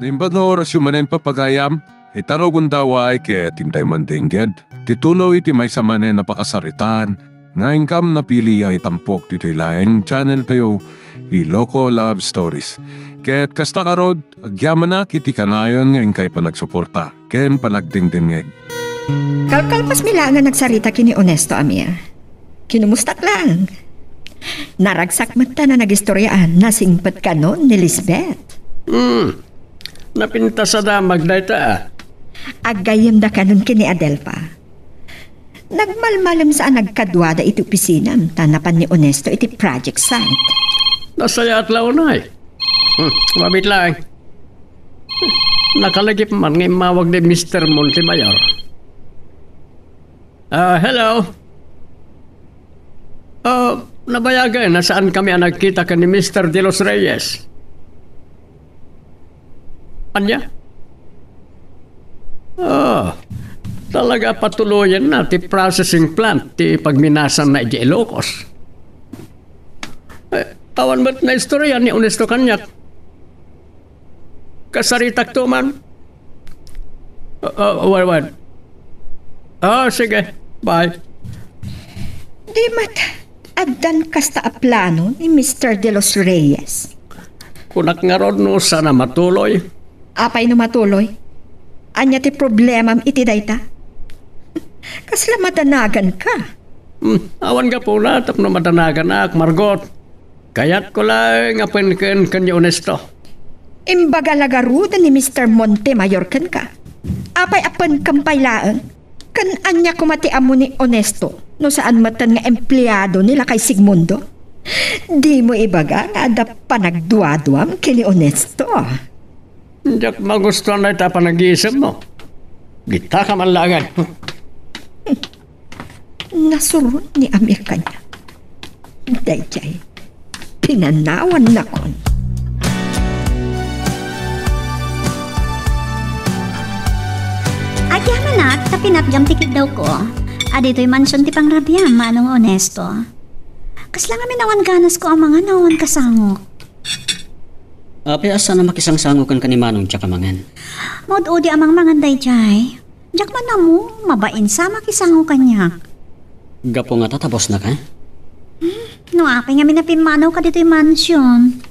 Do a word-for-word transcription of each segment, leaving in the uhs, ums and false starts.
Imbag nga orasyo manen, papagayam, ita no gundaway ket intay mandengngeg ti tuloy ti maysa manen a pakasaritaan nga inkam napili a itampok ditoy laeng channel tayo, Iloko Love Stories. Ket kasta ngarud, agyamanak iti kanayon nga inkay panagsuporta ken panagdengdengngeg. Kalkalpasmi laeng a nagsarita ken ni Onesto, Amir. Kinumustak laeng. Naragsak met ta a nagistoriaan, nasingpet kano ni Lisbeth. Hmm. Napintasada magdayta, a. Aggayyemda kanon ken ni Adelfa. Nagmalmalemsa a nagkaduada iti opisinam ta napan ni Onesto iti project site. Nasayaat la unay. Hmm, mabit laeng. Nakalagip man nga immawag ni Mister Montemayor. Ah, hello. Ah, nabayagen a saankami a nagkita ken ni Mister De Los Reyes. Ania? Ah, talaga patuloyenna ti processing plant ti pagminasanna idiay Ilocos. Eh, awan met naistorya ni Onesto kaniak. Kasaritakto man. Ah, ah, wen, wen. Ah, sige. Bye. Di met, addan kasta a plano ni Mister De Los Reyes. Kunak ngarud no saan a matuloy. Apay no matuloy? Ania ti problemam iti dayta? Kasla madanaganka. Hmm, awan gapuna tapno madanaganak, Margot. Kayatko laeng a penken ken ni Onesto. Imbaga la ngarud ni Mister Montemayor kenka. Apay a penkem pay laeng? Ken ania koma ti ammo ni Onesto no saan metten nga empleado ni lakay Sigmundo? Dimo ibaga nga adda panagduaduam ken ni Onesto. Diak magustuan dayta a panagisemmo. Gitaka man laengen. Nasuron ni Amir kaniak. Daydiay, pinanawannakon. Agyamanak ta pinatgam ti kiddawko. Aditoy mansion ti pangrabiam, Manong Onesto. Kasla ngamin awan ganasko a mangan no awan kasangok. Apay a saan a makisangsangok kenka ni Manong diak a mangan? Maud-udi a mangmangan daydiay. Diak man ammo, mabain sa makisangok kaniak. Gapu nga tatabosnaka? Hmm, no apay ngamin a pimmanawka ditoy mansion.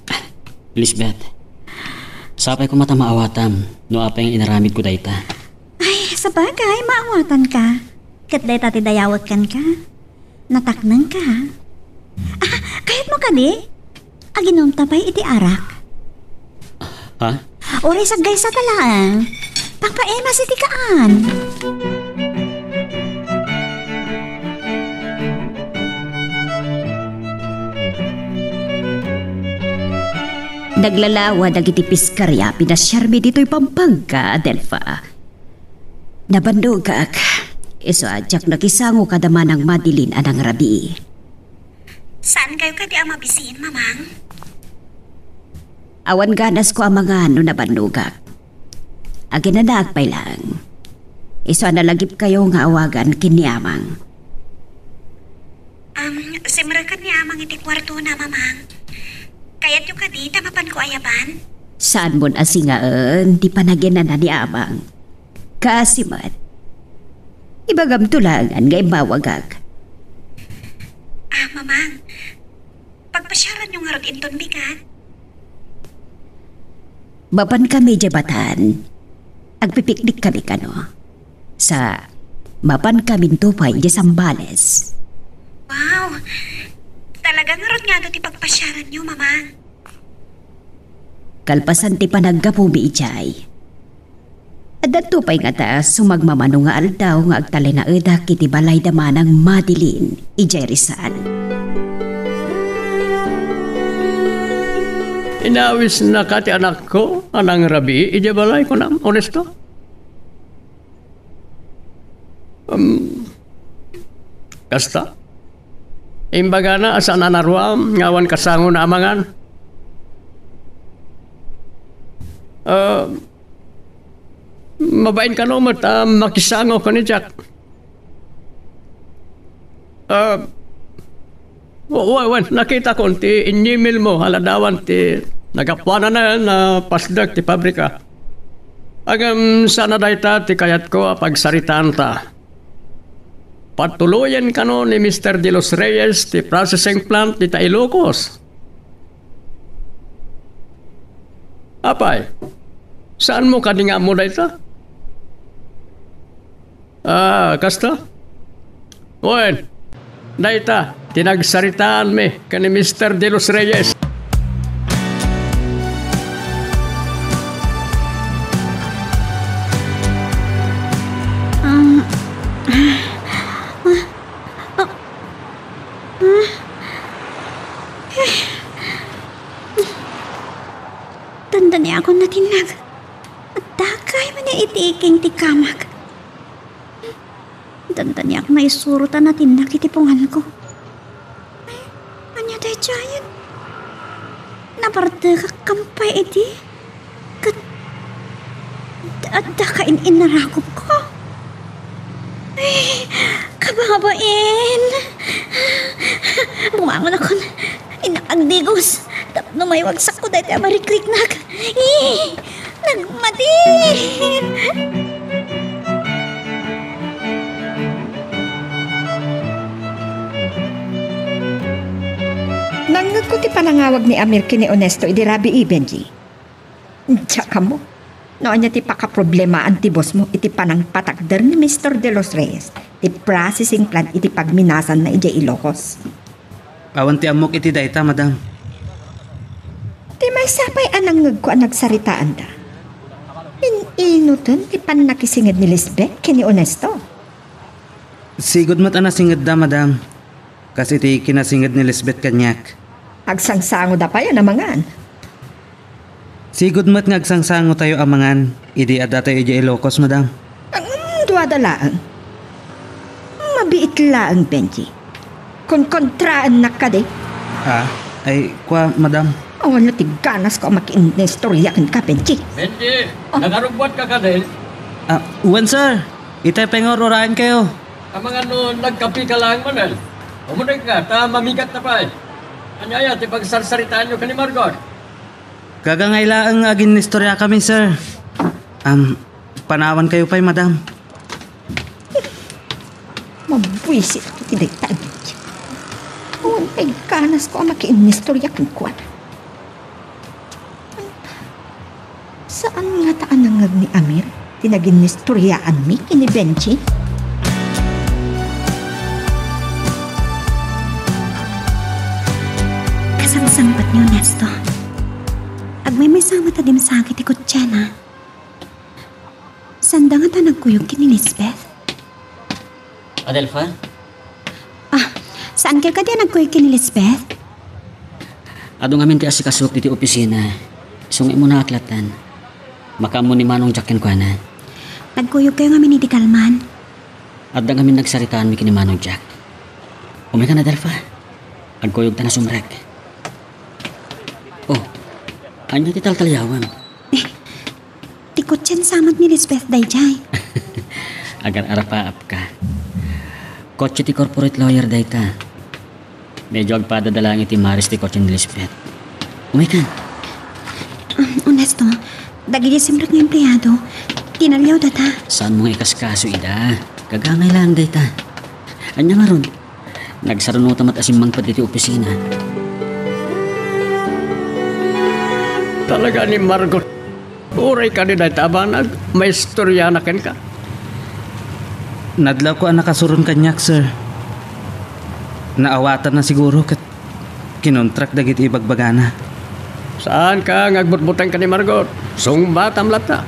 Lisbeth, sapay koma ta maawatam no apay nga inaramidko dayta. Ay, sabagay, maawatanka. Ket dayta ti dayawek kenka. Nataknengka. Ah, kayatmo kadi? Aginumta pay iti arak. Ha? Uray saggaysa ta laeng. Pangpaimas iti kaan. Naglalawa dagiti piskaria a pinasiarmi ditoy Pampanga, Adelfa. Nabannogak. Isu a diak nakisango kada Manang Madeline a nangrabii. Saankayo kadi a mabisin, Mamang? Awan ganasko a mangan no nabannogak. Aginanaak pay laeng. Isu a nalagipkayo nga awagan ken ni Amang. Um, simreken ni Amang iti kuartona, Mamang. Kayatyo kadi ta mapanko ayaban? Saanmon a singaen ti panaginana ni Amang. Kaasi met. Ibagamto laengen nga immawagak. Ah, Mamang, pagpasiaranyo ngarud inton bigat? Mapankami idiay Batan. Agpipiknikkami kano. Sa, mapankaminto pay idiay Zambales. Wow! Talaga ngarud nga adu ti pagpasiaranyo, Mamang. Kalpasan ti panaggapumi idiay, addanto pay ngata sumagmamano nga aldaw nga agtalinaedak iti balay da Manang Madeline idiay Rizal. Inawisnaka ti anakko a nangrabii idiay balay, kunam, Onesto? Um, kasta? Imbagana a saan a naruam nga awan kasangona a mangan. Ah, mabain kano met a makisango ken ni Jack. Ah, wa-, wa-, wen, nakitakon ti inyimilmo a ladawan ti nagapuanan a pasdek ti pabrika. Ngem saan a dayta ti kayatko a pagsaritaanta. Patuloyen kano ni Mister De Los Reyes ti processing plant dita Ilocos. Apay, saanmo kadi nga ammo dayta? Ah, kasta? Wen, dayta ti nagsaritaanmi ken ni Mister De Los Reyes. Um, ah, ah, ah, ah. Dandaniakon natinnag. Adda kay man iti iking ti kamak. Dandaniak naisuro ta natinnag iti punganko. Ay, ania daydiayen? Nabartekak kampay idi? Ket adda ka in-innarakupko. Ay, kababain! Bumangonakon. Innak agdigos tapno maiwagsakko daytoy a marikriknak. Ay, nagmati! Nangngegko ti panangawag ni Amir ken ni Onesto idi rabii, Benji. Diak ammo no ania ti pakaproblemaan ti bossmo iti panangpatagder ni Mister De Los Reyes ti processing plant iti pagminasanna idiay Ilocos. Awan ti ammok iti dayta, madam. Ti maysa pay a nangngegko a nagsaritaanda, in-inuten ti pannakisinged ni Lisbeth ken ni Onesto. Sigud met a nasingedda, madam. Kas iti kinasinged ni Lisbeth kaniak. Agsangsangoda pay a namangan. Sigud met nga agsangsangotayo a mangan idi addatayo idiay Ilocos, madam. Ngem duada laeng. Mabiit laeng, Benji. Konkontraennak kadi? Ah, ay, kua, madam. Awan la ti ganasko a makiinnistorya kenka, Benji. Benji, Oh. Nagarubbuatka kadi? Ah, wen, sir. Itay pay nga ur-uraenkayo. Amangan no nagkapika laeng manen. Umunegka, ta mamigatta pay. Ania aya ti pagsarsaritaanyo ken ni Margot? Gagangay laeng nga aginnistoriakami, sir. Am, panawankayo pay, madam. Mabuisit iti dayta a Benji. Awan pay ganasko a makiinnistorya kenkuana. Saan ngata a nangngeg ni Amir ti naginnistoriaanmi ken ni Benji? Kasangsangpet ni Onesto. Agmaymaysa met a dimsagi ti kotsena. Saanda ngata a nagkuyog ken ni Lisbeth? Adelfa? Ah, saankayo kadi a nagkuyog ken ni Lisbeth? Adu ngamin ti asikasok iti opisina. Isu nga immuna ak lattan. Makaammo ni Manong Jack kenkuana. Nagkuyogkayo ngamin idi kalman? Adda ngamin nagsaritaanmi ken ni Manong Jack. Umaykan, Adelfa. Agkuyogtan a sumrek. Oh, ania ti taltaliawem? Eh, ti kotseng samat ni Lisbeth daydiay. Agar-arapaapka. Kotse ti corporate lawyer dayta. Medyo agpadada laeng iti maris ti kotse ni Lisbeth. Umaykan. Um, Onesto, dagiti simrek nga empleado, tinaliawdata. Saanmo nga ikaskaso ida? Gagangay laeng dayta. Ania ngarud? Nagsarunota met a simmangpet iti opisina. Talaga ni Margot. Uray kadi dayta a banag, maistoriana kenka. Nadlawko a nakasuron kaniak, sir. Naawatanna siguro ket kinontrak dagiti ibagbagana. Saanka nga agbutbuteng ken ni Margot. Sungbatam latta.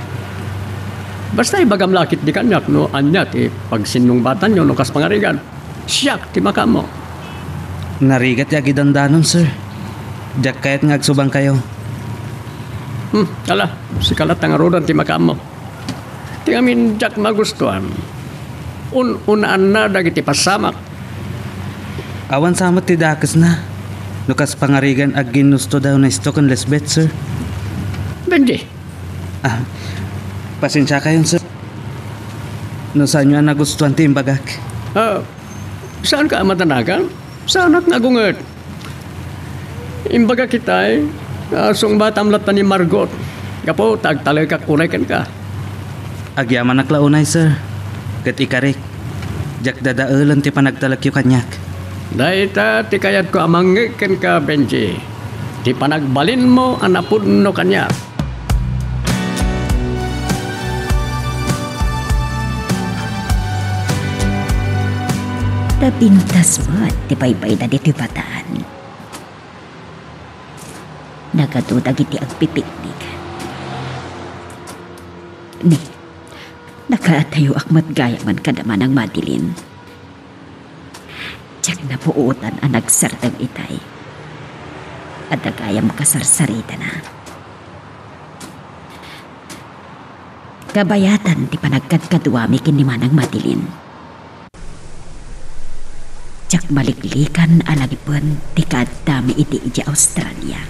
Basta ibagam la ketdi kaniak no ania ti pagsinnungbatanyo no kas pangarigan. Siak ti makaammo. Narigat ti agidandanon, sir. Diak kayat nga agsubangkayo. Hmm, ala, sika latta ngaruden ti makaammo. Ti ngamin diak magustuan, un-unaanna dagiti pasamak. Awan sa met ti dakesna no kas pangarigan agginnusto da Onesto ken Lisbeth, sir. Benji. Ah, pasensiakayon, sir. No saanyo a nagustuan ti imbagak. Ah, saanka a madanagan? Saanak nga agunget. Imbagak itay, ah, sungbatam latta ni Margot. Gapu ta agtalekak unay kenka. Agyamanak la unay, sir. Ket ikarik, diak dadaelen ti panagtalekyo kaniak. Dayta ti kayatko a mangngeg kenka, Benji. Ti panagbalinmo a napudno kaniak. Napintas met ti baybay na ditoy bataan. Nagadu dagiti agpipiknik. Ni, nakaatayoak met gayamen kada Manang Madeline. Diak napuotan a nagsardeng itay. Adda gayam kasarsaritana. Kabayatan ti panagkadkaduami ken ni Manang Madeline. Diak maliklikan a lagipen ti kaaddami iti idiay Australia.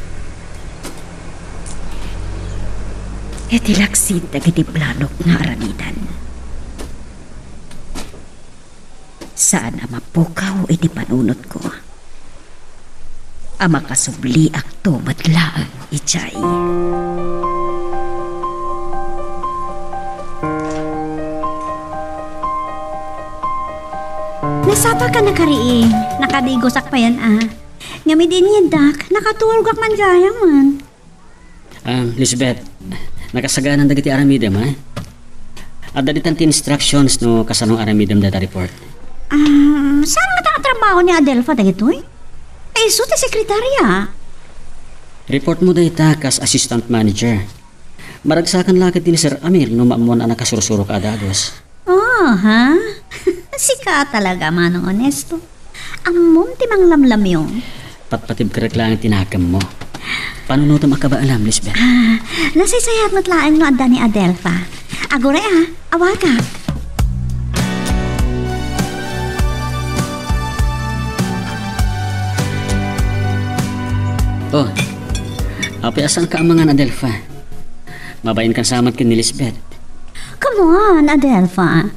Iti laksid dagiti planok nga aramidan. Saan a mapukaw iti panunotko a makasubliakto met laeng idiay. Nasapa ka, nakariing. Nakadigosak payen a. Ngem idi inyeddak, nakaturogak man gayamen. Ah, Lisbeth, nakasaganan dagiti aramidem, ha? Adda ditan ti instructions no kasano aramidem dayta report. Ah, saan ngata a trabaho ni Adelfa dagitoy? Ay, isu ti sekretarya. Report mo dayta kas assistant manager. Maragsakan la ket ni Sir Amir no maammoan a nakasursurok a dagus. Oh, ha? Sika talaga, Manong Onesto. Ammom ti manglamlamyong. Patpatibkerek laeng ti nakemmo. Panunotem a kabaelam, Lisbeth. Ah, nasaysayaat met laeng no adda ni Adelfa. Aguray a, awagak. Oh, apay a saanka amangan, Adelfa? Mabainkan sa met ken ni Lisbeth. Come on, Adelfa.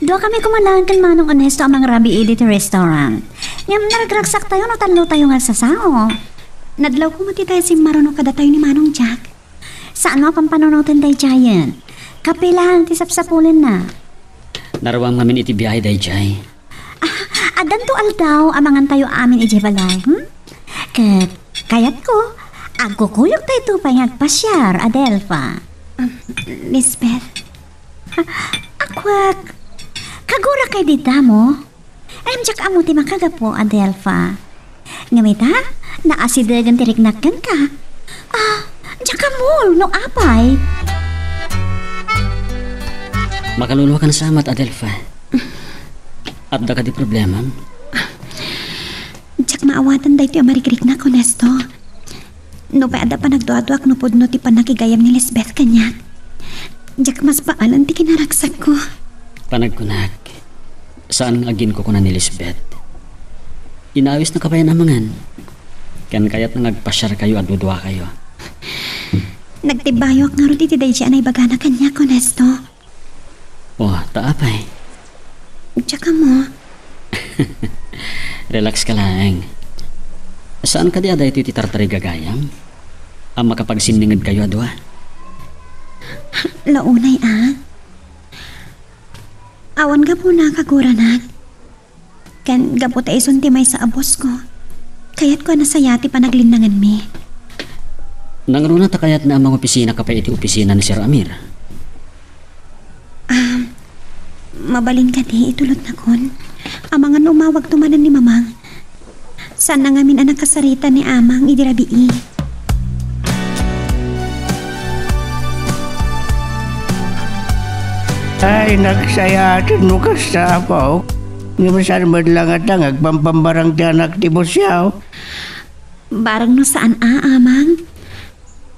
Duakami koma laeng ken Manong Onesto a mangrabii ditoy restaurant. Ngem naragragsaktayo no tallotayo nga agsasao. Nadlawko met itay a simmaruno kadatayo ni Manong Jack. Saanmo a pampanunoten daydiayen. Kape laeng ti sapsapulenna. Naruam ngamin iti biahe daydiay. Ah, addanto aldaw a mangantayo amin idiay balay, hmm? Ket kayatko, agkukuyogtayto pay nga agpasiar, Adelfa. Um, Lisbeth. Ah, akwak. Kagurakay dita mo? Em, diak ammo ti makagapu, Adelfa. Ngem ita, naasidegen ti riknak kenka. Ah, diak ammo no apay. Makaluluakan sa met, Adelfa. Adda kadi problemam? Diak maawatan daytoy a marigriknak, Onesto. Nupay adda panagduaduak no pudno ti pannakigayam ni Lisbeth kaniak, diak maspaalen ti kinaragsakko. Panagkunak, saan nga aginkukuna ni Lisbeth. Inawisna ka pay amangan. Ken kayatna nga agpasiarkayo a duduakayo. Nagtibayok ngarud iti daydi a naibagana kaniak, Onesto. Oh, ta apay? Diak ammo. Relax ka laeng. Saan kadi a daytoy ti tartarigagayam a makapagsinningedkayo a dua? La unay a. Awan gapuna, kaguranak. Ken gapu ta isun ti maysa a bosko, kayatko a nasaya ti panaglinnanganmi. Nangruna ta kayatna a mangopisina ka pay iti opisina ni Sir Amir? Ah, mabalin kadi itulodnakon? Amangan no umawagto manen ni Mamang. Saanna ngamin a nakasarita ni Amang idi rabii. Ay, nagsayaaten no kasta, Apo. Ngem saan met la ngata nga agpampambarang ti anak ti busiaw? Bareng no saan a, Amang.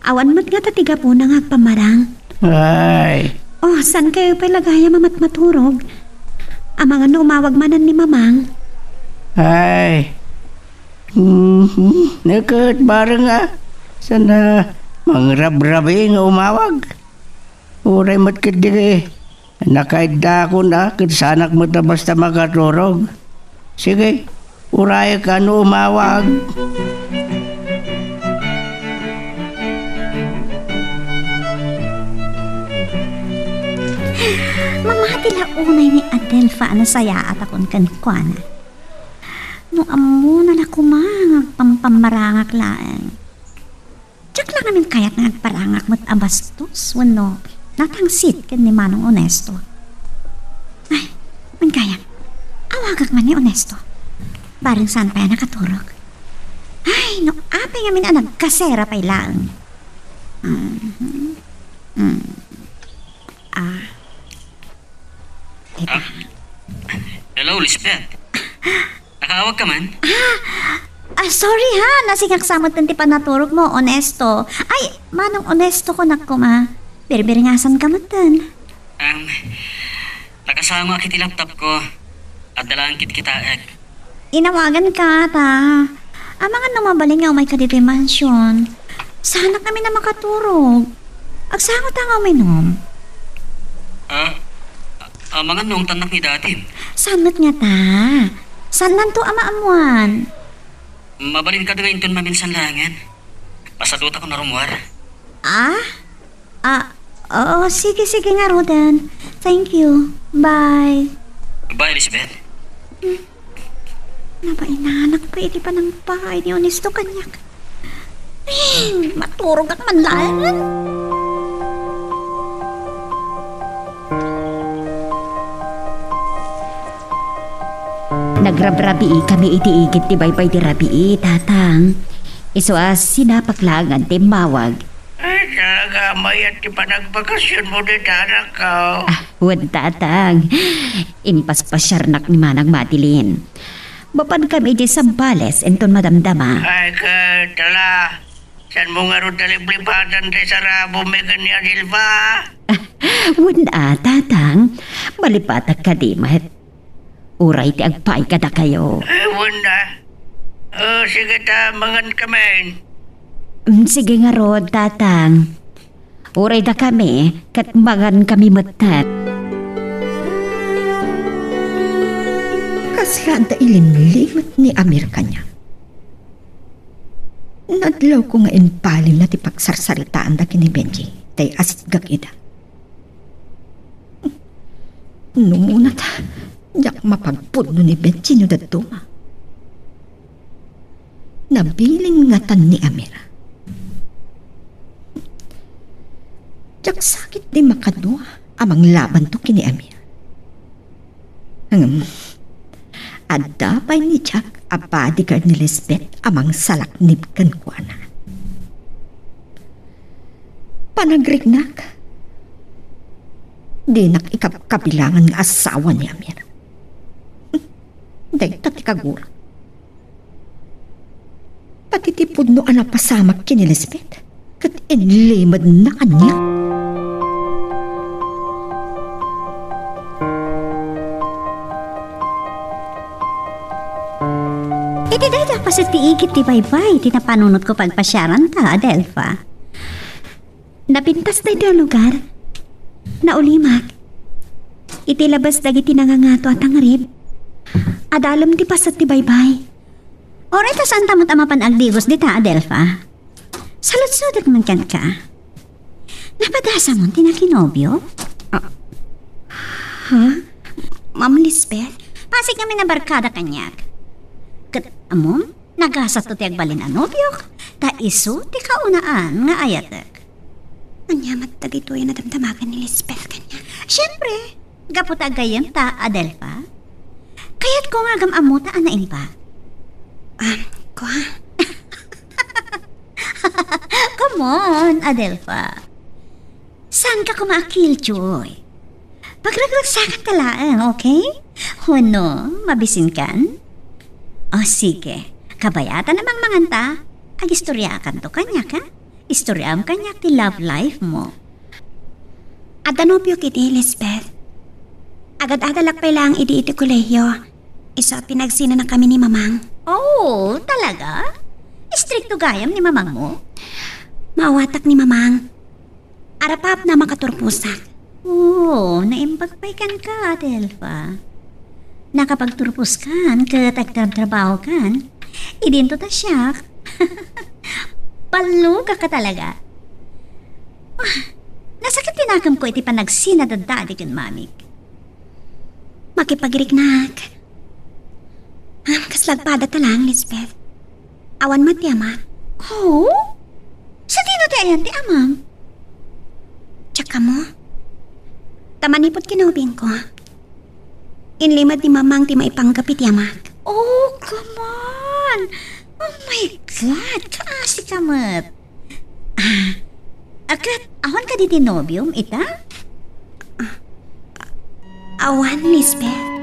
Awan met ngata ti gapuna nga agpambarang. Ay. Oh, saankayo pay la gayam a matmaturog? Amangan no umawag manen ni Mamang. Ay. Mhm. Neket, bareng a. Saan a mangrabrabii nga umawag? Uray met ketdi nakaiddakon a ket saanak met a basta makaturog. Sige, urayek a no umawag. Ti la unay ni Adelfa a nasayaat a kun kenkuana. No ammona la koma nga agpampamarangak laeng. Diak la ngamin kayat nga agparangak met a bastos wenno natangsit ken ni Manong Onesto. Ay, wen gayam, awagak man ni Onesto. Bareng saan pay a nakaturog. Ay, no apay ngamin a nagkasera pay laeng. Mhm. Mm. Ah. Teka. Ah. Hello, Lisbeth. Nakaawag ka man? Ah, ah, sorry ha, nasingak sa met ti panaturog mo, Onesto. Ay, Manong Onesto kunak koma. Birbiringasan ka met ten. Um, nakasangoak iti laptop ko. Adda laeng kitkitaek. Inawagan ka ta. Amangan no mabalin nga umay ka ditoy mansion. Saanak ngamin a makaturog. Agsango ta nga uminom. Ah, amangan no ungtannak ni dadim. Saan met ngata? Saannanto a maammuan. Mabalin kadi nga inton maminsan laengen. Masadutak a narummuar. Ah? Ah, oo, sige, sige ngaruden. Thank you. Bye. Bye, Elizabeth. Hmm. Nabainanak pay iti panangpaay ni Onesto kaniak. Eh, maturogak man laeng. Nagrabrabii kami iti igid ti baybay ti rabii, Tatang. Isu a sinapak laengen ti immawag. Ay, talaga, mayat ti panagbakasionmo dita, anakko. Ah, wen, Tatang. Impaspasiarnak ni Manang Madeline. Mapankami idiay Zambales inton madamdama. Ay, ket, ala, saanmo ngarud a liblipatan ti sarabom ken ni Adelfa? Wen a, Tatang. Malipatak kadi met. Uray ti agpaay kadakayo. Eh, wen a. Oh, sige ta, mangan kami. Mm, sige ngarud, Tatang. Uray dakami, ket mangan kami metten. Kasla adda ilimlimet ni Amir kaniak. Nadlawko nga imbalinna ti pagsarsaritaanda ken ni Benji, tay asitgak ida. No umuna ta, diak mapagpudno ni Benji no dadduma. Nabilin ngatan ni Amir. Diak sakit ti makadua a manglabanto ken ni Amir. Ngem, adda pay ni Jack a bodyguard ni Lisbeth a mangsalaknib kenkuana. Panagriknak, dinak ikabkabilangan nga asawa ni Amir. Dayta ti kaguram. Pati ti pudno a napasamak ken ni Lisbeth, ket inlimedna kaniak. Iti dayta a paset ti igid ti baybay ti napanunotko pagpasiaranta, Adelfa. Napintas daytoy a lugar. Naulimak. Iti labas dagiti nangangato a tangrib, adalem ti paset ti baybay. Uray ta saanta met a mapan agdigos dita, Adelfa. Saludsodek man kenka. Napadasamon ti nakinobio? Ah. Ha? Ma'am Lisbeth, pasig ngamin a barkada kaniak. Ket ammom, nagasatto ti agbalin a nobiok, ta isu ti kaunaan nga ayatek. Ania met dagitoy a nadamdamagan ni Lisbeth kaniak? Siempre, gapu ta aggayemta, Adelfa. Kayatko nga agam-ammota a naimbag. Ah, kua? Come on, Adelfa. Saanka koma a killjoy? Pagragragsakanta laeng, okay? Wenno, mabisinkan? O sige, kabayatan a mangmanganta. Agistoriakanto kaniak, ha? Istoriam kaniak ti love life mo. Adda nobiok idi, Lisbeth. Agad-adalak pay laeng idi iti kolehiyo. Isu a pinagsinanakami ni Mamang. Oh, talaga? Istrikto gayam ni mamang mo? Maawatak ni Mamang. Arapapna a makaturposak. Oh, naimbag pay kenka, Adelfa. Nakapagturposkan ket agtrabtrabahokan. Idinto ta siak. Ballogak talaga. Ah, nasakit ti nakemko iti panagsinadadadi ken mamik. Makipagriknak. Ah, kasla agpadata laeng, Lisbeth. Awan met ti amam. Oh? Sadino ti ayan ti amam? Diak ammo. Ta manipud kinaubingko, inlima ni Mamang ti maipanggep iti amak. Oh, come on! Oh my God! Kaasi ka met! Ah, ket awan kadi ti nobiom ita? Awan, Lisbeth.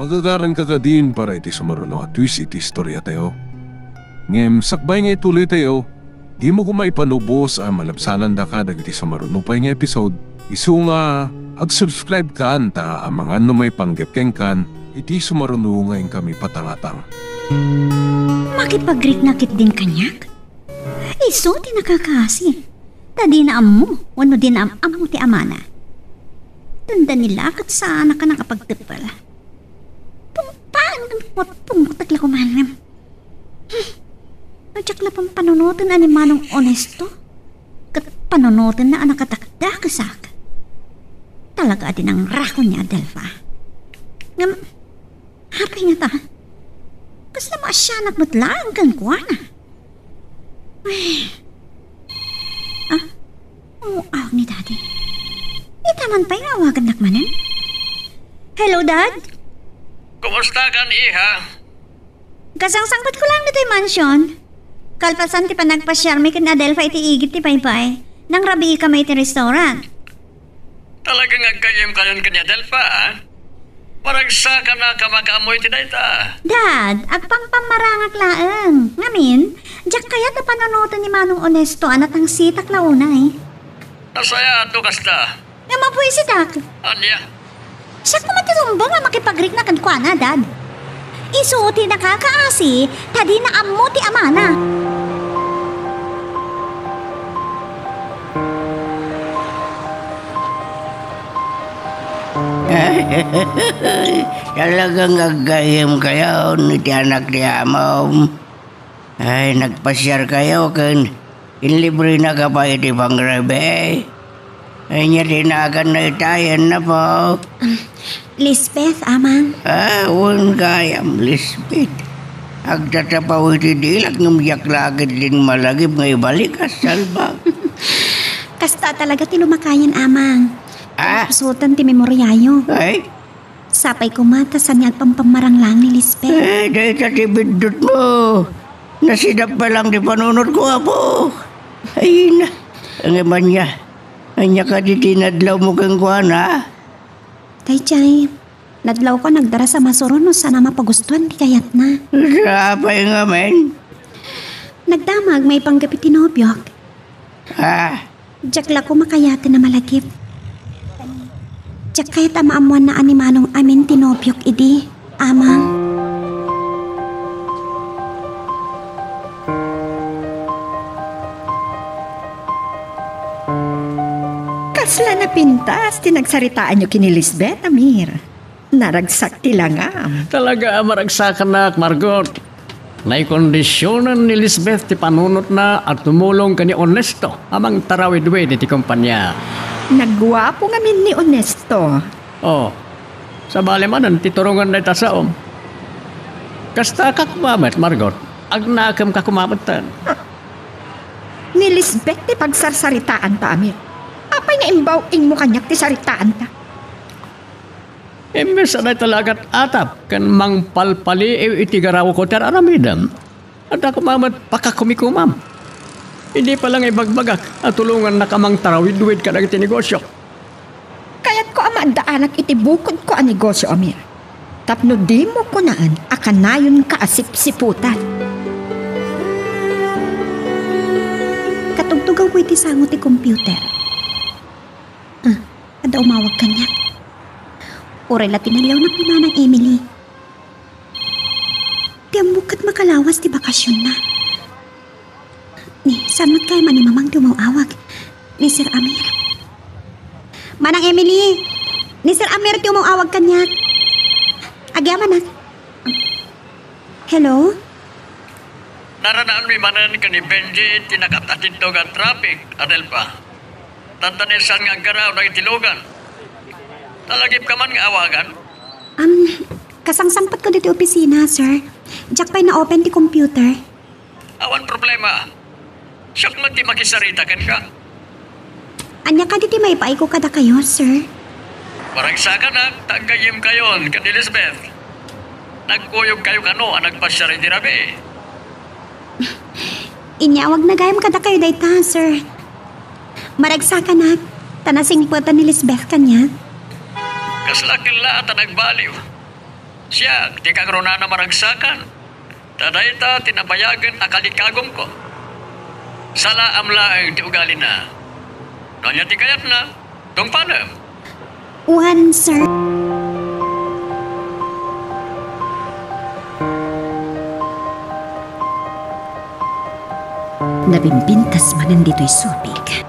Magagaranka kadin para iti sumaruno a twist iti istoriatayo. Ngem sakbay nga ituloytayo, dimo koma ipanubos a malabsanandaka dagiti sumaruno pay nga episode. Isu nga, ag-subscribe kan ta amangan no maipanggep kenkan iti sumaruno nga inkami patangatang. Makipagriknak ketdin kaniak? Isu ti nakakaasi. Ta dina ammo wenno dina am-ammo ti amana. Tanda ni la ket saanak a nakapagteppel. Pungpaan nga pungpungtak la kumanem. Hmm. No diak la pampanunoten a ni Manong Onesto, ket panunotenna a nakadakdakesak. Talaga a di nangrakon ni Adelfa. Ngem, apay ngata? Kasla maasianak met laeng kenkuana. Ay. Ah, umuawag ni Daddy. Ita man pay nga awagannak manen. Hello, Dad? Kumusta kan, iha? Kasangsangpetko laeng ditoy mansion. Kalpasan ti panagpasiarmi ken Adelfa iti igid ti baybay, nangrabiikami iti restaurant. Talaga nga aggayyemkayon ken ni Adelfa, a? Maragsakannak a makaammo iti dayta. Dad, agpampamarangak laeng. Ngamin, diak kayat a panunoten ni Manong Onesto a natangsitak la unay. Nasayaat no kasta. Nga mabuisidak. Ania? Siak koma ti rumbeng a makipagrikna kenkuana, Dad. Isu ti nakakaasi, ta dina ammo ti amana. Talagang aggayyemkayon iti anak ti amom. Ay, nagpasiarkayo ken inlibrenaka pay iti pangrabii. Ania ti naganna ita, Apo? Um, Lisbeth, Amang. Ah, wen gayam, Lisbeth. Agtatapaw iti dilak ngem diak la ketdin malagip nga ibalik a salbag. Kasta talaga ti lumakayan, Amang. Ah? Pusotan ti memoriayo. Ay? Sapay koma ta saan nga agpampamarang laeng ni Lisbeth. Eh, dayta ti biddutmo. Nasidap pa lang ti panunotko, Apo. Ay na. Ngem ania, ania kadi ti nadlawmo kenkuana? Daydiay, nadlawko a nagdaras a masuron no saan a mapagustuan ti kayatna. Sapay ngamin. Nagdamag maipanggep iti nobiok. Ah, Diak la koma kayaten a malagip. Diak kayat a maammoanna a ni Manong amin ti nobiok idi, Amang. Kasla napintas ti nagsaritaanyo ken ni Lisbeth, Amir. Naragsak ti langam. Talaga a maragsakannak, Margot. Naikondisionan ni Lisbeth ti panunotna a tumulong ken ni Ernesto a mangtarawidwid iti kompania. Nagguapo ngamin ni Ernesto. Oh, sabali manen ti turongan dayta saom. Kasta ka koma met, Margot. Agnakemka koma metten. Ni Lisbeth ti pagsarsaritaanta, Amir. Apay nga imbaw-ingmo kaniak ti saritaanta? Imbes a dayta la agat-atap ken mangpalpaliiw iti garawko ti ar-aramidem, adda koma met pakakumikomam. Idi pay la nga ibagbagak a tulongannaka a mangtarawidwid kadagiti negosio. Kayatko a maaddaanak iti bukodko a negosio, Amir. Tapno dimo kunaan a kanayonka a sipsiputan. Katugtugawko iti sango ti computer. Ah, adda umawag kaniak. Uray la tinaliawnak ni Manang Emily. Ti ammok ket makalawas ti bakasionna. Ni, saan met kayam a ni Mamang ti umaw-awag? Ni Sir Amir. Manang Emily! Ni Sir Amir ti umaw-awag kaniak. Agyamanak. Hello? Naranaanmi manen ken ni Benji ti nakat-atidto nga traffic, Adelfa. Tanda ni saan nga aggaraw dagiti lugan. Nalagipka man nga awagan? Am, kasangsangpetko ditoy opisina, sir. Diak pay na-open ti computer. Awan problema. Siak met ti makisarita kenka. Ania kadi ti maipaayko kadakayo, sir? Maragsakanak ta aggayyemkayon ken ni Lisbeth. Nagkuyogkayo kano a nagpasiar idi rabii. Inyawagna gayam kadakayo dayta, sir. Maragsakanak, ta nasingpetan ni Lisbeth kaniak. Kasla ket la ta nagbaliw. Siak ti kangrunana maragsakan. Ta dayta ti nabayagen a kalikagumko. Salaam laeng ti ugalina. No ania ti kayatna, tungpalem. Wen, sir. Nabimbintas manen ditoy supig.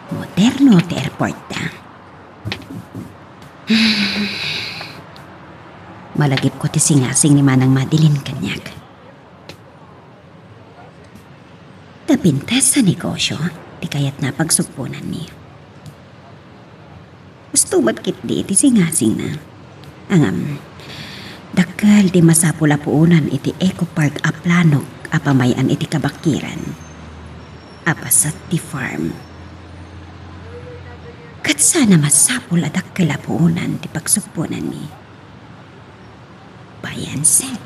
Moderno ti airport da. Malagipko ti singasing ni Manang Madeline kaniak. Ta pintas a negosio ti kayatna a pagsubponanmi. Husto met ketdi ti singasingna. Ngem, dakkel ti masapul a puonan iti Eco Park a plano a pamay-an iti kabakiran a paset ti farm. Ket saan a masapul a dakkel a puonan ti pagsubponanmi. Bayan Sen.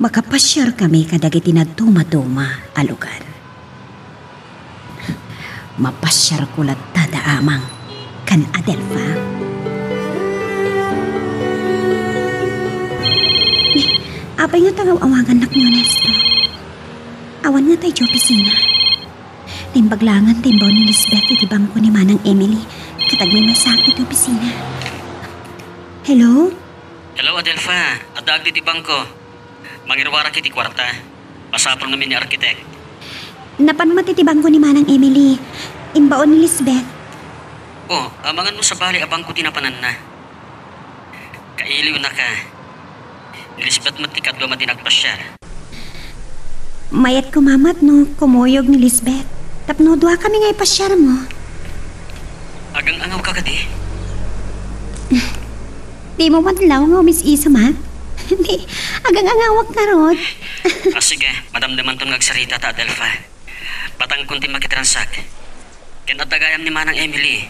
Makapasiarkami kadagiti nadumaduma a lugar. Mapasiarko latta da Amang ken Adelfa. Ni, apay nga tangaw-awagannak ni Onesto? Awan ngata idiay opisina. Naimbag laengen ti imbaon ni Lisbeth iti bangko ni Manang Emily ket agmimasa iti opisina. Hello? Hello, Adelfa. Addaak ditoy bangko. Mangiruarak iti kuarta. Masapul ngamin ni arkitek. Napan met iti bangko ni Manang Emily. Imbaon ni Lisbeth. Oh, amangan no sabali a bangko ti napananna. Kailiwnaka. Ni Lisbeth met ti kadua madi nagpasiar. Mayat koma met no kumuyog ni Lisbeth tapno duakami nga ipasiarmo. Agang-angawka kadi? Dimo met laeng nga umis-isam, ha? Ni, agang-angawak ngarud. Ah, sige, madamdamanton nga agsaritata, Adelfa. Batangkon ti makitransak. Ken adda gayam ni Manang Emily.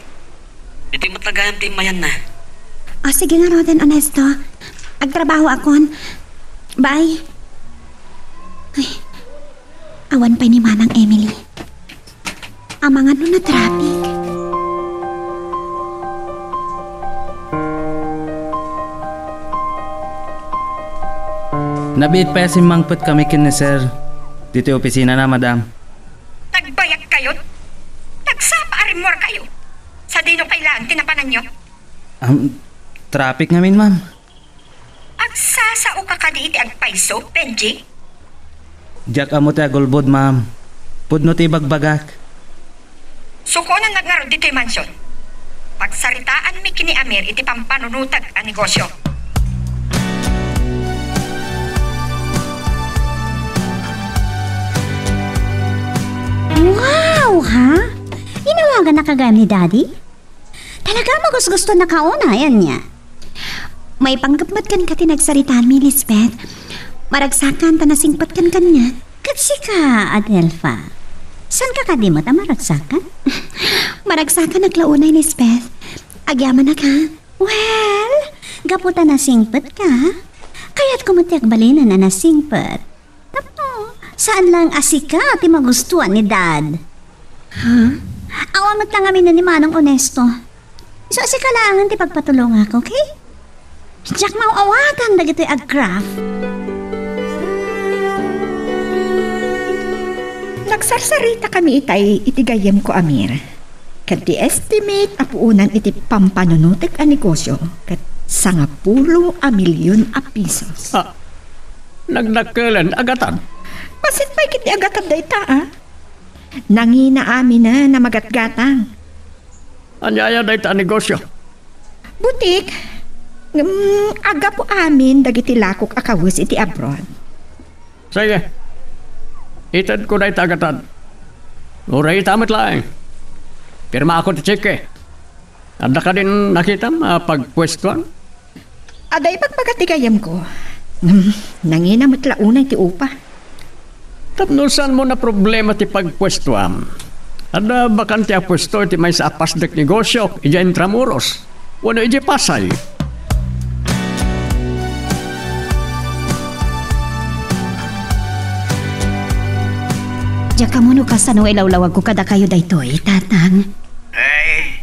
Ditoy met gayam ti immayanna. O, sige ngaruden, Onesto. Agtrabahoakon. Bye. Ay, awan pay ni Manang Emily. Amangan no na-traffic. Nabiit pay a simmangpetkami ken ni Sir ditoy opisinana, Madam. Nagbayagkayon? Nagsapa a rimmuarkayo? Sadino pay laeng ti napananyo? Am, traffic ngamin, ma'am. Agsasaoka kadi iti agpayso, Benji? Diak ammo ti agulbod, ma'am. Pudno ti ibagbagak. Sukonannak ngarud ditoy mansion. Pagsaritaanmi ken ni Amir iti pampanunotag a negosio. Wow, ha? Inawagannaka gayam ni Daddy? Talaga, magusgusto na ka unay, ania? Maipanggep met kenka ti nagsaritaanmi, Lisbeth. Maragsakan ta nasingpetkan kaniak. Ket sika, Adelfa, saanka kadi met a maragsakan? Maragsakanak la unay, Lisbeth. Agyamanak, ha? Well, gapu ta nasingpetka, kayatko met ti agbalinen a nasingpet. Tapno saan laeng a sika ti magustuan ni Dad. Ha? Awan met la ngamin ni Manong Onesto. Isu a sika laengen ti pagpatulongak, okay? Diak maaw-awatan dagitoy agcraft. Nagsarsaritami itay iti gayyemko, Amir. Ket ti estimate a puonan iti pampanunotek a negosio ket sangapulo a milyon a pesos. Ah, nagdakkelen a gatad. Bassit pay ketdi a gatad dayta, a. Nangina aminen a magatgatang. Ania aya dayta a negosio? Butik. Ngem aggapu amin dagiti lakok a kawes iti abroad. Sige. Itedko dayta a gatad. Uray ita met laeng. Pirmaak ti cheque. Adda kadin nakitam a pagpuestuan? Adda ibagbaga ti gayyemko. Hmm, nangina met la unay ti upa. Tapno saanmo naproblema ti pagpuestuam. Adda bakante a puesto iti maysa a pasdek negosio idiay Intramuros wenno idiay Pasay. Diak ammo no kasano nga ilawlawagko kadakayo daytoy, Tatang. Ay,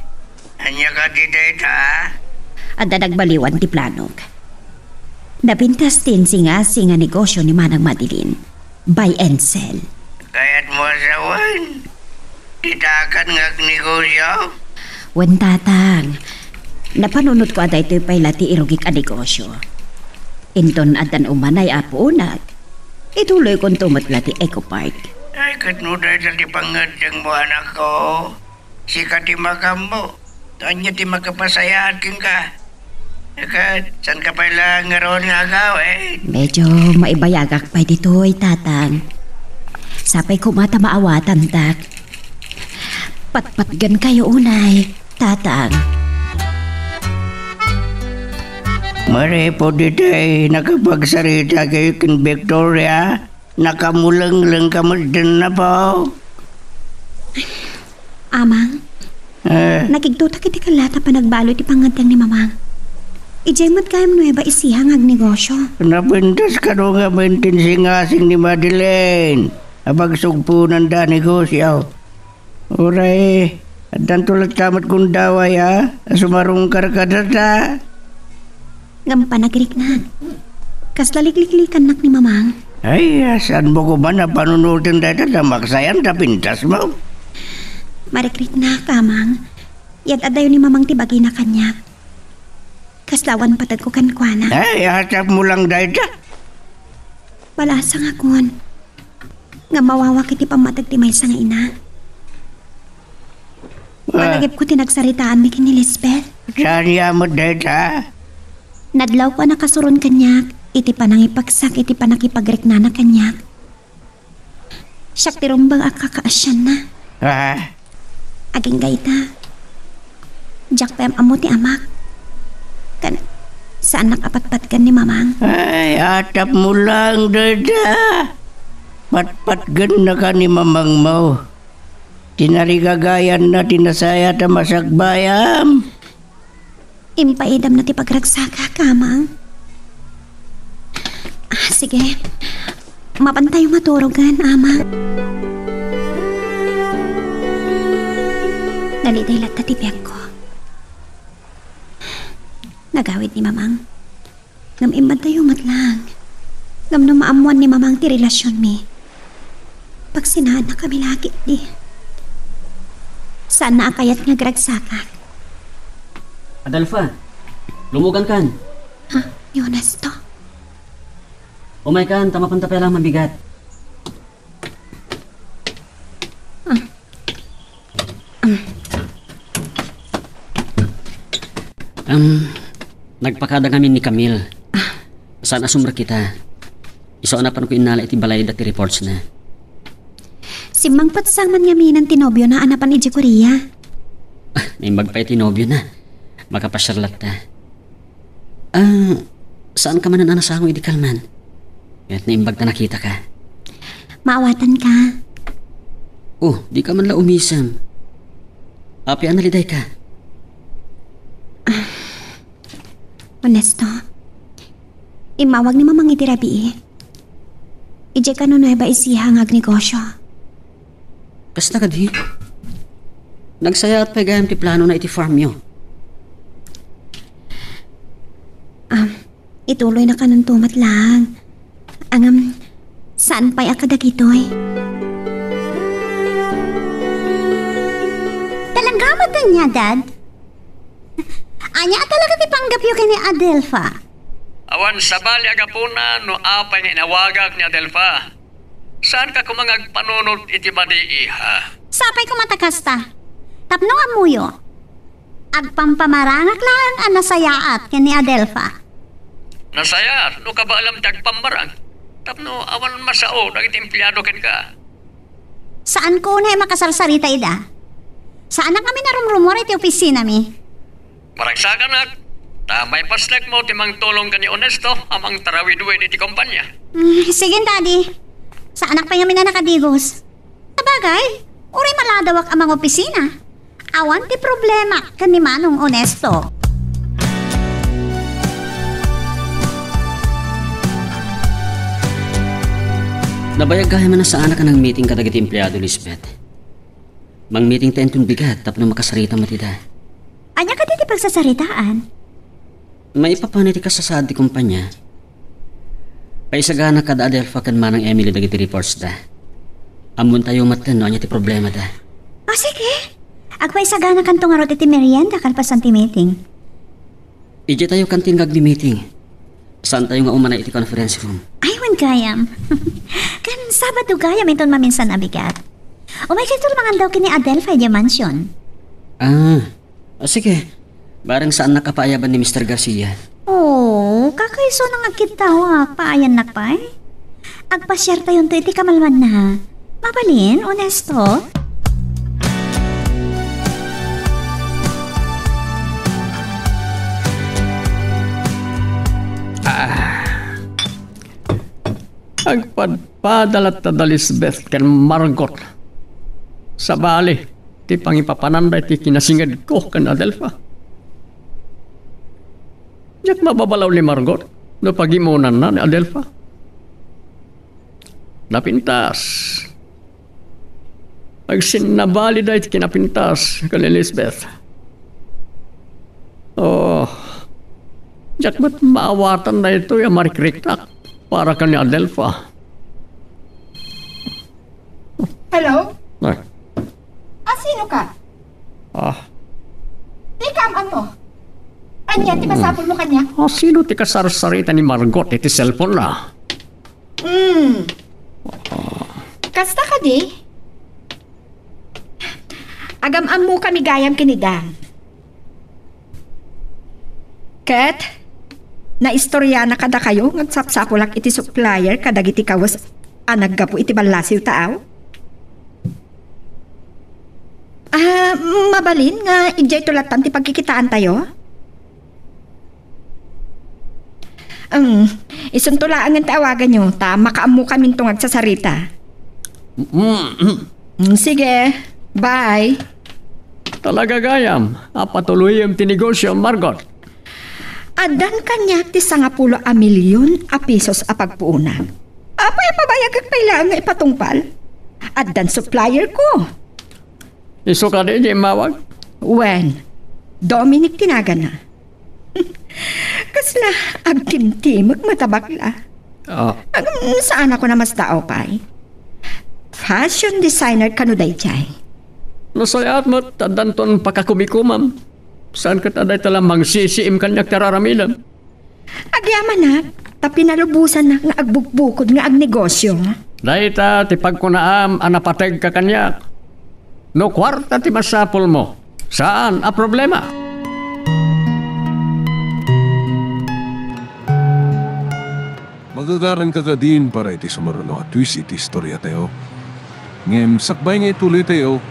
ania kadi dayta? Adda nagbaliwan ti planok. Napintas ti insingasing a negosio ni Manang Madeline. Buy and sell. Kayatmo a sawen? Ditakan nga agnegosio? Wen, Tatang. Napanunotko a daytoy pay la ti irugik a negosio. Inton addan umanay a puonak, ituloykonto met la ti Eco Park. Ay, ket no dayta ti pangngeddengmo, anakko, sika ti makaammo. Ania ti makapasayaat kenka? Ket, saanka pay la ngarud nga agawid? Medyo maibayagak pay ditoy, Tatang. Sapay koma ta maawatantak. Patpatgenkayo unay, Tatang. Manipud iti nakapagsarita kayo ken Victoria, nakamulengleng ka met den, apo. Amang, Eh, nakigtotak iti kallata panagbalo iti pangngeddeng ni Mamang. Idiay met gayam Nueva Ecija nga agnegosio. Napintas kano ngamin ti insingasing ni Madeline a pagsugponanda a negosio. Uray, addanto latta met gundaway a, a sumarungkar kadata. Ngem panagriknak. Kasla likliklikannak ni Mamang. Ay, saanmo koma a panunoten dayta ta maksayan ta pintasmo. Marikriknak, Amang. Yad-addayo ni Mamang ti bagina kaniak. Kasla awan pategko kenkuana. Ay, atapmo lang dayta. Balasangakon. Nga mawawak iti pammateg ti maysa nga ina. Ah. Malagipko ti nagsaritaanmi ken ni Lisbeth. Saan ya met dayta? Nadlawko a nakasuron kaniak iti panangipagsak iti pannakipagriknana kaniak. Siak ti rumbeng a kakaasianna. Ah. Agingga ita, diak pay am-ammo ti amak. Ken, saannak a patpatgen ni Mamang. Ay, atapmo lang dayta. Patpatgennaka ni Mamangmo. Ti narigagayanna ti nasayaat a masakbayam. Impaidamna ti pagragsakak, Amang. Ah, sige. Mapantayo maturogan, Amang. Naliday latta ti biagko. Nagawid ni Mamang. Ngem immantayo met lang. Ngem no maammoan ni Mamang ti relasionmi, pagsinaanna kami la ketdi. Saanna a kayat nga agragsakak. Adelfa, lumugankan. Ha? Ni Honesto? Umaykan, ta mapanta pay la a mabigat. Ah. Ah. Um, nagpakada ngamin ni Camille. Ah. Saan a sumrek ita? Isu a napanko innala iti balay dati reports na. Simmangpet sa man ngamin ti nobiona a napan idiay Korea. Ah, naimbag pay ti nobiona. Makapasiar latta. Ah, saanka manen a nasango idi kalman? Ket naimbag ta nakitaka. Maawatanka. Oh, dika man la umisem. Apay a nalidayka? Ah, Honesto, immawag ni Mamang idi rabii. Idiay kano Nueva Ecija nga agnegosio. Kasta kadi? Nagsayaat pay gayam ti planona iti farmyo. Ah, ituloyna kananto met lang. Ngem, saan pay a kadagitoy? Talaga met ania, Dad? Ania a talaga ti panggepyo ken ni Adelfa? Awan sabali a gapuna no apay nga inawagak ni Adelfa. Saanka koma nga agpanunot iti madi, iha? Sapay koma ta kasta. Tapno ammoyo, agpampamarangak laeng a nasayaat ken ni Adelfa. Nasayaat no kabaelam ti agpammarang, tapno awan masao dagiti empleado kenka. Saanko unay a makasarsarita ida. Saanak ngamin a rumrumuar iti opisinami. Maragsakanak, ta maipasnek mo ti mangtulong ken ni Onesto a mangtarawidwid iti kompania. Mm, sige, Daddy. Saanak pay ngamin a nakadigos. Sabagay, uray maladawak a mangopisina. Awan ti problema ken ni Manong Onesto. Nabayag gayam a saanak a nang-meeting kadagiti empleado, Lisbeth. Mang-meeting ta inton bigat tapno makasarita met ida. Ania kadi ti pagsasaritaan? Maipapan iti kasasaad ti kompania. Paisagana kada Adelfa ken Manang Emily dagiti reports da. Ammontayo metten no ania ti problemada. O, sige. Agpaisaganakanto ngarud iti merienda kalpasan ti meeting. Idiay tayo kantin nga agmi-meeting. Saantayo nga umanay iti conference room. Ay, wen gayam. Ken Sabado gayam inton maminsan a bigat. Umaykayo tulmangan daw ken ni Adelfa idiay mansion. Ah, ah, sige. Bareng saannak a paayaban ni Mister Garcia. Oh, kakaiso nang agkittawak, paayannak pay. Agpasiartayonto iti kamalmanna. Mabalin, Onesto? Ah. Agpadpada latta da Lisbeth ken Margot. Sabali, ti pangipapananda iti kinasingedko ken Adelfa. Diak mababalaw ni Margot no pagimonanna ni Adelfa. Napintas. Agsinnabalida iti kinapintas ken Elizabeth. Oh, diak met maawatan daytoy a marikriknak para ken ni Adelfa. Hello? Ay. Ah, sino ka? Ah. Di ka am-ammo. Ania ti masapulmo kaniak? Ah, sino ti kasarsarita ni Margot iti cellphone na? Hmm. Kasta kadi? Agam-ammokami gayam ken ni Dan. Ket, naistoriana kadakayo nga agsapsapulak iti supplier kadagiti kawes a naggapu iti ballasiw taaw? Ah, mabalin nga idiayto lattan ti pagkikitaantayo? Um, isunto laengen ti awaganyo, ta makaammokaminto nga agsasarita. Mm, mm. Mm, sige, bye. Talaga gayam a patuloyem ti negosio, Margot? Addan kaniak ti sangapulo a milyon a pesos a pagpuonak. Apay a pabayagek pay laeng nga ipatungpal? Addan supplier ko. Isu kadi ti immawag? Wen, Dominic ti naganna. Kasla agtimtimek met a bakla. Ah. Agam, saan a ko namasdaaw pay. Fashion designer kano daydiay. Nasayaat met ta addanton pakakumikomam. Saan ket a dayta la mangsisiim kaniak ti ar-aramidem. Agyamanak, ta pinalubosannak nga agbukbukod nga agnegosio. Dayta ti pagkunaam a napategka kaniak. No kuarta ti masapulmo, saan a problema. Magagaranka kadin para iti sumaruno a twist iti istoriatayo. Ngem sakbay nga ituloytayo,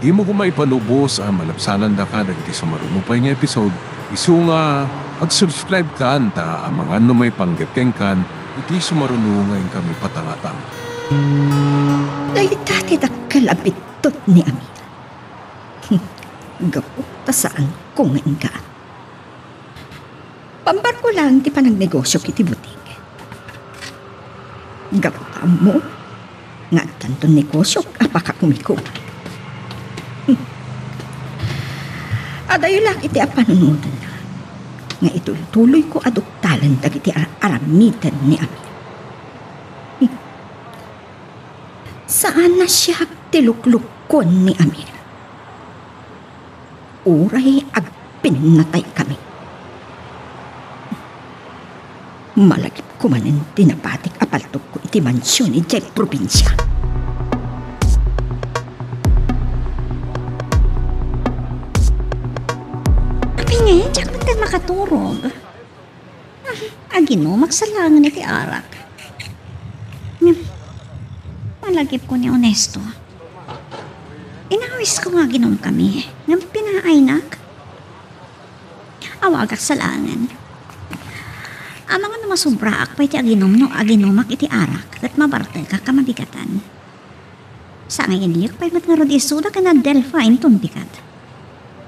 dimo koma ipalubos a malabsanandaka dagiti sumaruno pay nga episode. Isu nga, ag-subscribe kan ta amangan no maipanggep kenkan iti sumaruno nga inkami patangatang. Dayta ti dakkel a bittut ni Amir. Gapu ta saanko nga inka. Pambarko laeng ti panagnegosiok iti butik. Gapu ta ammo nga addanton negosiok a pakakumiko. Adayo la iti a panunotanna nga itultuloyko a duktalen dagiti ar-, aramiden ni Amir. Saan a siak ti luklukkon ni Amir. Uray agpinnataykami. Malagipko manen ti nabatik a paltogko iti mansion idiay probinsia. Apay ngay, diak met makaturog. Ah, aginumak sa laengen iti arak. Ngem, malagipko ni Onesto. Isko nga aginumkami, ngem pinaaynak. Awagak sa laengen. Amangan no masubraak pay ti aginum no aginumak iti arak, ket mabartekak a mabigatan. Sangayek pay met ngarud isuda ken Adelfa inton bigat.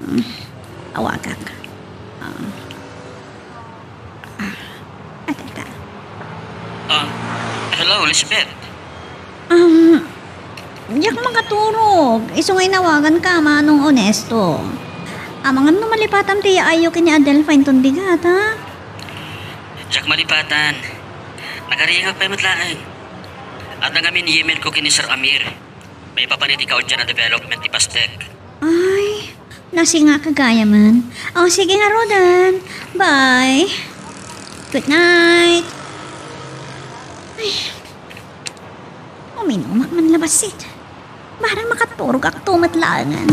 Hmm, awagak. Ah. Ah, adda. Ah, hello, Lisbeth. Um, diak makaturog. Isu nga inawaganka, Manong Onesto. Amangan no malipatam ti yaayyo ken ni Adelfa inton bigat, ha? Diak malipatan. Nagaringak pay met laeng. Adda ngamin email ko ken ni Sir Amir. Maipapan iti kaudyan a development ti Pastek. Ay, nasingak gayam. O, sige ngaruden. Bye. Good night. Ay, uminumak man la bassit. Barang makaturogakto met laengen.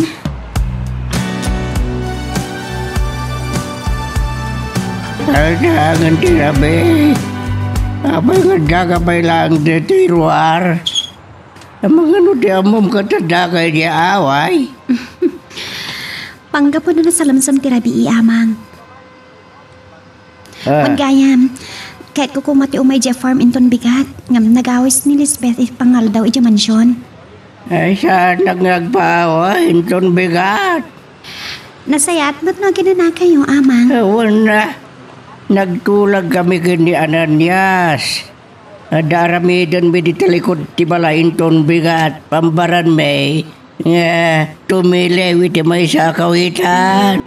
Ay, naangan ti rabii. Apay nga adda ka pay laeng ditoy ruar? Amangan no ti ammom ket adda kay di away? Panggapu na nasalamsam ti rabii, Amang. Ah. Wen gayam, kayatko koma ti umay idiay farm inton bigat, ngem nagawis ni Lisbeth iti pangaldaw idiay mansion. Ay, saannak nga agpaaway inton bigat. Nasayaat met no aginanakayo, Amang. Awan na. Nagtulag kami ken ni Ananias. Adda aramidenmi dita likud ti balay inton bigat, pambaranmi nga tumiliw iti maysa a kawitan.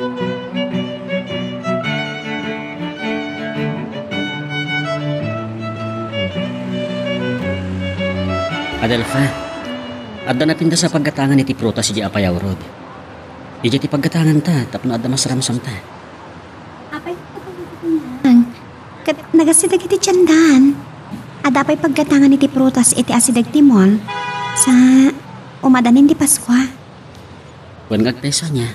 Adelfa, adda napintas a paggatangan iti prutas idiay apay a urod. Idiay ti paggatanganta tapno adda masaramsamta. Apay, ket nagasideg iti tiendan. Adda pay paggatangan iti prutas iti asideg ti mall. Sa, umadanin ti Paskua. Wen nga agpayso ania.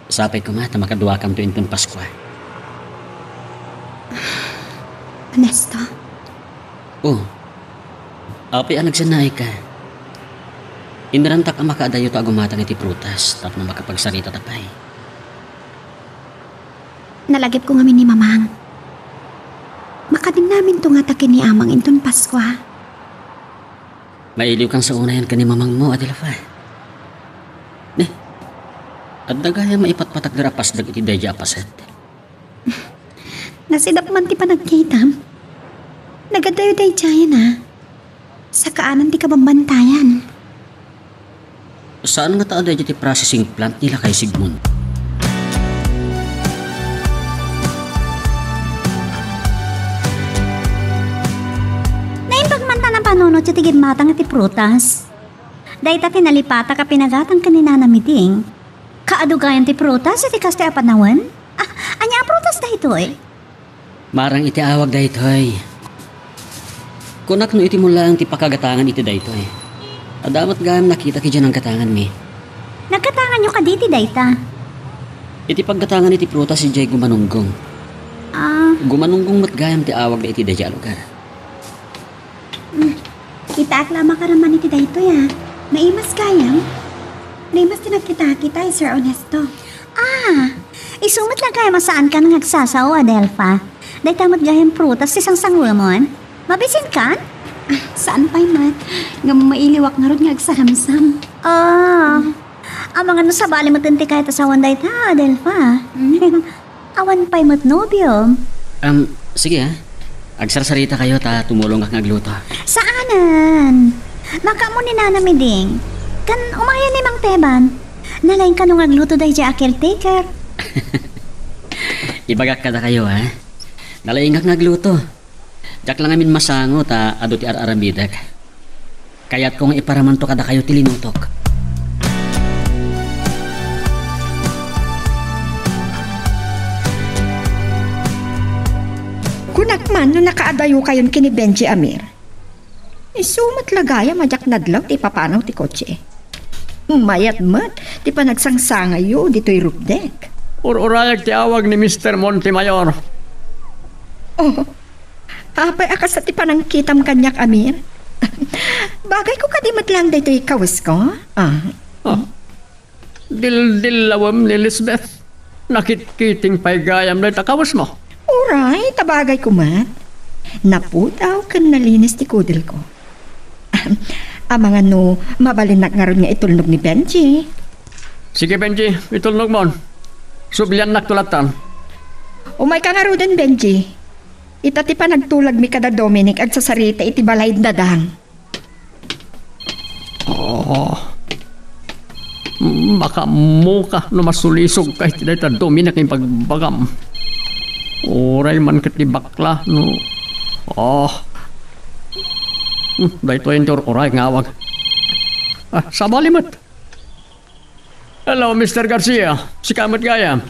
Sapay koma ta makaduakamto inton Paskua. Onesto? O. Apay a nagsannaayka? Inrantak a makaadayoto a gumatang iti prutas tapno makapagsaritata pay. Nalagipko ngamin ni Mamang. Makadinnaminto ngata ken ni Amang inton Paskua. Mailiwkan sa unayen ken ni Mamangmo, Adelfa. Ne, adda gayam maipatpatakder a pasdek iti daydiay a paset. Nasidap man ti panagkitam. Nagadayo daydiayen a. Sakaanan ti kabambantayan. Saan ngata a daydiay ti processing plant ni Lakay Sigmund? Naimbag man ta napanunotyo ti gimmatang iti prutas. Dayta ti nalipatak a pinagatang ken ni Nana Miding. Kaadu gayam ti prutas iti kastoy a panawen? Ah, ania a prutas daytoy? Marang iti awag daytoy. Kunak no itimon laeng ti pakagatangan iti daytoy. Adda met gayam nakitak idiay nanggatanganmi. Naggatanganyo kadi iti dayta? Iti paggatangan iti prutas idiay gumanunggong. Ah. Gumanunggong met gayam ti awagda iti daydiay a lugar. Hmm. Kitaak la a makaramman iti daytoy a. Naimas gayam. Naimas ti nagkitaak ita, Sir Ernesto. Ah, isu met la gayam a saankan nga agsasao, Adelfa. Dayta met gayam prutas ti sangsangwemon. Mabisinkan? Ah, saan pay met. Ngem mailiwak ngarud nga agsaramsam. Ah, amangan no sabali met ti kayat a sawen dayta, Adelfa. Hmm? Awan pay met nobiom. Am, sige, ah. Agsarsarita kayo ta tumulongak nga agluto. Saanen. Makaammo ni Nana Miding. Ken umayen ni Mang Teban. Nalaing kano nga agluto daydiay a caretaker. Ibagak kadakayo, ha? Nalaingak nga agluto. Diak la ngamin masango ta adu ti ar-aramidek. Kayatko nga iparamanto kadakayo ti linutok. Kunak man no nakaadayokayon ken ni Benji, Amir. Isu met la gayam a diak nadlaw ti ipapanaw ti kotse. Mayat met ti panagsangsangayyo ditoy roof deck. Ur-urayag ti awag ni Mister Montemayor. Oh, apay a kasta ti panangkitam kaniak, Amir? Bagayko kadi met laeng daytoy kawesko? Ah. Ah. Dildillawem ni Lisbeth. Nakitkiting pay gayam dayta kawesmo. Uray, ta bagay koma. Napudaw ken nalinis ti kudelko. Amangan no mabalinnak ngarud nga itulnog ni Benji. Sige, Benji, itulnogmon. Subliannakto lattan. Umayka ngaruden, Benji. Ita ti panagtulagmi kada Dominic agsasarita iti balay da Dang. Oh. Makaammoka no masulisogka iti dayta Dominic nga ibagbagam. Uray man ket ti bakla no. Oh. Hmm, daytoy ti ur-uray nga awag. Ah, sabali met. Hello, Mister Garcia. Sika met gayam.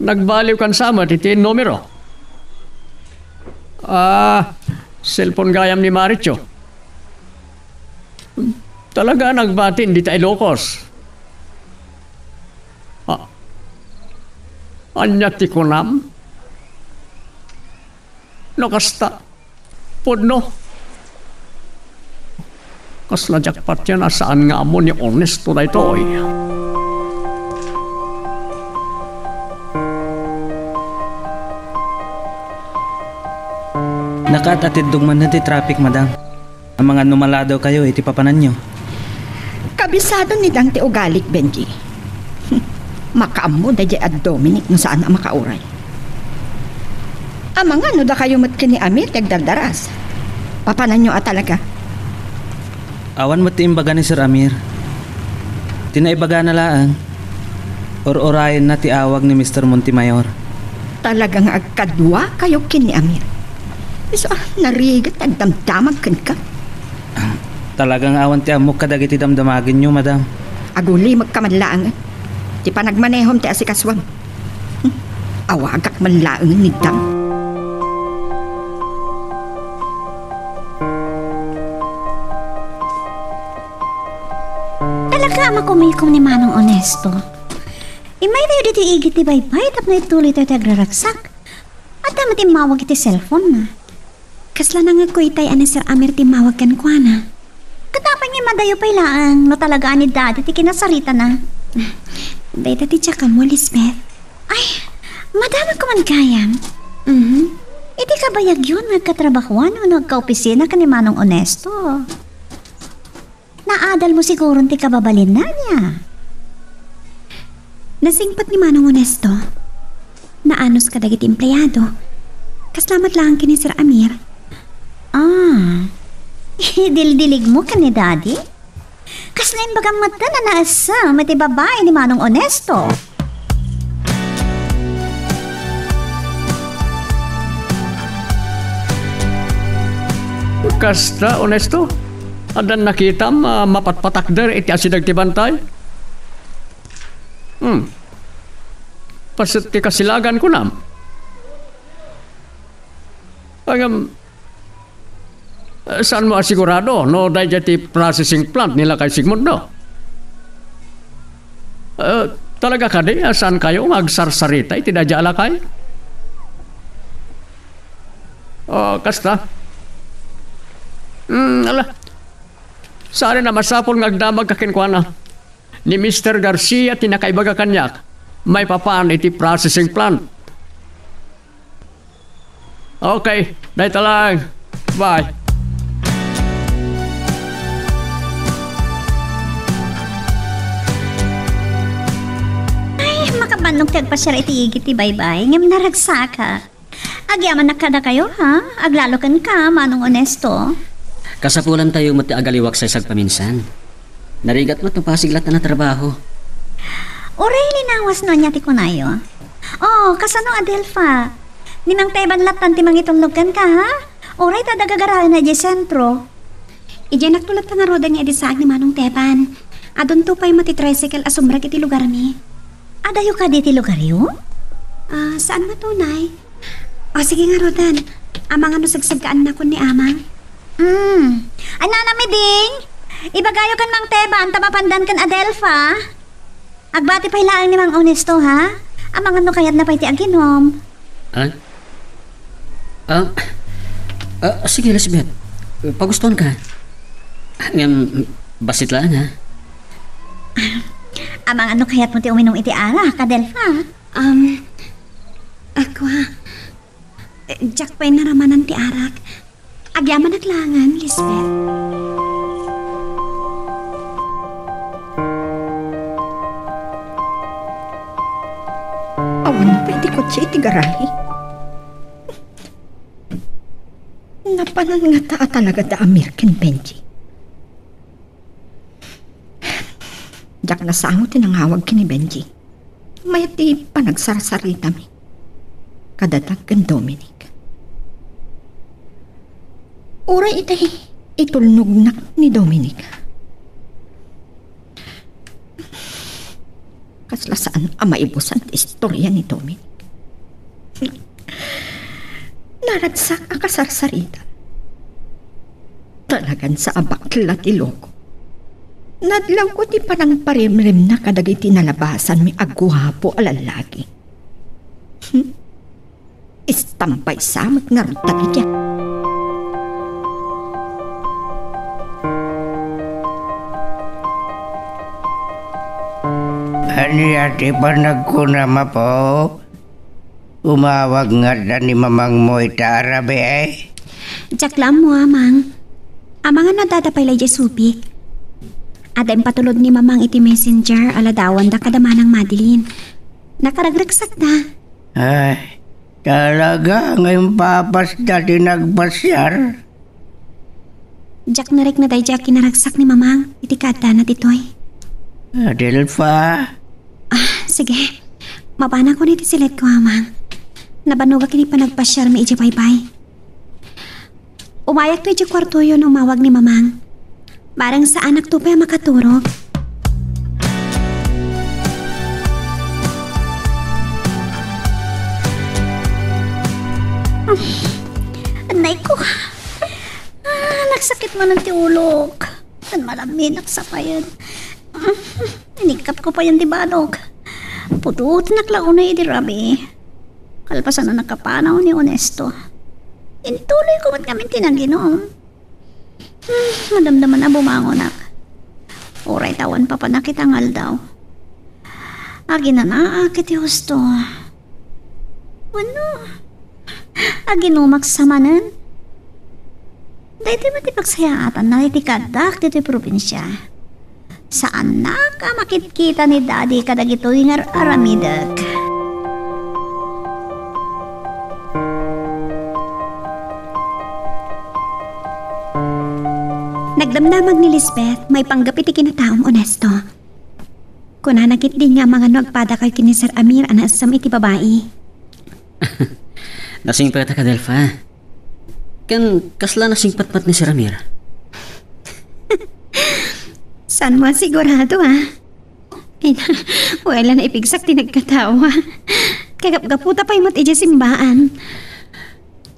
Nagbaliwkan sa met iti numero. Ah, cellphone gayam ni Maricho. Talaga nagbatin dita Ilocos. Ah, ania ti kunam? No kasta, pudno. Kasla jackpot yan a saan nga ammo ni Ernesto daytoy. Nakaat-atiddog manen ti traffic, madam. Amangan no maladawkayo iti papananyo. Kabisado ni Dang ti ugalik, Benji. Makaammo daydiay a Dominic no saan a makauray. Amangan no dakayo met ken ni Amir ti agdardaras. Papananyo a talaga? Awan met ti imbaga ni Sir Amir. Ti naibagana laeng, ur-urayenna ti awag ni Mister Montemayor. Talaga nga agkaduakayo ken ni Amir. Isu a, narigat ti agdamdamag kenka. Talaga nga awan ti ammok kadagiti damdamagenyo, madam. Agulimekka man laengen. Ti panagmanehom ti asikasuam. Hmm, awagak man laengen ni Dang. Talaga a makumikom ni Manong Onesto. Immaytayo ditoy igid ti baybay tapno ituloytayo ti agraragsak. Adda met immawag iti cellphone-na. Kasla nangngegko itay a ni Sir Amir ti immawag kenkuana. Ket apay nga madayo pay laeng no talaga a ni Daddy ti kinasaritana? Dayta ti diak ammo, Lisbeth. Ay, madamagko man gayam. Mhm. Iti kabayagyo no agkatrabahoan wenno agkaopisina ken ni Manong Onesto. Naadalmo siguron ti kababalinna, ania? Nasingpet ni Manong Onesto. Naanus kadagiti empleado. Kasla met laeng ken ni Sir Amir. Ah. Idildiligmo ken ni Daddy? Kasla imbagam met a naessem iti babai ni Manong Onesto. Kasta, Onesto? Addan nakitam a mapatpatakder iti asideg ti bantay? Hmm. Paset ti kasilagan, kunam? Ngem, saanmo a sigurado no daydiay ti processing plant ni Lakay Sigmundo? Eh, talaga kadi a saankayo nga agsarsarita iti daydiay a lakay? Oh, kasta? Hmm, ala. Saanen a masapul nga agdamagka kenkuana. Ni Mister Garcia ti nakaibaga kaniak maipapan iti processing plant. Okay, dayta lang. Bye. Ay, makabannok ti agpasiar iti igid ti baybay, ngem naragsakak. Agyamanak kadakayo, ha? Aglalo kenka, Manong Onesto. Kasapulantayo met ti agaliwak saysagpaminsan. Narigat met no pasig latta a trabaho. Uray linawas no ania ti kunayo. Oh, kasano, Adelfa? Ni Mang Teban lattan ti mangitulnog kenka, ha? Uray ta adda gagaraenna idiay sentro. Idiay nakto latta ngaruden nga idi saag ni Manong Teban. Adunto pay met ti tricycle a sumrek iti lugarmi. Adayo kadi ti lugaryo? Ah, saan met unay? O, sige ngaruden. Amangan no sagsaggaannakon ni Amang. Hmm. Ay, Nanang Miding, ibagayo ken Mang Teban ta mapandan ken Adelfa. Agbati pay laeng ni Mang Onesto, ha? Amangan no kayatna pay ti aginom. Ah? Ah, ah, sige, Lisbeth. Pagustuanka. Ngem, bassit laeng, ha? Amangan no kayatmo ti uminum iti arak, Adelfa? Um, ako, ah. Eh, diak pay naramanan ti arak. Agyamanak laengen, Lisbeth. Awan pay ti kotse iti garahe. Napanan ngata a talaga da Amir ken Benji? Diak nasango ti nangawag ken ni Benji. Mayat ti panagsarsaritami kadadak ken Dominic. Uray itay itulnognak ni Dominic. Kasla saan a maibusan ti istoria ni Dominic. Naragsak a kasarsarita. Talagan sa a bakla ti loko. Nadlawko ti panangparimrimna kadagiti nalabasanmi a guapo a lallaki. Hmm. Istampay sa met ngarud dagiti. Ania ti panagkunam, Apo? Umawag ngata ni mamangmo ita a rabii? Diak la ammo, Amang. Amangan no addada pay la idiay subik. Adda impatulod ni Mamang iti messenger a ladawanda kada Manang Madeline. Nakaragreksakda. Ay, talaga nga impapasda ti nagpasiar? Diak narikna daydiay a kinaragsak ni Mamang iti kaaddana ditoy. Adelfa? Ah, sige. Mabanakon iti siledko, Amang. Nabanogak iti panagpasiarmi idiay baybay. Umayakto idiay kuartoyo no umawag ni Mamang. Bareng saanakto pay a makaturog. Ah, anay ko. Ah, nagsakit manen ti ulok. Ken malaminak sa payen. Ah, inikkapko payen ti banok. Pudotenak la unay idi rabii. Kalpasan a nakapanaw ni Onesto, intuloyko met ngamin ti naginum. Hmm, madamdaman a bumangonak. Uray ta awan papanak ita nga aldaw. Aginanaak iti husto. Wenno, aginumak sa manen? Daytoy met ti pagsayaatanna iti kaaddak ditoy probinsia. Saannak a makitkita ni Daddy kadagitoy nga ar-aramidek. Nagdamdamag ni Lisbeth maipanggep iti kinataom, Onesto. Kunana ketdi nga amangan no agpadakayo ken ni Sir Amir a naessem iti babai. Nasingpetak, Adelfa. Ken kasla nasingpetpet ni Sir Amir? Saanmo a sigurado, ah? Ay, wala na ipigsak ti nagkatawa. Kagapgaputa pay met idiay simbaan.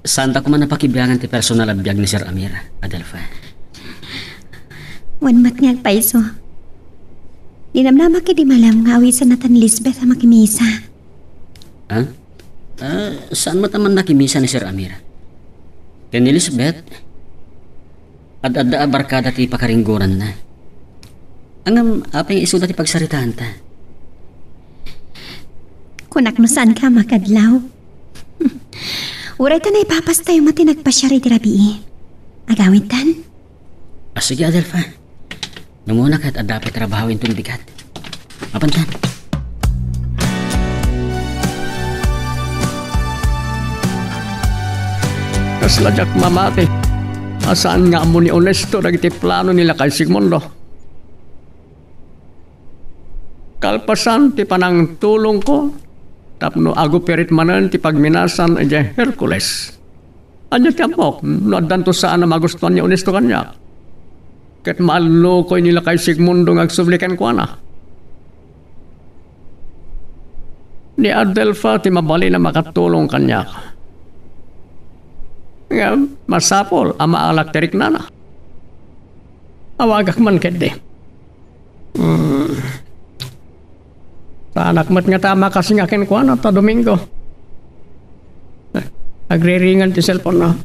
Saanta koma a pakibiangan ti personal a biag ni Sir Amir, Adelfa. Wen met nga agpayso. Dinamdamak idi malem nga awisanna tan ni Lisbeth a makimisa. Ah? Ah, saan met a mannakimisa ni Sir Amir? Ken ni Lisbeth, ad-adda a barkada ti pakaringgoranna. Ngem apay nga isuda ti pagsaritaanta? Kunak no saanka a makadlaw. Uray ta naipapastayo met ti nagpasiar iti rabii. Agawidtan? Ah, sige, Adelfa. Umuna ket adda pay trabaho inton bigat. Mapantan. Kasla diak mamati a saan nga ammo ni Onesto dagiti plano ni lakay Sigmundo. Kalpasan ti panangtulongko tapno agupirit manen ti pagminasan idiay Hercules. Ania ti ammok no addanto saan a magustuan ni Onesto kaniak? Ket maallukoy ni lakay Sigmundo nga agsubli kenkuana. Ni Adelfa ti mabalin a makatulong kaniak. Ngem masapul a maalak ti riknana. Awagak man ketdi. Hmm. Saanak met ngata a makasinga kenkuana ta Domingo. Agriringan ti cellphone na.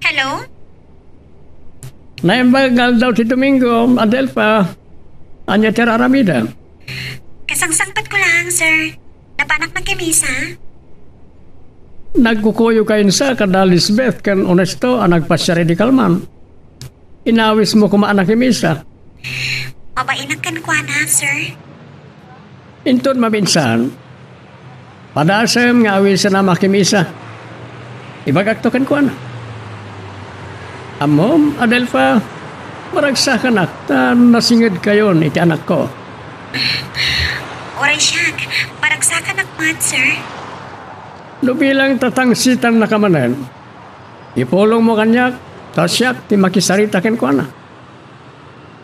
Hello? Naimbag nga aldaw ti Domingo, Adelfa. Ania ti ar-aramidem? Kasangsangpetko laeng, sir. Napanak makimisa. Nagkukuyo kaysa kada Lisbeth ken Honesto a nagpasiar idi kalman. Inawismo koma a nakimisa. Mabainak kenkuana, sir. Inton maminsan, padasem nga awisenna makimisa. Ibagakto kenkuana. Ammom, Adelfa, maragsakanak ta nasingedkayon iti anakko. Uray siak, maragsakanak met, sir. No bilang tatangsitannaka manen, ipulongmo kaniak, ta siak ti makisarita kenkuana.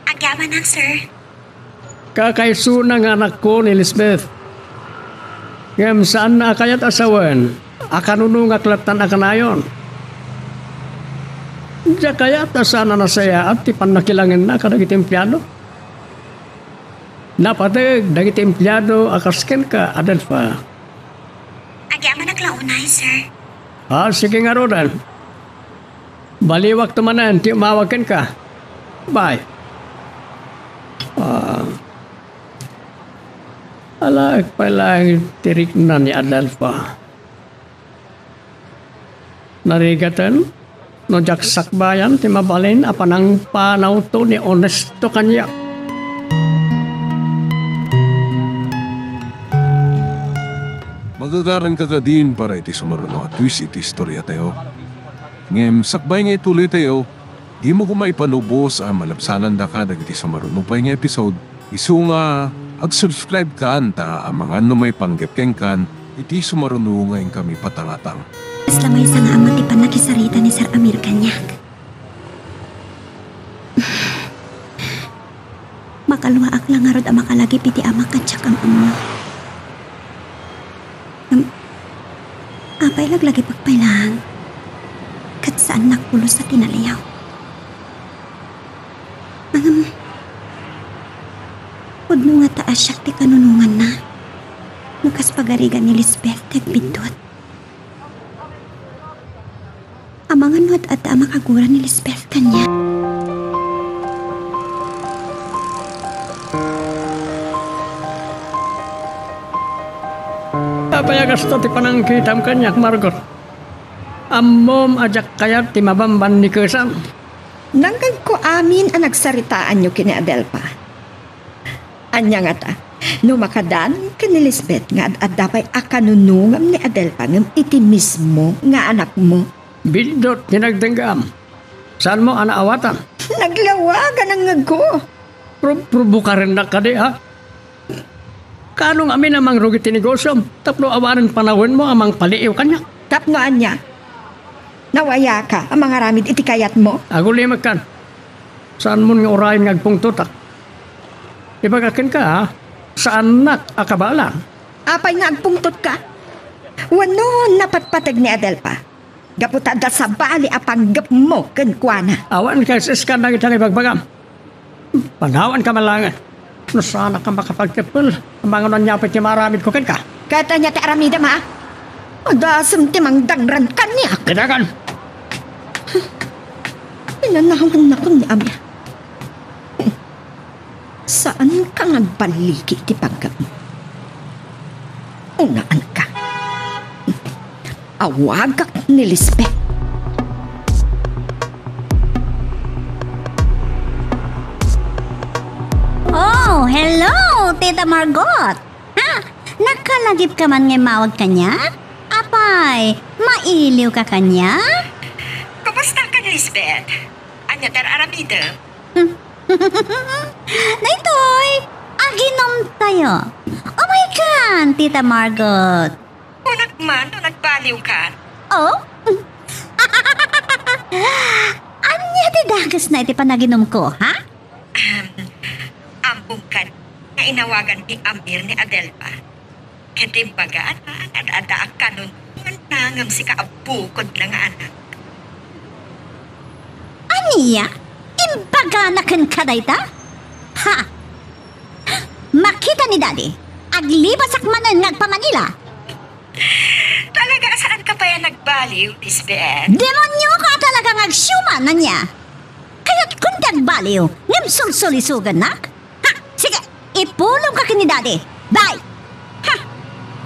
Agyamanak, sir. Kakaisuna nga anakko ni Lisbeth. Ngem saanna a kayat a sawen a kanunongak lattan a kanayon. Diak kayat a saan a nasayaat ti pannakilangenna kadagiti empleyado. Napateg dagiti empleyado a kas kenka, Adelfa. Agyamanak la unay, sir. Ah, sige ngaruden. Baliwakto manen ti umawag kenka. Bye. Ah. Alaek pay laeng ti rikna ni Adelfa. Narigaten no diak sakbayan ti mabalin a panangpanawto ni Honesto kaniak. Magagaranka kadin para iti sumaruno a twist iti istoriatayo. Ngem sakbay nga itulitayo, dimo koma ipalubos a malabsanandaka dagiti sumaruno pay nga episode. Isu nga, ag-subscribe kan ta amangan no maipanggep kenkan iti sumaruno nga inkami patangatang. Kasla maysa nga ammo ti pannakisarita ni Sir Amir kaniak. Makaluaak la ngarud a makalagip iti amak ken siak am-ammo. Ngem, apay laglagipek pay laeng? Ket saannak pulos a tinaliaw. Ngem, pudno ngata a siak ti kanunonganna no kas pagarigan ni Lisbeth ti agbiddut. Amangan no ad-adda a makagura ni Lisbeth kaniak. Apay a kasta ti panangkitam kaniak, Margot? Ammom a diak kayat ti mabambannikesam. Nangngegko amin a nagsaritaanyo ken ni Adelfa. Ania ngata, no makadan ken ni Lisbeth nga ad-adda pay a kanunongam ni Adelfa ngem iti mismo nga anakmo? Biddut ti nagdenggam. Saanmo a naawatan? Naglawa a nangngegko. Pro-, probokarennak kadi, ha? Kaano ngamin a mangrugi ti negosiom tapno awanen panawenmo a mangpaliiw kaniak? Tapno ania? Nawayaka a mangaramid iti kayatmo? Agulimekkan. Saanmon nga urayen nga agpungtotak. Ibagak kenka, ha? Saannak a kabaelan. Apay nga agpungtotka? Wenno napatpateg ni Adelfa? Gapu ta adda sabali a panggepmo kenkuana. Awan kas-iskan dagiti nangibagbagam. Panawanka man laengen. No saanak a makapagteppel, amangan no ania pay ti maaramidko kenka. Ket ania ti aramidem, ha? Adasem ti mangdangran kaniak. Idagan! Inanawannakon ni Amir. Saanka nga agballigi iti panggepmo. Unaanka. Awagak ni Lisbeth. Oh, hello, Tita Margot. Ha? Nakalagipka man nga immawag kaniak? Apay, mailiwka kaniak? Kumustaka, Lisbeth? Ania ti ar-aramidem? Daytoy, aginomtayo. Umaykan, Tita Margot. Kunak man no nagbaliwkan. Oh? Ania ti dakesna iti panaginomko, ha? Ahem. Ammomkan nga inawagan ni Amir ni Adelfa. Ket imbagana nga ad-adda a kanunonganna ngem sika a bukodna nga anak. Ania? Imbagana kenka dayta? Ha? Makita ni Daddy, aglibasak manen nga agpa-Manila. Talaga a saanka pay a nagbaliw, Lisbeth? Demonioka a talaga nga agsiuman, ania? Kayatkon ti agbaliw, ngem sulsulisogannak? Ha, sige, Ipulongka ken ni Daddy. Bye! Ha!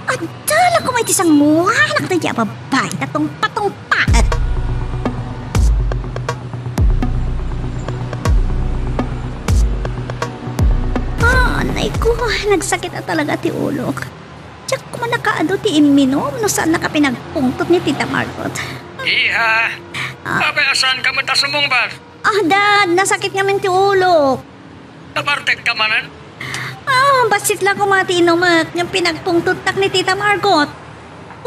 Adda la koma iti sanguanak daydi a babai ta tungpatungpaet. Ah, nay ko, nagsakit a talaga ti ulok. Diak koma nakaadu ti imminom no saannak a pinagpungtot ni Tita Margot. Iha, Ah. Apay a saanka met a sumungbat? Ah, Dad, nasakit ngamin ti ulok. Nabartekka manen? Ah, bassit la koma ti inumek ngem pinagpungtottak ni Tita Margot.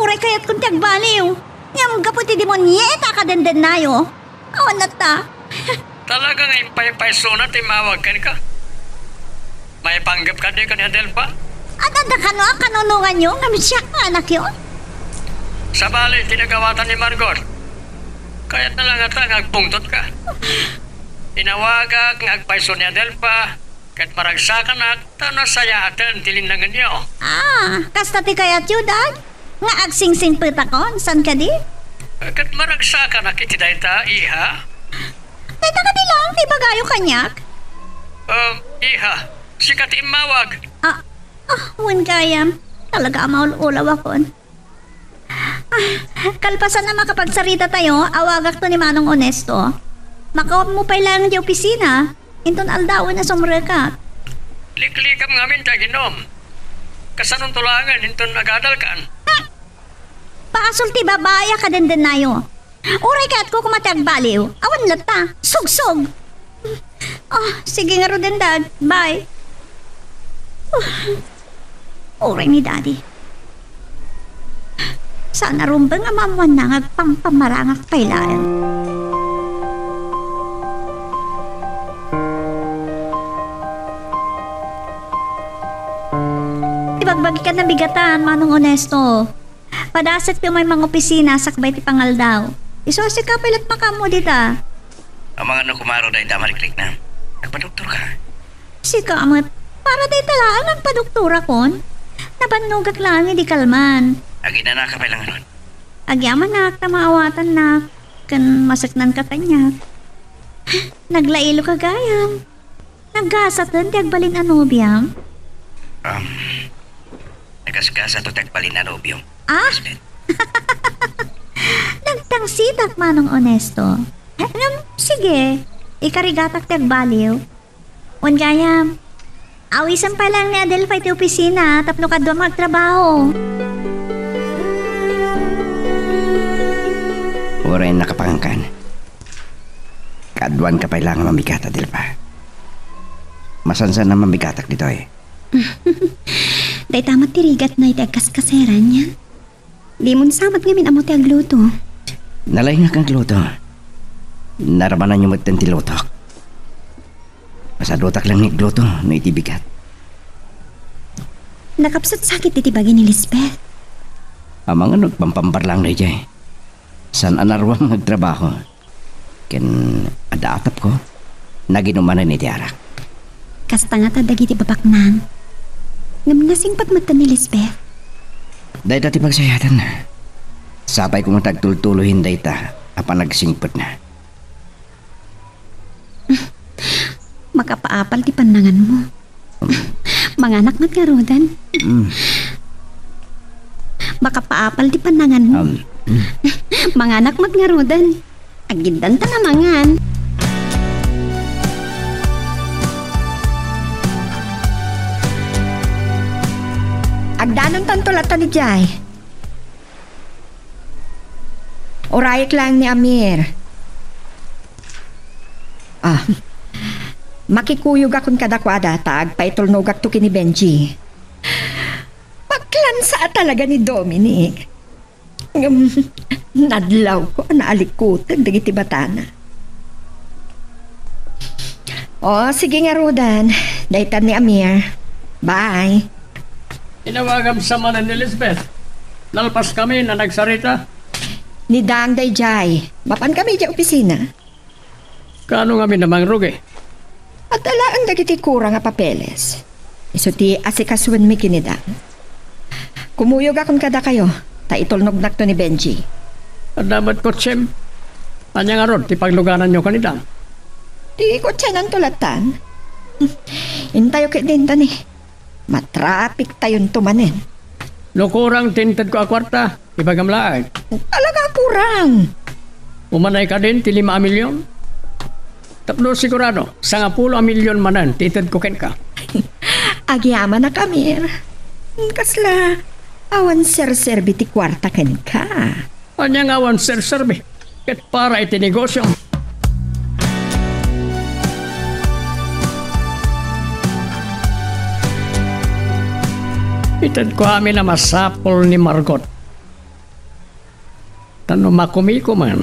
Uray kayatkon ti agbaliw. Ngem gapu iti demonieta a kadendennayo. Awan latta. Talaga nga impaypaysona ti immawag kenka. Maipanggepka dika ni Adelfa? Adda kano a kanunonganyo ngem siak nga anakyo? Sabali ti nagawatan ni Margot. Kayatna la ngata nga agpungtotka. Inawagak nga agpayso ni Adelfa, ket maragsakanak ta nasayaaten ti linnangenyo. Ah, kasta ti kayatyo, Dad? Nga agsingsingpetakon, saan kadi? Ket maragsakanak iti dayta, iha. Dayta kadi laeng ti ibagayo kaniak? Um, iha, sika ti immawag. Ah, ah, wen gayam. Talaga a maul-ulawakon. Ah, kalpasan a makapagsarita tayo, awagakto ni Manong Onesto. Makaupmo pay laeng idiay opisina, inton aldawen a sumrekak. Liklikam ngamin ti aginom. Kasanonto laengen inton agadalkan? Hmm. Basol ti babai a kadendennayo. Uray kayatko koma ti agbaliw, awan latta. Sugsog! Ah, sige ngaruden, Dad. Bye. Ah, uray ni Daddy. Saan a rumbeng a maammoanna nga agpampamarangak pay laeng. Ibagbagik a nabigatan, Manong Onesto. Padasek ti umay mangopisina sakbay ti pangaldaw. Isu a sika pay laeng makaammo dita. Amangan no kumaro dayta a mariklikna. Agpadoktorka. Sika met, para dayta laeng agpadoktorakon? Nabannogak laeng idi kalman. Aginanaka pay laeng ngarud. Agyamanak ta maawatannak, ken maseknanka kaniak. Naglailoka gayam. Naggasaten ti agbalin a nobiam? Um, nagasgasato ti agbalin a nobiom. Ah? Lisbeth. Nagtangsitak, Manong Onesto. Ngem, sige, ikarigatak ti agbaliw. Wen gayam, awisem pay laeng ni Adelfa iti opisina tapno kaduam nga agtrabaho. Uray nakapangankan. Kaaduanka pay laeng a mamigat, Adelfa. Masansan a mamigatak ditoy. Dayta met ti rigatna iti agkaskaseran, nia? Dimon sa met ngamin ammo ti agluto. Nalaingak nga agluto. Naramananyo metten ti lutok. Masadutak laeng nga agluto no iti bigat. Nakapsut sakit iti bagi ni Lisbeth. Amangan no agpampambarlang daydiay. Saan a naruam nga agtrabaho. Ken adda atapko, naginumanan iti arak. Kasta ngata dagiti babaknang. Ngem nasingpet met ni Lisbeth. Dayta ti pagsayaatna. Sapay koma ta agtultuloyen dayta a panagsingpetna. Makapaapal ti pannanganmo. Manganak met ngaruden. Mm. Makapaapal ti pannanganmo. Um, mm. Manganak met ngaruden. Agiddanta a mangan. Agdanontanto latta idiay. Urayek laeng ni Amir. Ah, makikuyogakon kadakuada ta agpaitulnogakto ken ni Benji. Paklansa a talaga ni Dominic. Ngem, nadlawko a naalikutek dagiti batana. O, sige ngaruden. Dayta ni Amir. Bye. Inawagam sa manen ni Lisbeth. Nalpaskami a nagsarita. Ni Dang daydiay. Mapankami idiay opisina. Kaano ngamin a mangrugi? Adda laeng dagiti kurang a papeles. Isu ti asikasuenmi ken ni Dang. Kumuyogakon kadakayo, ta itulnognakto ni Benji. Adda met kotsem? Ania ngarud ti paglugananyo ken ni Dang? Ti kotsenanto lattan. Intayo ketdin, Tony. Matrapik tayonto manen. No kurang ti intedko a kuarta, ibagam laeng. Talaga kurang. Umanay kadin ti lima a milyon? Tapno sigurado, sangapulo a milyon manen ti itedko kenka. Agyamanak, Amir. Kasla, awan serserbi ti kuarta kenka. Ania nga awan serserbi? Ket para iti negosio. Itedko amin a masapul ni Margot. Ta no makumiko man,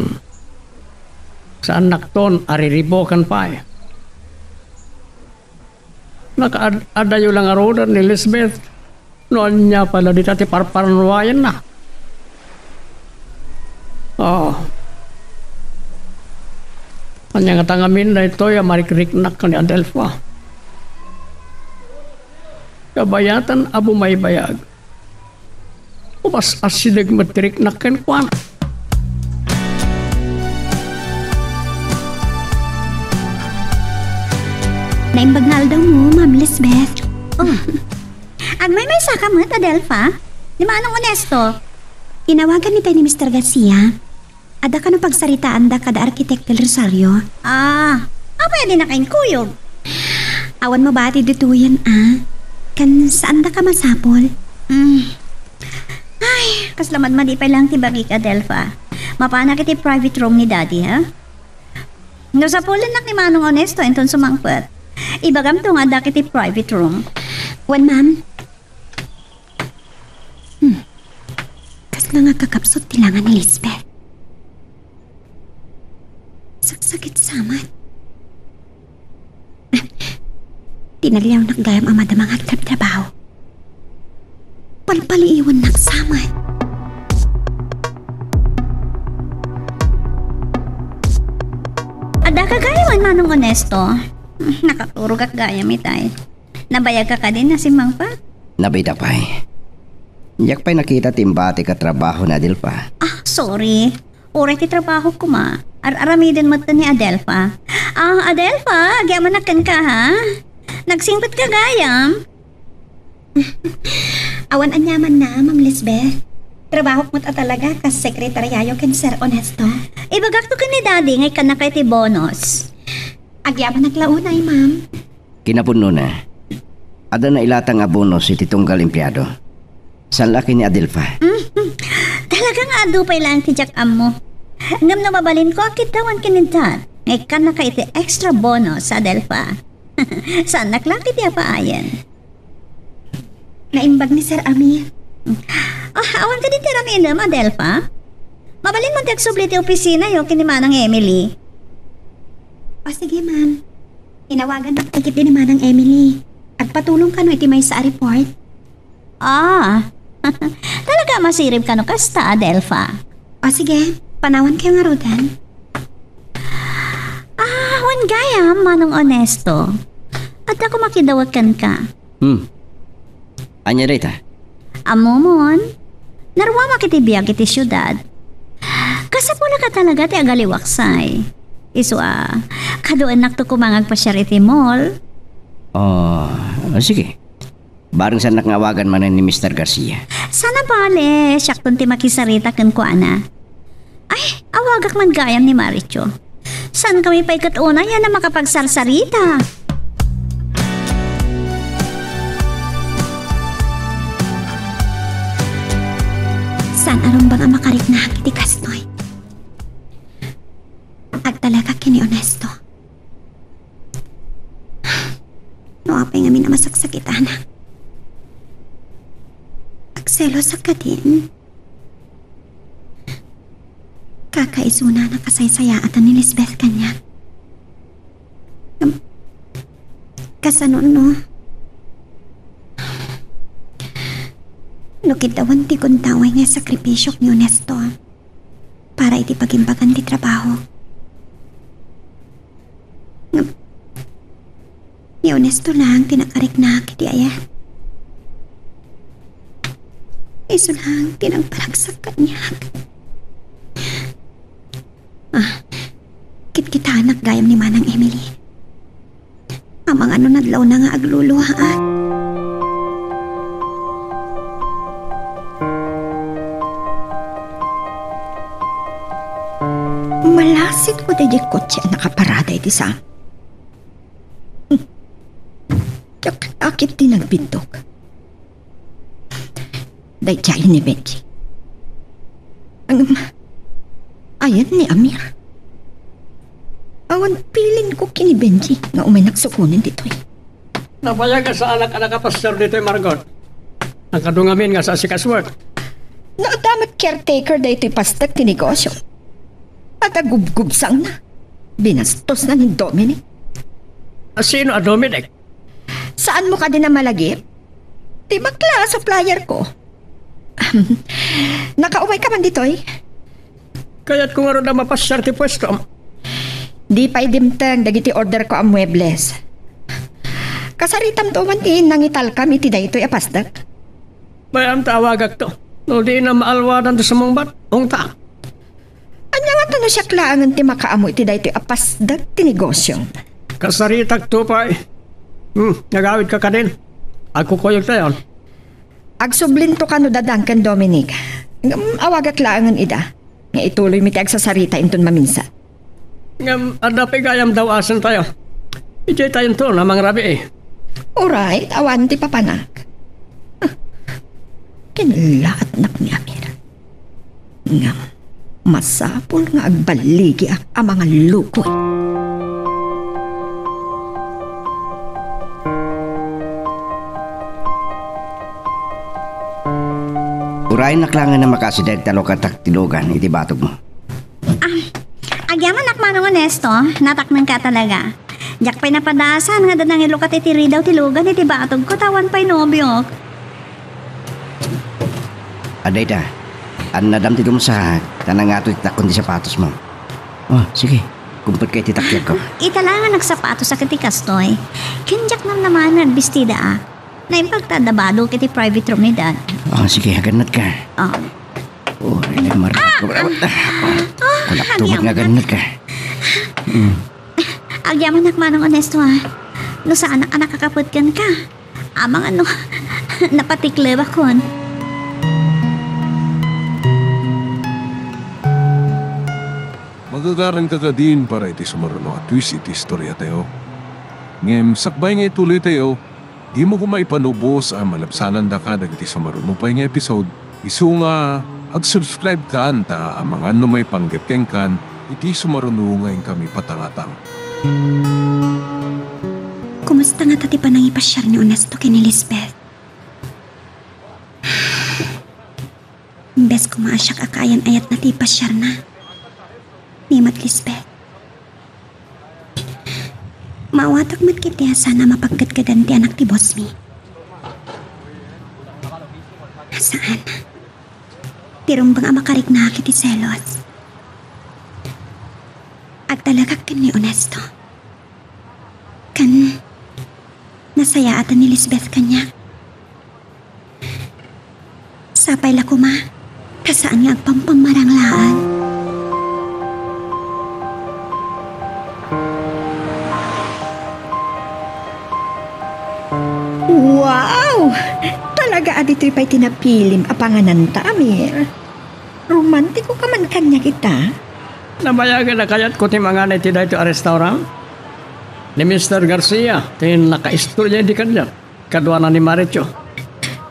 saannakton a riribukan pay. Nakaad-adayo la ngaruden ni Lisbeth no ania pay la dita ti parparnuayenna. Ah. Ania ngata ngamin daytoy a marikriknak ken ni Adelfa? Kabayatan a bumaybayag. Umas asideg met ti riknak kenkuana. Naimbag nga aldawmo, Ma'am Lisbeth. Oh. Agmaymaysa ka met, Adelfa? Ni Manong Onesto? Inawagan itay ni Mister Garcia. Adda kano pagsaritaanda kada Arkitek Del Rosario? Ah, apay a dinaka inkuyog? Awan mabaati ditoyen a. Ken saandaka masapul. Mm. Ay, kasla madmadi pay laeng ti bagik, Adelfa. Mapanak iti private room ni Daddy, ha? No sapulennak ni Manong Onesto inton sumangpet, ibagamto nga addak iti private room. Wen, ma'am. Hmm. Kasla nga kakapsut ti langa ni Lisbeth. Saksakit sa met. Tinaliawnak gayam a madama nga agtrabtrabaho. Palpaliiwannak sa met. Adda ka gayam, Manong Onesto. Nakaturogak gayam itay. Nabayagka kadin a simmangpet? Nabayda pay. Diak pay nakita ti imbatik a trabaho ni Adelfa. Ah, sorry. Uray ti trabaho koma. Ar-aramiden met ni Adelfa. Ah, Adelfa, agyamanak kenka, ha? Nagsingpetka gayam? Awan aniamanna, Ma'am Lisbeth. Trabahok met a talaga kas sekretariayo ken Sir Onesto. Ibagakto ken ni Daddy nga ikkannaka iti bonus. Agyamanak la unay, ma'am. Kinapudnona, adda nailatang a bonus iti tunggal empleado. Saan la ken ni Adelfa. Mhm. Talaga nga adu pay laeng ti diak ammo. Ngem no mabalinko a kiddawan ken ni Dad, nga ikkannaka iti extra bonus, Adelfa. Saannak la ket ti apaayen. Naimbag ni Sir Amir. Ah, awan kadin ti aramidem, Adelfa? Mabalinmon ti agsubli ti opisinayo ken ni Manang Emily. O, sige, ma'am. Inawagannak ti ketdi ni Manang Emily. Agpatulong kano iti maysa a report. Ah, talaga a masirib kano kasta, Adelfa. O, sige. Panawankayo ngaruden. Ah, wen gayam, Manong Onesto. Adda koma kidawek kenka. Hmm. Ania dayta? Ammomon, naruamak iti biag iti siudad. Kasapulak a talaga ti agaliwaksay. Isu a, kaduennakto koma nga agpasiar iti mall. Ah, sige. Bareng saannak nga awagan manen ni Mister Garcia. Saan a bale, siakton ti makisarita kenkuana. Ay, awagak man gayam ni Maricho. Saankami pay ket unayen a makapagsarsarita. Saan a rumbeng a makariknak iti kastoy. Agtalekak ken ni Onesto. No apay ngamin a masaksakitanak. Agselosak kadin. Kakaisuna a nakasaysayaatan ni Lisbeth kaniak. Ngem, kasano no? No kiddawan ti kuntaway nga sakripisiok ni Onesto para iti pagimbagan ti trabaho. Ngem, ni Onesto lang ti nakariknak iti ayat. Isu lang ti nagparagsak kaniak. Ah, kitkitaennak gayam ni Manang Emily. Amangan no nadlawna nga agluluaak. Malasit ko daydiay kotse a nakaparada iti saan. Hmm. Diak lakit ti nagbiddog. Daydiay ni Benji. Ngem, ayan ni Amir. Awan feeling ko ken ni Benji nga umaynak sukonen ditoy. Nabayag a saanak a nakapasiar ditoy, Margot. Haan kano ngamin nga saasikasuek. No adda met caretaker daytoy pasdek ti negosio. Adda gubgubsangna. Binastosna ni Dominic. A, sino a Dominic? Saanmo kadi a malagip? Ti bakla a supplier ko. Ahem. Nakaumayka man ditoy? Kayatko ngarud a mapasiar ti puestom. Di pay dimteng dagiti order ko a muebles. Kasaritamto man ti nangitalkam iti daytoy a pasdek. Bay-am ta awagakto. No dina maalwadan ti sumungbat, ungta. Ania ngata no siak laengen ti makaammo iti daytoy a pasdek ti negosio? Kasaritakto pay. Hmm, agawidka kadin. Agkukuyogtayon. Agsublinto kano da Dan ken Dominic. Ngem awagak laengen ida nga ituloymi ti agsasarita inton maminsan. Ngem adda pay gayam daw-asen tayo. Idiay tayonto a mangrabii. Uray, awan ti papanak. Kinlaatnak ni Amir. Ngem masapul nga agballigiak a mangallukoy. Urayennak laengen a makasideg ta lukatak ti lugan iti batogmo. Ah, agyamanak manong Onesto, nataknengka talaga. Diak pay napadasan nga adda nangilukat iti ridaw ti lugan iti batogko ta awan pay nobiok. Adda ita, annadam ti dumsa, ta nangato ti takkon ti sapatosmo. Oh, sige, kumpetka iti takyagko. Ita laeng a nagsapatosak iti kastoy. Ken diak namnamaen nga agbistidaak. Naimbag ta adda badok iti private room ni Dad. Oh, sige, agannatka. Oh. Oh, ay, nagmarat ko. Ah, ah, ah, kulak tumat nga agannatka. Mm. Agyamanak manong Onesto, ha. No saanak a nakakapet kenka. Amangan no napatiklebakon. Magagaranka kadin para iti sumaruno a twist iti istoriatayo. Ngem sakbay nga ituloytayo, dimo koma ipanubos a malabsanandaka dagiti sumaruno pay nga episode. Isu nga, agsubscribe kan ta amangan no maipanggep kenkan iti sumaruno nga inkami patangatang. Kumusta ngata ti panangipasiar ni Onesto ken ni Lisbeth? Imbes koma a siak a kaayan-ayatna ti ipasiarna, ni met Lisbeth. Maawatak met ketdi a saan a mapaggadgadan ti anak ti bossmi. Saan. Ti rumbeng a makariknaak iti selos. Agtalekak ken ni Onesto. Ken nasayaatan ni Lisbeth kaniak. Sapay la koma, ta saan nga agpampangmarang laeng. Wow! Talaga a ditoy pay ti napilim a pangananta, Amir. Romantiko ka man kaniak ita? Nabayagen a kayatko ti mangan iti daytoy a restaurant. Ni Mister Garcia, ti nakaistorya idi kaniak. Kaduana ni Maricho.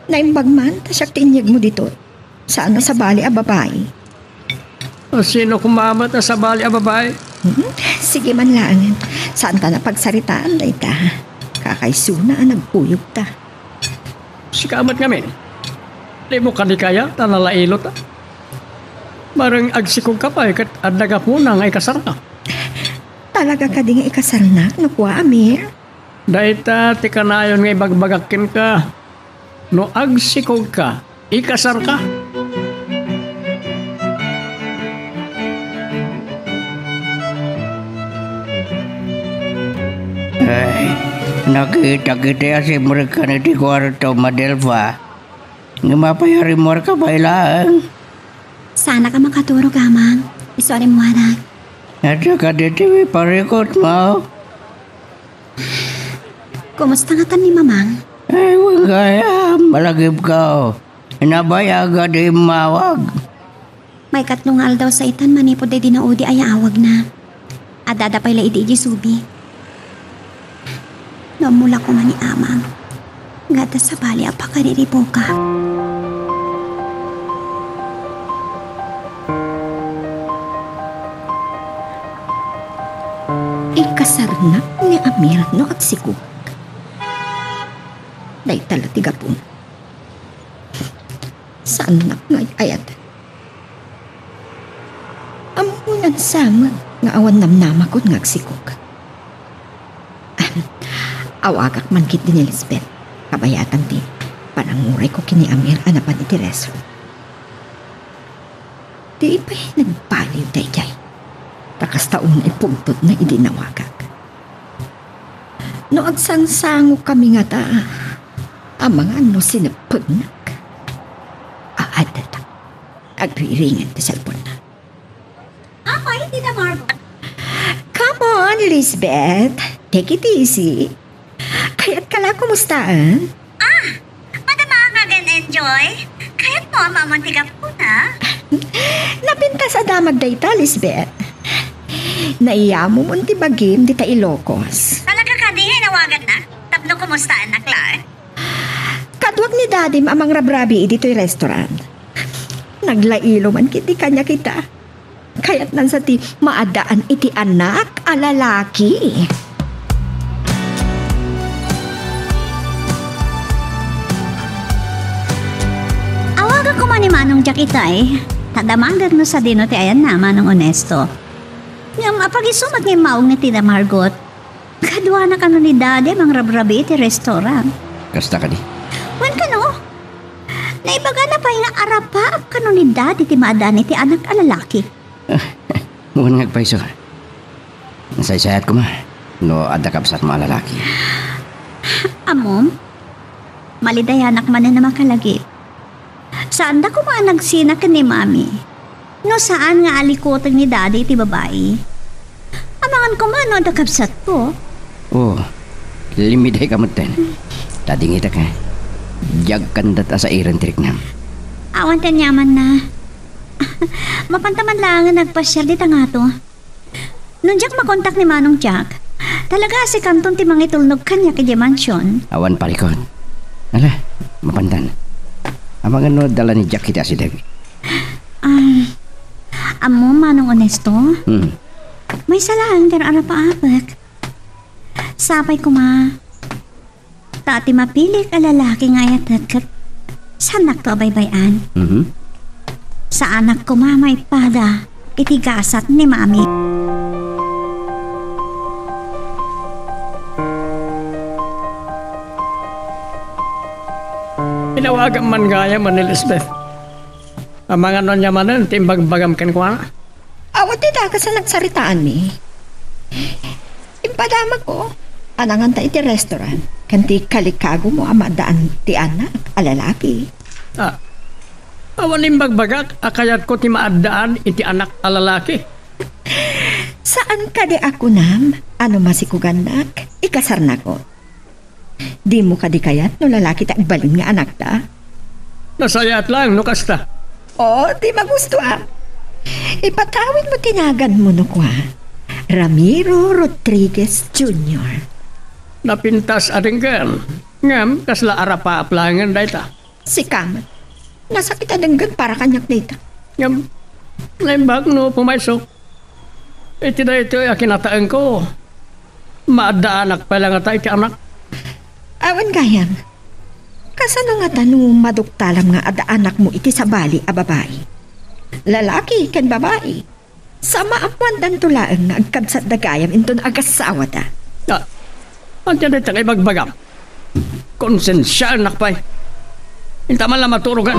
Naimbag man ta siak ti inyegmo ditoy. Saan a sabali a babai. O, sino koma met a sabali a babai? Hmm? Sige man laengen. Saanta a pagsaritaan dayta. Kakaisuna a nagkuyogta. Sika met ngamin. Dimo kadi kayat a nalailota? Bareng agsikogka pay ket adda gapuna nga ikasarka. Talaga kadi nga ikasarnak no kua, Amir? Dayta ti kanayon nga ibagbagak kenka. No agsikogka, ikasarka. Ay, nakitak iti asimrekkan iti kuarto, Madelfa. Ngem apay a rimmuarka pay laeng? Saanak a makaturog, Amang. Isu a rimmuarak. Adda kadi ti parikutmo? Kumusta ngatan ni Mamang? Ay, wen gayam, malagipko. Nabayag a di immawag. Maikatlo nga aldaw sa itan manipud daydi naudi a yaawagna. Addada pay la idi idiay subi. No ammok la koma ni Amang, nga adda sabali a pakariribukak. Ikasarnak ni Amir no agsikog. Dayta la ti gapuna. Saannak nga ay-ayaten. Ammonan sa met nga awan namnamakon nga agsikog. Awagak man ketdi ni Lisbeth. Kabayatan ti panangurayko ken ni Amir a napan iti restroom. Di pay nagbaliw daydiay. Ta kasta unay pungtotna idi nawagak. No agsangsangokami ngata, amangan no sineppegnak. Aadda ta. Agriringen ti cellphone-na. Apay, Tita Margot? Come on, Lisbeth. Take it easy. Kayatka la kumustaen? Ah, madama nga agen-enjoy. Kayatmo a maammoan ti gapuna? Napintas a damag dayta, Lisbeth. Naiyamomon ti bagim dita Ilocos. Talaga kadi nga inawagannak? Tapno kumustaennak laeng? Kaduak ni Dadim a mangrabrabii ditoy restaurant. Naglailo man ketdi kaniak ita. Kayatnan sa ti maaddaan iti anak a lalaki. Awagak koma ni Manong Jack itay, ta damagek no sadino ti ayanna, Manong Onesto. Ngem apag-isu met nga immaog ni Tita Margot. Kaduana kano ni Daddy a mangrabrabii iti restaurant. Kasta kadi? Wen kano, naibagana pay nga arapaap kano ni Daddy ti maaddaan iti anak a lalaki. Wen nga agpayso. Nasaysayat koma no adda kabsatmo a lalaki. Ammom, malidayanak manen a makalagip. Saanda koma a nagsina ken ni Mami. No saan nga alikuteng ni Daddy iti babai. Amangan koma no adda kabsatko. Oh, limidayka metten. Ta dingitek, eh. Diak kanda a sairen ti riknam. Awan ti aniamanna. Mapanta man laengen agpasiar dita ngato. No diak makontak ni Manong Jack, talaga a sikanton ti mangitulnog kaniak idiay mansion. Awan parikut. Ala, mapantan. Amangan no dala ni Jack iti asideg. Ah, ammom, Manong Onesto? Hmm. Maysa laeng ti arapaapek. Sapay koma. Ta ti mapilik a lalaki nga ayatek ket saannakto a baybay-an. Mhm. Saanak koma maipada iti gasat ni Mami. Inawagam man gayam ni Lisbeth. Amangan no ania manen ti imbagbagam kenkuana. Awan ti dakes a nagsaritaanmi. Impadamagko a nanganta iti restaurant ken ti kalikagumo a maaddaan ti anak a lalaki. Ah, awan imbagbagak a kayatko ti maaddaan iti anak a lalaki. Saan kadi a kunam a no masikugannak, ikasarnakon? Dimo kadi kayat no lalaki ti agbalin nga anakta? Nasayaat laeng no kasta. O, di magustoam. Ipatawidmo ti naganmo no kua, Ramiro Rodriguez Junior. Napintas a denggen, ngem kasla arapaap laengen dayta. Sika met. Nasakit a denggen para kaniak dayta. Ngem, naimbag no pumaysok. Iti daytoy a kinataengko, maaddaanak pay la ngata iti anak. Awan gayam. Kasano ngata no maduktalam nga adda anakmo iti sabali a babai? Lalaki ken babai. Sa maammoandanto laeng nga agkabsatda gayam inton agassawada. Ah, ania dayta nga ibagbagam? Konsensiaennak pay. Inta man la maturogan.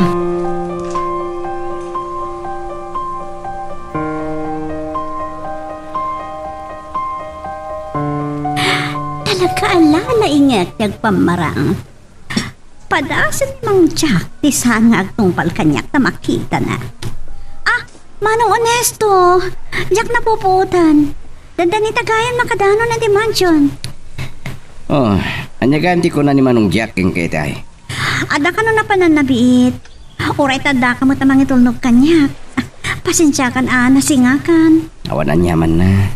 Talaga a lalaingek ti agpammarang. Padasen ni Mang Jack ti saan nga agtungpal kaniak ta makitana. Ah, Manong Onesto, diak napupuotan. Dandanita gayam makadanon iti mansion. Oh, ania gayam ti kuna ni Manong Jack kenka itay? Adda kano napanan a biit. Uray ta addaka met a mangitulnog kaniak. Pasensiakan a nasingakan. Awan aniamanna.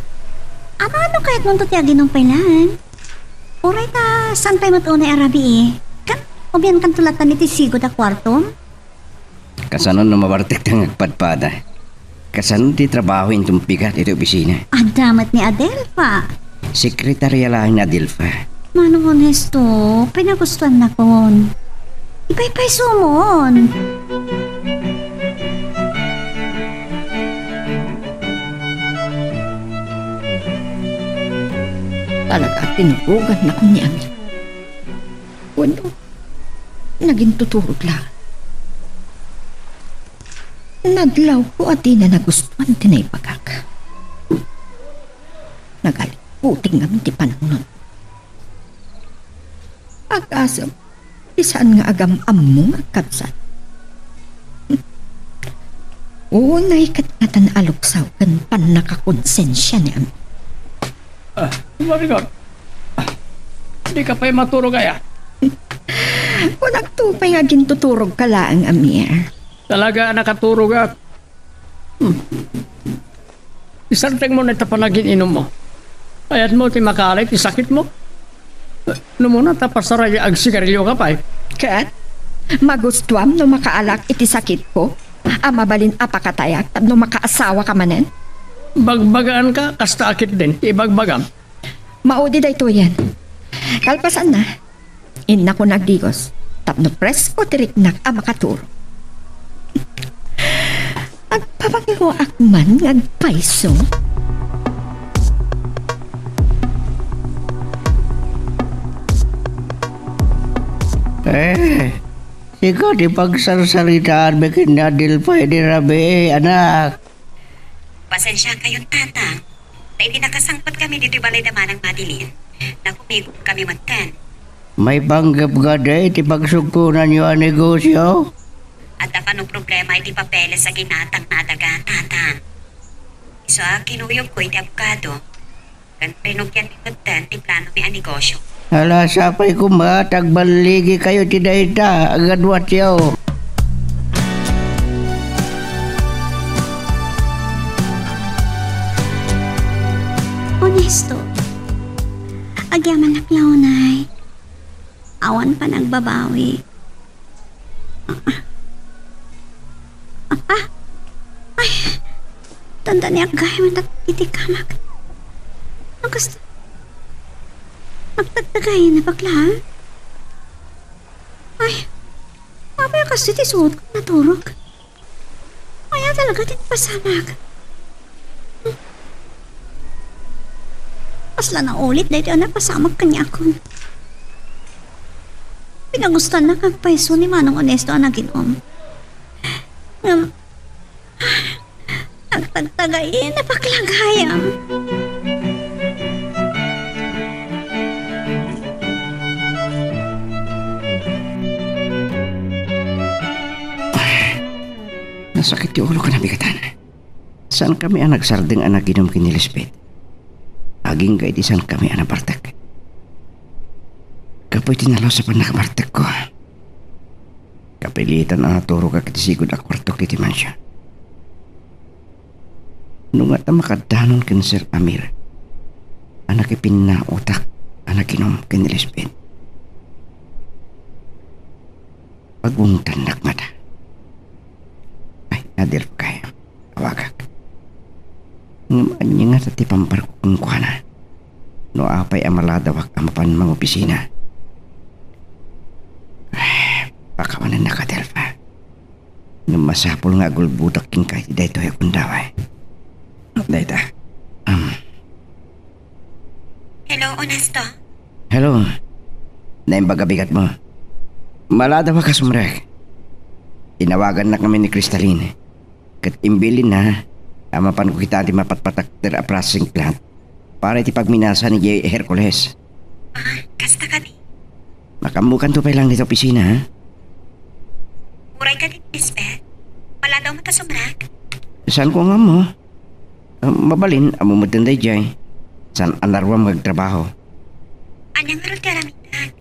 Ano-ano kayatmonto ti aginom pay laeng? Uray ta saan pay met unay a rabii? Kan, ubiankanto latta iti sigud a kuartom? Kasano no mabartekta nga agpadpada? Kasano ti trabaho inton pigat iti opisina? Adda met ni Adelfa. Sekretaria laeng ni Adelfa. Manong Honesto, pinagustuannakon. Ipaypaysomon. Talaga, tinulugan na ko ni Amir. Wenno, nagintuturog la. Nadlawko a dina nagustuan ti naibagak. Nagaliputing ngamin ti panunot. Agasem, ti saan nga agam-ammo nga agkabsat. Unay ket ngatan a luksaw ken pannakakonsensia ni Amir. Ah, Marigot. Ah, di ka pay maturog aya? Kunakto pay nga agintuturog ka laeng, Amir. Talaga a nakaturogak. Hmm. Isardengmo na ita panagin-inummo. Kayatmo ti makaalay ti sakitmo? No muna ta pasaray nga agsigarilio ka pay. Ket, magustuam no makaalak iti sakitko a mabalin a pakatayak tapno makaasawa ka manen? Bagbagaan ka, kasta a ketdin ti ibagbagam. Maudi daytoyen. Kalpasanna, innakon agdigos tapno presko ti riknak a makaturog. Agpapangiruaak man nga agpayso. Eh, sika ti pagsarsaritaanmi ken ni Adelfa idi rabii, anak. Pasensiakayon, Tatang. Ta idi nakasangpetkami ditoy balay da Manang Madeline, nakumigom kami metten. Maipanggep kadi ti pagsugkonanyo a negosio? Adda kano problema iti papeles a ginatang nga adaga, Tatang. Isu a kinuyogko iti abogado, ken rinugianmi metten ti planomi a negosio. Ala, sapay koma ta agballigikayo iti dayta a gaduatyo. Honesto, agyamanak la unay. Awan panagbabawi. Ah, ah. Ay, dandani aggayyem iti kamak. Nakas-, nagtagtagay na bakla, ha? Ay, apay a kas iti suot ko naturog? Aya talaga ti napasamak. Kasla naulit daytoy a napasamak kaniakon. Pinagustuannak nga agpayso ni Manong Honesto a nagin-om. Ngem, nagtagtagay, napaklagayam. Nasakit ti ulo ko, nabigatan. Saankami a nagsardeng a naginom ken ni Lisbeth. Agingga iti saankami a nabartek. Kapuy ti nalus a pannakabartekko. Kapilitan a naturogak iti sigud a kuartok iti mansion. No ngata makaddanon ken Sir Amir a nakipinnaotak a naginom ken ni Lisbeth. Pagungtannak ngata. Ay, Adelfa, awagak. Ngem ania ngata ti pamparko kenkuana no apay a maladawak a mapan mangopisina? Ay, pakawanennak, Adelfa. Ngem masapul nga agulbodak kenka iti daytoy a gundaway. Dayta. Um. Hello, Honesto? Hello. Naimbag a bigatmo. Maladawak a sumrek. Inawagannak ngamin ni Crystalline. Ket imbilinna a mapanko kitaen ti mapatpataker a processing plant para iti pagminasan idiay Hercules. Ah, kasta kadi? Makaammokanto pay laeng dita opisina, ha? Uray kadi, Lisbeth? Maladaw met a sumrek? Saanko nga ammo. Ah, mabalin, ammo metten daydiay. Saan a naruam nga agtrabaho. Ania ngarud ti aramidek?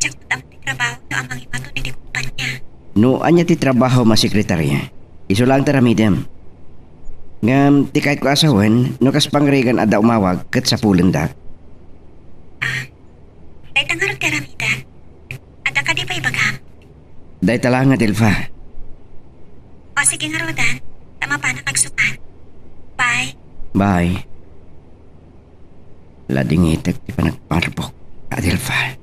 Diak met ammo ti trabaho no amangimaton iti kumpania. No ania ti trabaho, masekretarya, isu laeng ti aramidem. Ngem ti kayatko a sawen, no kas pangrigan adda umawag ket sapulendak. Ah, dayta ngarud ti aramidek. Adda kadi pay ibagam? Dayta laeng, Adelfa. O, sige ngaruden, ta mapanak agsukat. Bye. Bye. Ladingitek ti panagparbok, Adelfa.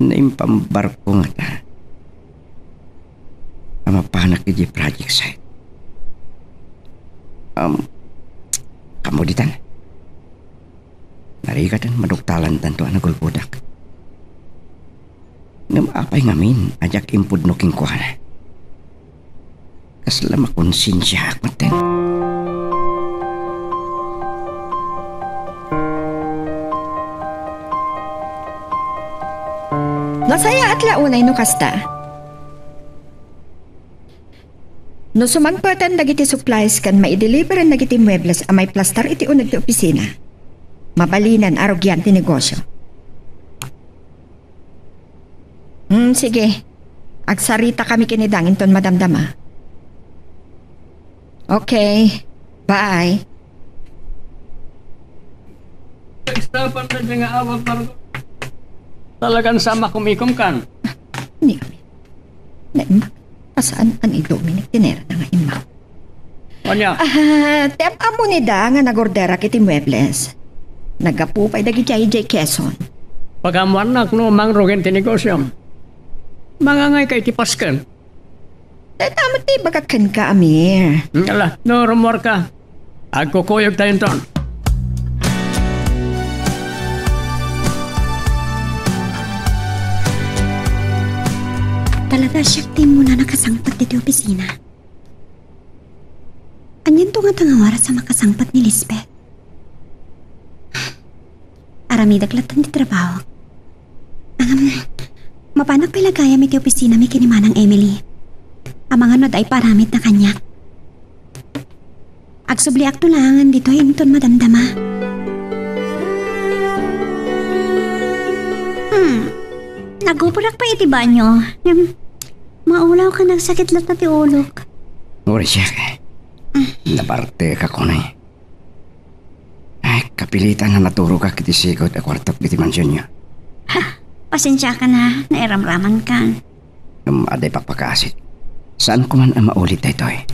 Naimpambarko ngata a mapanak idiay project site. Am, kamu ditan. Narigaten, maduktalandanto a nagulbodak. Ngem apay ngamin a diak impudno kenkuana? Kasla makonsensiaak metten. Nasayaat la unay no kasta. No sumangpeten dagiti supplies ken maideliveran dagiti muebles a maiplastar iti uneg ti opisina, mabalinen a rugian ti negosyo. Hmm, sige. Agsaritakami ken ni Dang inton madamdama. Okay. Bye. Nagsapan na dyan nga awag, Marco. Talagan sa makumikom kan. Ni, naimbag. Asaan ni Dominic tinera na nga imbag? Ania? Ah, ti am-ammo ni Dang nga nagorderak iti muebles. Naggapu pay dagiti idiay Quezon. Pagamuannak no mangrugen ti negosyom. Mangangayka iti pasken. Dayta met ti ibagak kenka, Amir. Hmm, ala, no, rummuarka. Agkukuyogtayo inton. Talaga, siak ti immuna nakasangpet ditoy opisina. Anianto ngata nga oras a makasangpet ni Lisbeth? Aramidek latta ti trabaho. Ngem, mapanak pay la gayam iti opisinami ken ni Manang Emily. Amangan no adda ipaaramidna kaniak. Agsubliakto laengen ditoy inton madamdama. Hmm. Nagupodak pay iti banyo. Ngem, maulaw ken nagsakit latta ti ulok. Uray siak. Nabartek a kunay. Ay, kapilitan a naturogak iti sigud a kuartok iti mansionyo. Ha, pasensiakan a, nairamramankan. Ngem adda ipakpakaasik. Saanko man a maulit daytoy.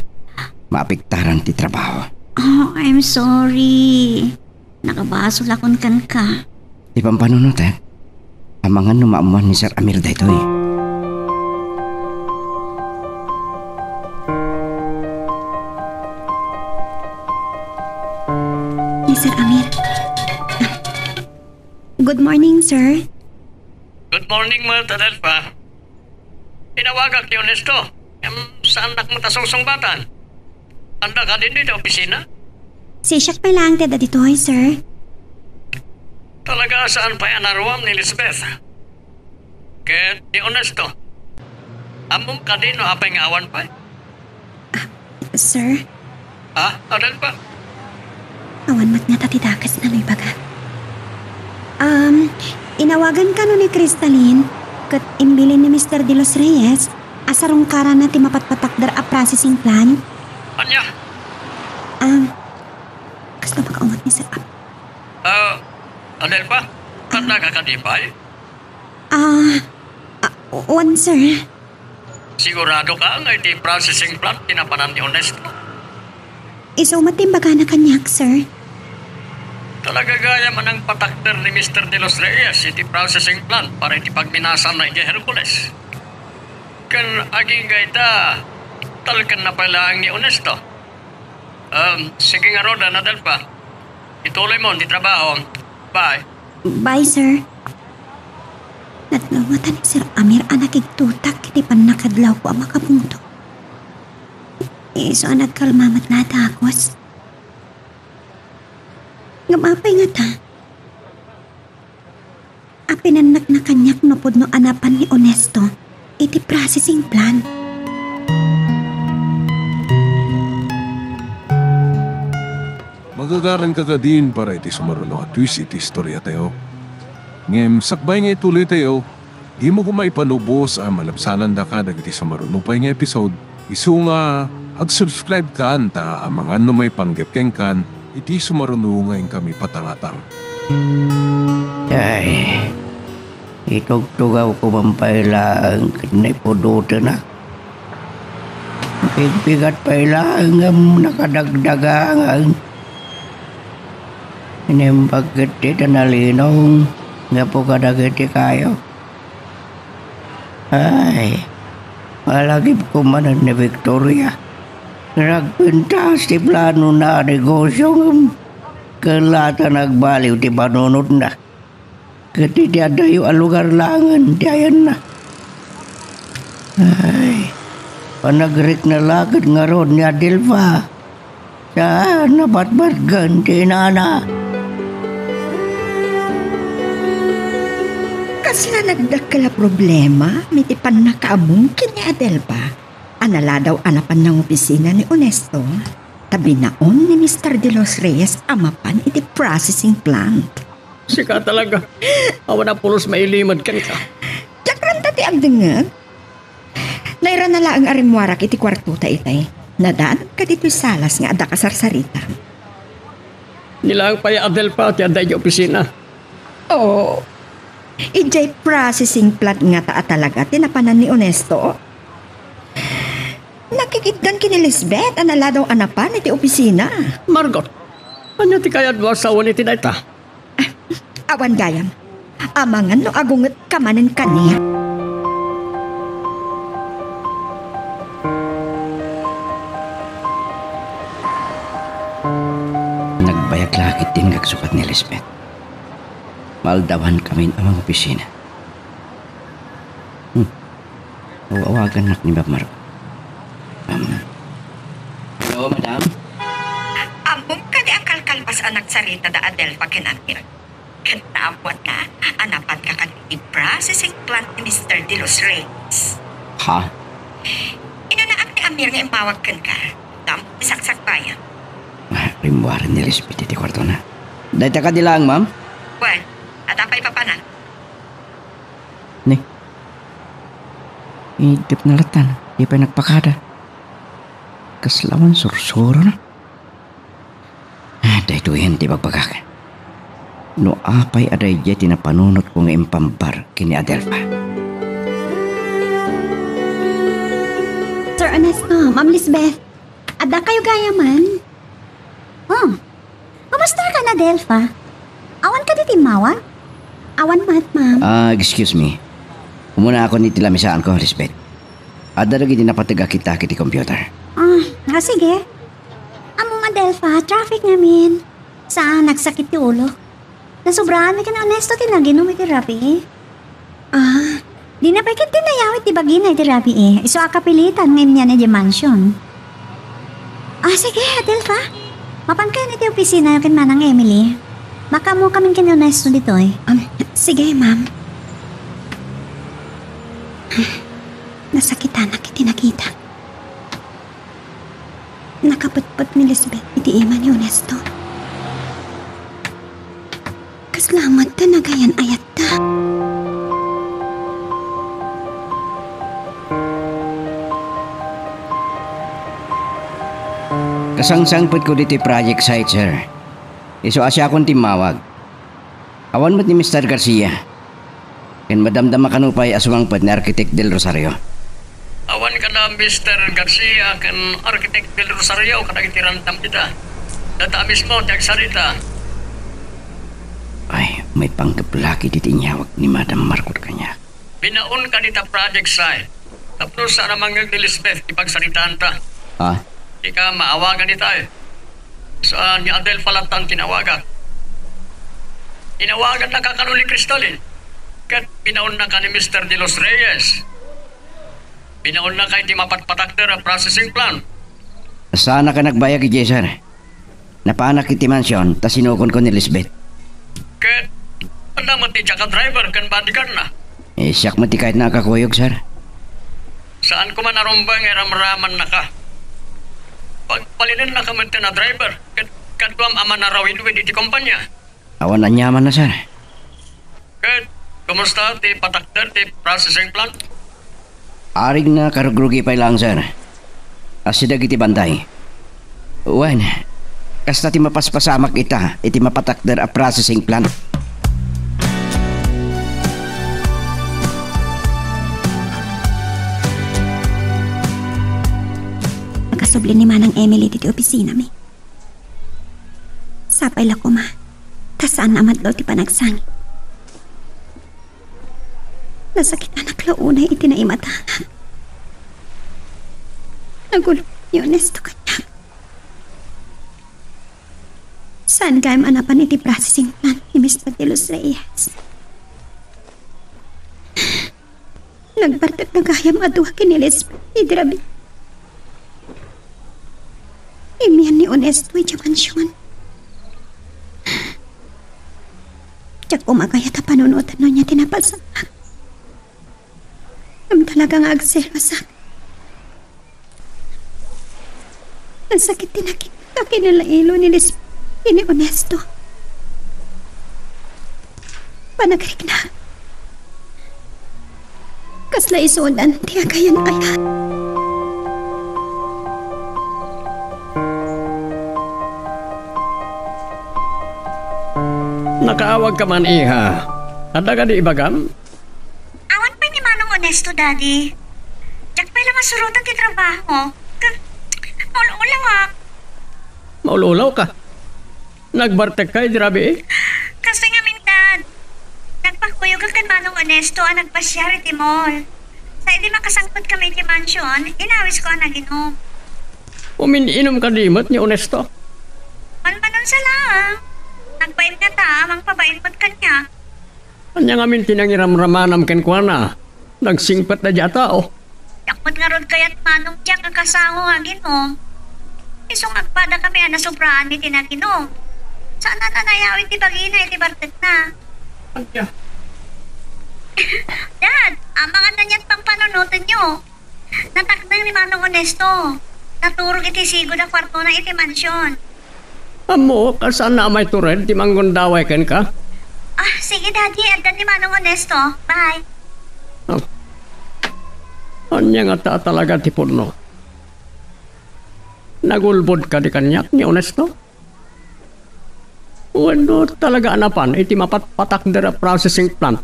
Maapektaran ti trabaho. Oh, I'm sorry. Nakabasolakon kenka. Ti pampanunotek, amangan no maammuan ni Sir Amir daytoy. Ni Sir Amir. Good morning, sir. Good morning, Ma'am Adelfa. Inawagak ni Ernesto. Em, saannak met a sungsungbatan? Adda kadi ditoy opisina? Siak pay laeng ti adda ditoy, sir. Talaga, saan pay a naruam ni Lisbeth? Ket ni Ernesto? Ammom kadi no apay nga awan pay? Ah, sir? Ah, Adelfa? Awan met ngata ti dakes no ibaga. Um, inawagan kano ni Cristalin, ket imbilin ni Mister De Los Reyes a sarungkaranna ti mapatpatakder a processing plant. Ania? Um, kasla makaunget ni Sir Ab- Ah, Adelfa? Adda ka kadi pay? Ah, ah, wen, sir. Sigurado ka nga iti processing plant ti napanan ni Ernesto? Isu met ti imbagana kaniak, sir. Talaga gayam a nangpatakder ni Mister De Los Reyes iti processing plant para iti pagminasanna idiay Hercules. Ken agingga ita, talkenna pay laeng ni Ernesto. Um, sige ngaruden, Adelfa. Ituloy mo ti trabaho. Bye. Bye, sir. Nadngawatan ni Sir Amir a nakigtutak iti pannakadlawko a makabungto. Isu a nagkalma met la a dagus. Ngem apay ngata? A pinannakna kaniak no pudno a napan ni Ernesto iti processing plant. Magagaranka kadin para iti sumaruno a twist iti istoriatayo. Ngem sakbay nga ituloytayo, dimo koma ipanubos a malabsanandaka dagiti sumaruno pay nga episode, isu nga Ag-subscribe kan ta amangan no maipanggep kenkan iti sumaruno nga inkami patangatang. Ay, itugtugaw ko man pay laeng ket naipudotenak. Pigpigat pay laeng ngem nakadagdagangan. Inimbag ketdi ta nalinong gapu kadagiti kayo. Ay, malagipko manen ni Victoria. Nagpintas ti planona a negosio ngem ket la ta nagbaliw ti panunotna. Ket iti adayo a lugar laengen ti ayanna. Ay, panagrikna la ket ngarud ni Adelfa. Saan a batbatgen ti inana. Kasla nagdakkel a problema iti pannakaammo ken ni Adelfa a naladaw a napan nangopisina ni Onesto, ta binaon ni Mister De Los Reyes a mapan iti processing plant. Sika talaga. Awan a pulos mailimed kenka. Diak ranta ti agdengngeg. Nairana laeng a rimmuarak iti kuartota itay. Nadaan kaditoy salas nga adda kasarsarita. Ni laeng pay a Adelfa ti adda idiay opisina. Oo. Idiay processing plant ngata a talaga ti napanan ni Onesto. Nakikitdan ken ni Lisbeth a naladaw a napan iti opisina. Margot, ania ti kayatmo a sawen iti dayta? Awan gayam. Amangan no agungetka manen kaniak. Nagbayag la ketdin nga agsukat ni Lisbeth. Maaldawankamin a mangopisina. Hmm. Aw-awagannak ni Ma'am Margot. Um, hello, madam? Ammom kadi a kalkalpas a nagsarita da Adelfa ken Amir? Ket naammoanna a napanka kadagiti processing plant ni Mister De Los Reyes. Ha? Inanaak ni Amir nga immawag kenka. Damo ti saksakbayan. Ah, rimmuaren ni Lisbeth iti kuartona. Dayta kadi laeng, ma'am? Wen, adda pay papanan. Ni, idep na latan, di pay nagpakada. Kasla man sursuro na. Ah, daytoyen ti ibagbagak. No apay a daydiay ti napanunotko nga impambar ken ni Adelfa. Sir Ernesto, Ma'am Lisbeth, adda kayo gayaman? Oh, kumusta ka na, Delfa? Awan kadi ti immawag? Awan met, ma'am. Ah, excuse me. Umuna ako iti lamisaanko, Lisbeth. Adda dagiti napateg a kitak iti computer. Ah, ah, sige. Ammom, Adelfa, traffic ngamin. Saan, nagsakit ti ulo. Nasobraan mi ken Ernesto ti naginom iti rabii. Ah, dina pay ketdi nayawid ti bagina iti rabii. Isu a kapilitan nga immian idiay mansion. Ah, sige, Adelfa. Mapankayon iti opisinayo ken Manang Emily. Makaammokamin ken Ernesto ditoy. Um, sige, ma'am. Nasakitanak iti nakita. Nakapetpet ni Lisbeth iti ima ni Ernesto. Kasla met ta nagayan-ayatta. Kasangsangpetko ditoy project site, sir. Isu a siakon ti immawag. Awan met ni Mister Garcia. Ken madamdama kano pay a sumangpet ni Architect Del Rosario. Awan kada Mister Garcia ken Architect Del Rosario kadagiti randam dita. Data mismo ti agsarita. Ay, maipanggep la ketdi ti inyawag ni Madam Margot kaniak. Binaonka dita project site. Tapno saan a mangngeg ni Lisbeth ti pagsaritaanta. Ha? Dika maawagan ita, eh. Saan ni Adelfa latta ti inawagak? Inawagannaka kano ni Crystalline. Ket binaonnaka ni Mister De Los Reyes. Binaonnaka iti mapatpatakder a processing plant. Saannak a nagbayag idiay, sir. Napanak iti mansion ta sinukonko ni Lisbeth. Ket adda met ti jack a driver ken bodyguardna. Eh, siak met ti kayatna a kakuyog, sir. Saanko man a rumbeng nga iramramannaka. Pagbalinennaka met ken a driver ket kaduam a manarawidwid iti kompania. Awan aniamanna, sir. Ket kumusta ti patakder ti processing plant? Arigna karugrugi pay laeng, sir. A, si dagiti banday. Wen, kasta ti mapaspasamak ita iti mapatakder a processing plant. Nakasubli ni Manang Emily ditoy opisinami. Sapay la koma, ta saan a madlaw ti panagsangit. Nasakitanak la unay iti naimatangak. Nagulbod ni Ernesto kaniak. Saan gayam a napan iti processing plant ni Mister De Los Reyes? Nagbartekna gayam a dua ken ni Lisbeth idi rabii. Immian ni Ernesto idiay mansion. Diak koma kayat a panunoten no ania ti napasamak. Ngem talaga nga agselosak. Nasakit ti nakita ken ni Ernesto. Panagrikna. Kasla isudan ti agayat-ayat. Nakaawagka man, iha. Adda kadi ibagam? Awan pay ni Manong Ernesto, Daddy. Diak pay la masurotan ti trabaho. Ka-, maul-ulawak. Maul-ulawka? Nagbartekka idi rabii? Kastoy ngamin, Dad. Nagpakuyogak ken Manong Ernesto a nagpasiar iti mall. Sa idi makasangpetkami iti mansion, inawisko a nag-inum. Umin-inum kadi met ni Ernesto? Manmanon sa laeng. Nagbain ngata a mangpabain met kaniak. Ania ngamin ti nangiramramanam kenkuana? Nagsingpet daydiay a tao. Diak met ngarud kayat, Manong Jack, a kasango nga aginum. Isu nga agpadakami a nasobraan iti naginum. Saan a nayawid ti bagina iti bartekna. Ania? Dad, amangan no aniat pampanunotenyo. Natakder ni Manong Ernesto. Naturog iti sigud a kuartona iti mansion. Ammok a saan a maitured ti manggundaway kenka. Ah, sige, Daddy. Addan ni Manong Ernesto. Bye. Ah. Ania ngata a talaga ti pudno? Nagulbod kadi kaniak ni Ernesto? Wenno talaga a napan iti mapatpatakder a processing plant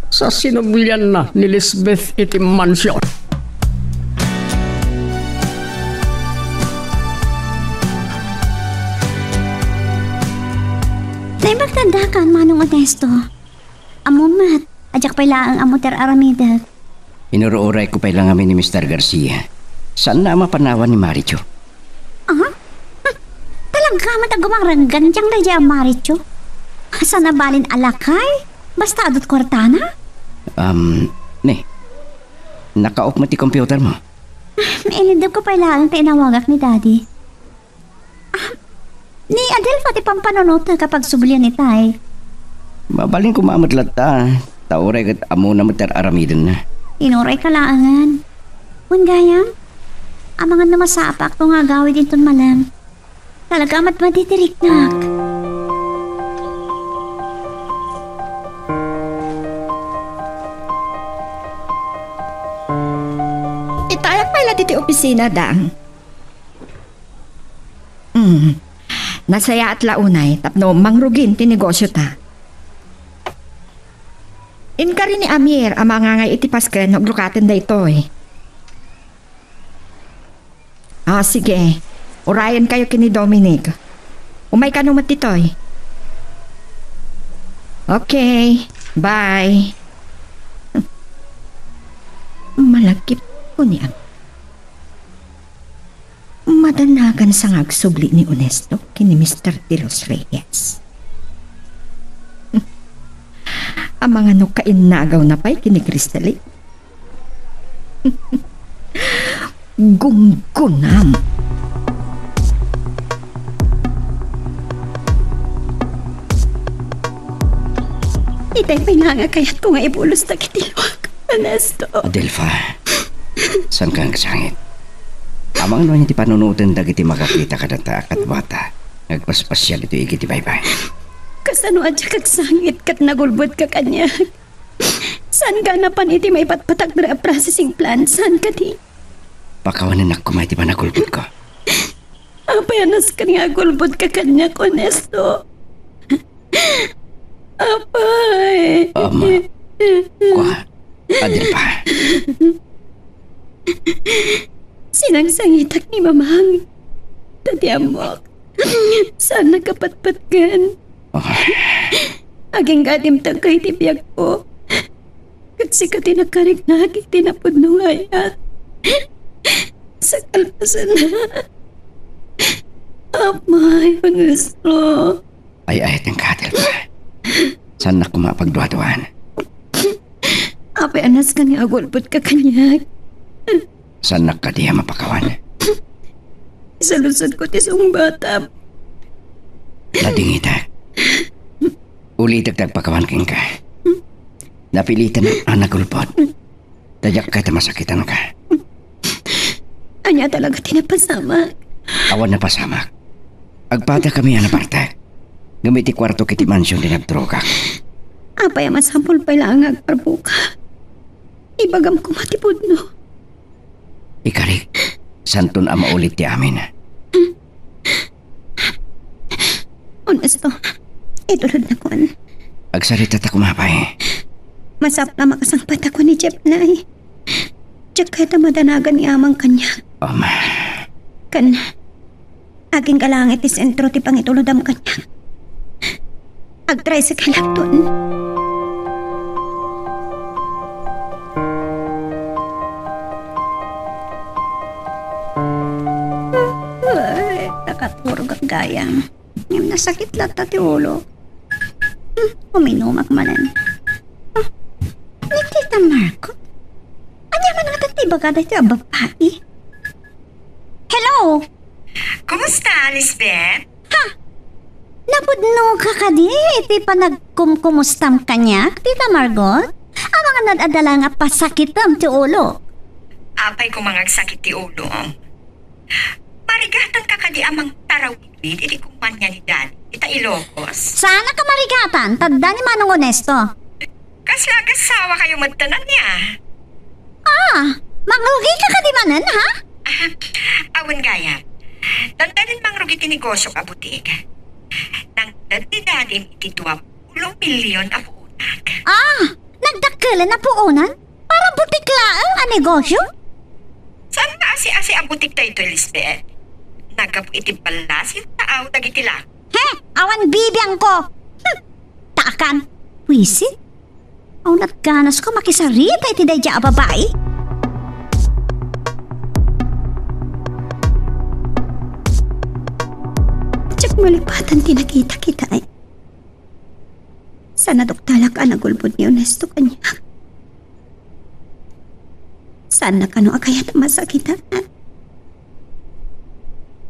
sa sinublianna ni Lisbeth iti mansion? Naimbag ti addakan, Manong Ernesto. Ammom met, a diak pay laeng ammo ti ar-aramidek. Inur-urayko pay la ngamin ni Mister Garcia. Saanna a mapanawan ni Maricho. Ah? Hmm. Talaga met a gumaranggan ti daydiay a Maricho. Saan a balin a lakay? Basta adu ti kuartana? Um, ne. Naka-off met ti computer mo. Ah, nailiddebko pay laeng ta inawagak ni Daddy. Ah, ni Adelfa ti pampanunotek a pagsublian itay. Mabalin koma met latta, ta uray ket ammona met ti ar-aramidenna. Inurayka laengen. Wen gayam, amangan no masapakto nga agawid inton malem. Talaga a met madidiriknak. Itayak pay la ditoy opisina, Dang. Mm. Nasayaat la unay tapno mangrugin ti negosiota. Inkari ni Amir a mangangay iti pasken no agrukaten daytoy. Ah, sige. Urayenkayo ken ni Dominic. Umay kano met ditoy. Okay. Bye. Malagip ko ni Amir. Madanagan sa nga agsubli ni Ernesto ken ni Mister De Los Reyes. Amangan no kainnagawna pay ken ni Crystalline. Gunggunam. Itay pay nga kayatko nga ibulos dagiti luak, Ernesto. Adelfa, saanka nga agsangit? Amangan no ania ti panunoten dagiti makakita kadata a kaduata nga agpaspasiar ditoy igid ti baybay. Kasano a diak agsangit ket nagulbodka kaniak? Saan ka napan iti maipatpatakder a processing plant? Saan kadi? Pakawanennak koma iti panagulbodko. Apay a nasken nga agulbodka kaniak, Ernesto? Apay. Ama. Kua, Adelfa. Sinangsangitak ni Mamang. Ta ti ammoak, saannak a patpatgen. Oh. Agingga a dimtengka iti biagko. Ket sika ti nakariknak iti napudno nga ayat. Sa kalpasanna. Apay, Ernesto. Ay-ayatenka, Adelfa. Saannak koma a pagduaduan. Apay a nasken nga agulbodka kaniak? Saannak kadi a mapakawan? Isaludsodko ti sungbatam. Nadingitak. Ulitek ti agpakawan kenka. Napilitanak a nagulbod. Ta diak ket masakitanka. Ania talaga ti napasamak? Awan napasamak. Agpadakami a nabartek. Ngem iti kuartok iti mansion ti nagdrogak. Apay a masapul pay laeng nga agparbuka? Ibagam koma ti pudno. Ikarik, saanton a maulit ti amin. Ernesto, itulodnakon. Agsaritata koma pay. Masapul a makasangpetakon ni Jeff, Nay. Diak kayat a madanagan ni Amang kaniak. Ama. Ken, agingga laeng iti sentro ti pangitulodam kaniak. Agtricycle-akton. Ay, nakaturogak gayam. Ngem nasakit latta ti ulo. Hmm, uminumak manen. Ah, ni Tita Margot? Ania man ngata ti ibaga daytoy a babai? Hello? Kumusta, Lisbeth? Ha? Napudnoka kadi iti panagkumkumustam kaniak, Tita Margot? Amangan adda laeng a pasakitem ti ulo. Apay koma nga agsakit ti ulo? Marigatanka kadi a mangtarawid iti kumpania ni Daddy ita Ilocos? Saanak a marigatan, ta adda ni Manong Ernesto. Kasla agasawa kayo met ania? Ah, mangrugika kadi manen, ha? Ah, awan gayam. Dandanin mangrugi ti negosiok a butik. Nangted ni Daddy iti duapulo milyon a puonak. Ah, nagdakkelen a puonan? Para butik laeng a negosio? Saan nga asi-asi a butik daytoy, Lisbeth? Naggapu iti ballasiw taaw dagiti langit. He, awan bibiangko. Hmm, taakan. Wisit. Awnat ganasko makisarita iti daydiay a babai. Diak malipatan ti nakitakitaek. Saan a duktalak a nagulbod ni Ernesto kaniak. Saanna kano a kayat a masakitan.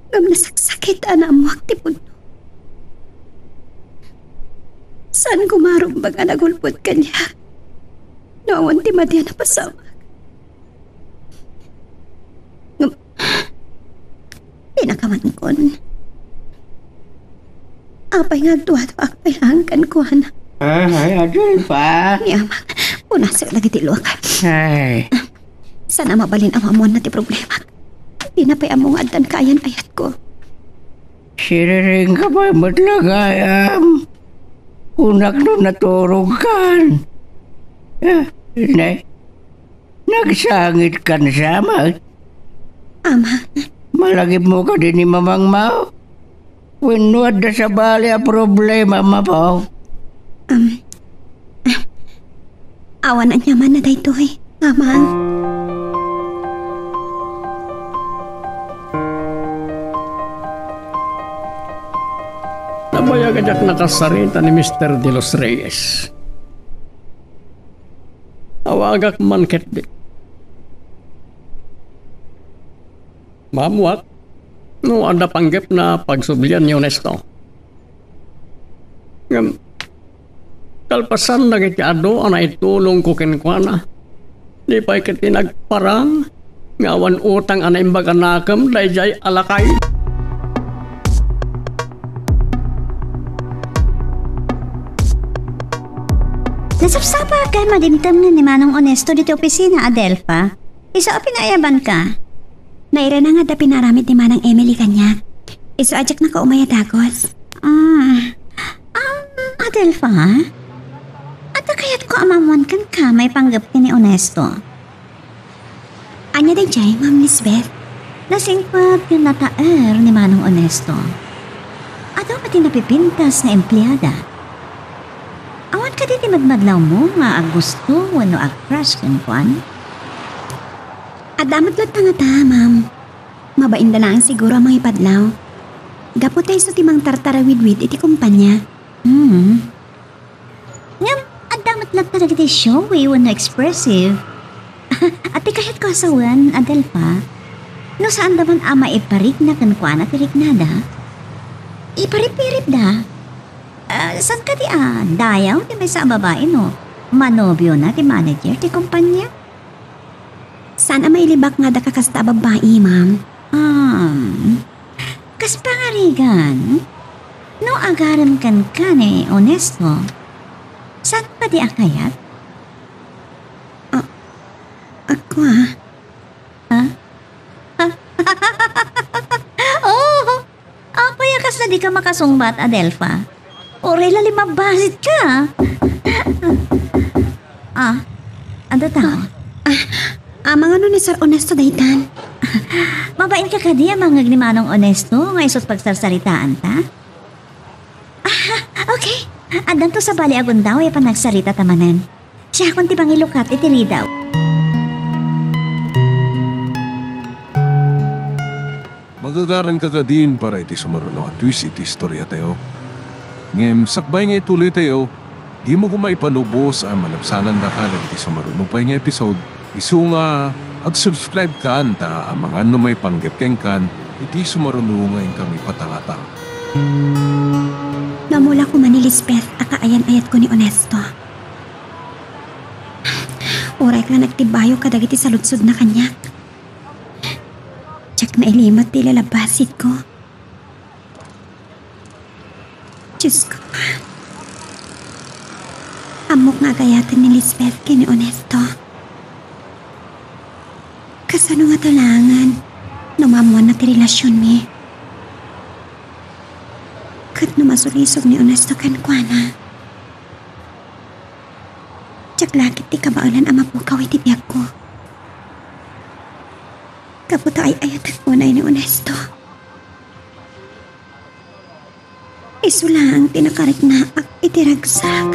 Ngem nasaksakit a naammoak ti pudno. Saan ko marumbeng a nagulbod kaniak no awan ti madi a napasamak. Ngem, pinakamankon. Apay nga agduaduaak pay laeng kenkuana? Ay, Adelfa. Ni Amang, punasak dagiti luak. Ay. Saan a mabalin a maammoanna ti problemak. Dina pay ammo nga addan kaayan-ayatko. Siriringka pay met la gayam. Kunak no naturogkan. Ah, ne? Nagsangitkan sa met? Ama. Malagipmo kadi ni Mamangmo? Wenno adda sabali a problema, Mapo? Um, ah, awan aniamanna daytoy, Amang. Nabayag a diak nakasarita ni Mister De Los Reyes. Awagak man ketdi. Maammoak no adda panggepna a pagsublian ni Ernesto. Ngem, kalpasan dagiti adu a naitulongko kenkuana, di pay ketdi nagparang nga awan utang a naimbag a nakem daydiay a lakay. Nasapsapa a madimteng ni Manong Ernesto ditoy opisina, Adelfa. Isu a pinaayabanka. Nairana nga adda pinaaramid ni Manang Emily kaniak. Isu a diak nakaumay a dagus. Ah, um, Adelfa? Adda kayatko a maammuan kenka maipanggep ken ni Onesto. Ania daydiay, Ma'am Lisbeth? Nasingpet ken nataer ni Manong Onesto. Adu met ti napipintas nga empleada. Awan kadi ti madmadlawmo nga aggusto wenno ag-crush kenkuan? Adda met latta ngata, ma'am. Mabain da laeng siguro a mangipadlaw. Gapu ta isu ti mangtartarawidwid iti kompania. Hmm. Ngem, adda met latta dagiti showy wenno expressive. Ati kayatko a sawen, Adelfa, no saanda man a maiparigna kenkuana ti rignada? Iparipiripda. Ah, saan kadi a dayaw ti maysa a babai no manobiona ti manager ti kompania? Saan a mailibak nga adda kakasta a babbai, ma'am. Um, kas pangarigan, no agarem kenka ni Onesto, saan kadi a kayat? Ah, ako, ah. Ha? Oh! Apay a kasla dika makasungbat, Adelfa? Uray la limabbasit ka. Ah, adu ta? Ah, ah, mangano ni Sir Onesto daytan? Mabain ka kadi a mangngeg ni Manong Onesto nga isu't pagsarsaritaanta? Ah, okay. Addanto sabali a gundaway a panagsarita ta manen. Siakon ti mangilukat iti ridaw. Magagaranka kadin para iti sumaruno a twist iti istoriatayo. Ngem sakbay nga ituloytayo, dimo koma ipanubos a malabsanandaka dagiti sumaruno pay nga episode. Isu nga, ag-subscribe kan ta amangan no maipanggep kenkan iti sumaruno nga inkami patangatang. Namula koma ni Lisbeth a kaayan-ayatko ni Onesto. Uray ka nagtibayo kadagiti saludsodna kaniak. Diak nailimot ti ilalabasitko. Diosko, ammok nga agayatan ni Lisbeth ken ni Onesto. Kasano ngata laengen no maammoanna ti relasionmi? Ket no masulisog ni Onesto kenkuana? Diak la ket ti kabaelan a mapukaw iti biagko. Gapu ta ay-ayatek unay ni Onesto. Isu laeng ti nakariknaak iti ragsak.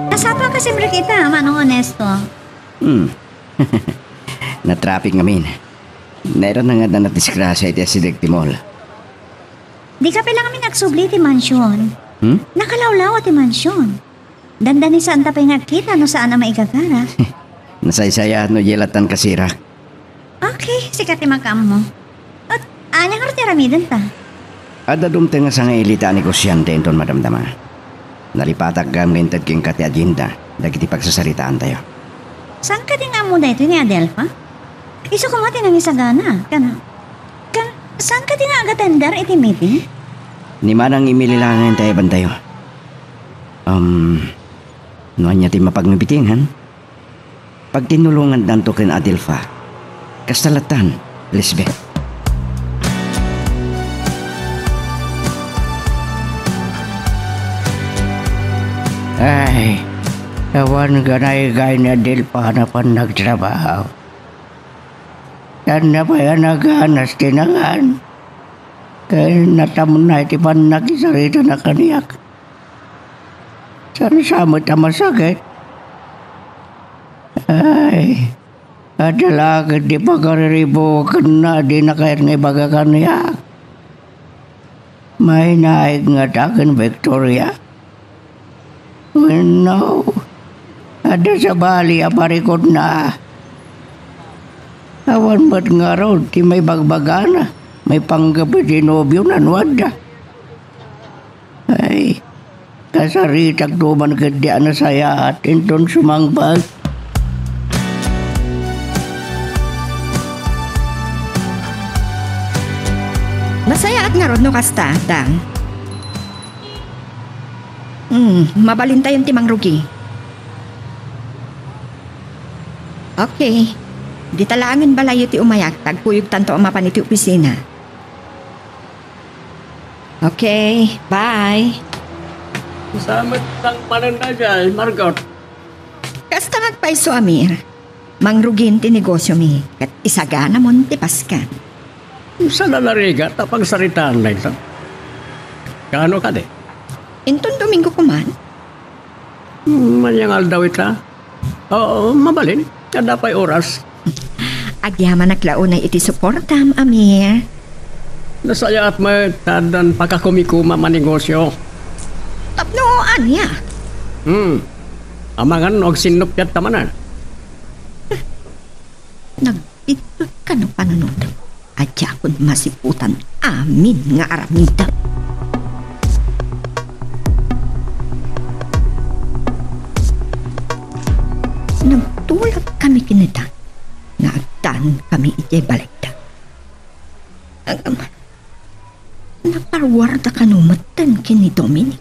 Nasapa ka simrek ita, Manong Onesto? Hmm. Natraffic ngamin. Nairana nga adda nadisgrasia iti asideg ti mall. Dika pay la ngamin agsubli iti mansion. Hmm? Nakalawlawa ti mansion. Dandanisanta pay nga agkita no saan a maigagara. Nasaysayaat no diay lattan kasirak. Okay, sika ti makaammo. At ania ngarud ti aramidenta? Adda dumteng a sangaili ti a negosiante inton madamdama. Nalipatak gayam nga inted kenka ti agenda dagiti pagsasaritaantayo. Saan kadi nga ammo daytoy ni Adelfa? Isu koma ti nangisagana. Kan, kan, saan kadi nga agatender iti meeting? Ni Manang Emily laengen ti ayabantayo. Um, no ania ti mapagmibitiengan? Pagtinulongandanto ken Adelfa. Kasta lattan, Lisbeth. Ay, awan ganaygay ni Adelfa a pannagtrabaho. Saan na pay a naganas ti nangan? Ken natamna iti pannakisaritana kaniak. Saan sa met a masakit? Ay, adda la ket ti pagariribukna a dina kayat nga ibaga kaniak. Mainaig ngata ken Victoria? Wenno, adda sabali a parikutna? Awan met ngarud ti maibagbagana maipanggep iti nobiona no adda. Ay, kasaritakto man ketdi a nasayaat inton sumangpet. Nasayaat ngarud no kasta, Dang. Hmm, mabalintayon ti mangrugi. Okay. Dita laengen balayyo ti umayag, ta agkuyogtanto a mapan iti opisina. Okay, bye. Sa met lang panen na dyan, Margot. Kasta nga agpayso, Amir. Mangrugin ti negosyomi, ket isaganamon ti paskan. Sa nalarigat a pagsaritaan na ito. Kano kadi? Inton Domingo kuman. Hmm, mayat nga aldaw ita. Oo, mabalin. Kada pay oras. Agyamanak la unay iti suportam, Amir. Nasayaat met ta addan pakakumikuma a negosyo. Tapno ania? Hmm. Amangan no agsinnuppiatta manen. Nagbiddut kano panunotmo a diakon masiputan amin nga aramidem. Nagtulak kami ken ni Dan nga agdanon kami idiay balayda. Ngem, naparwarda kano metten ken ni Dominic.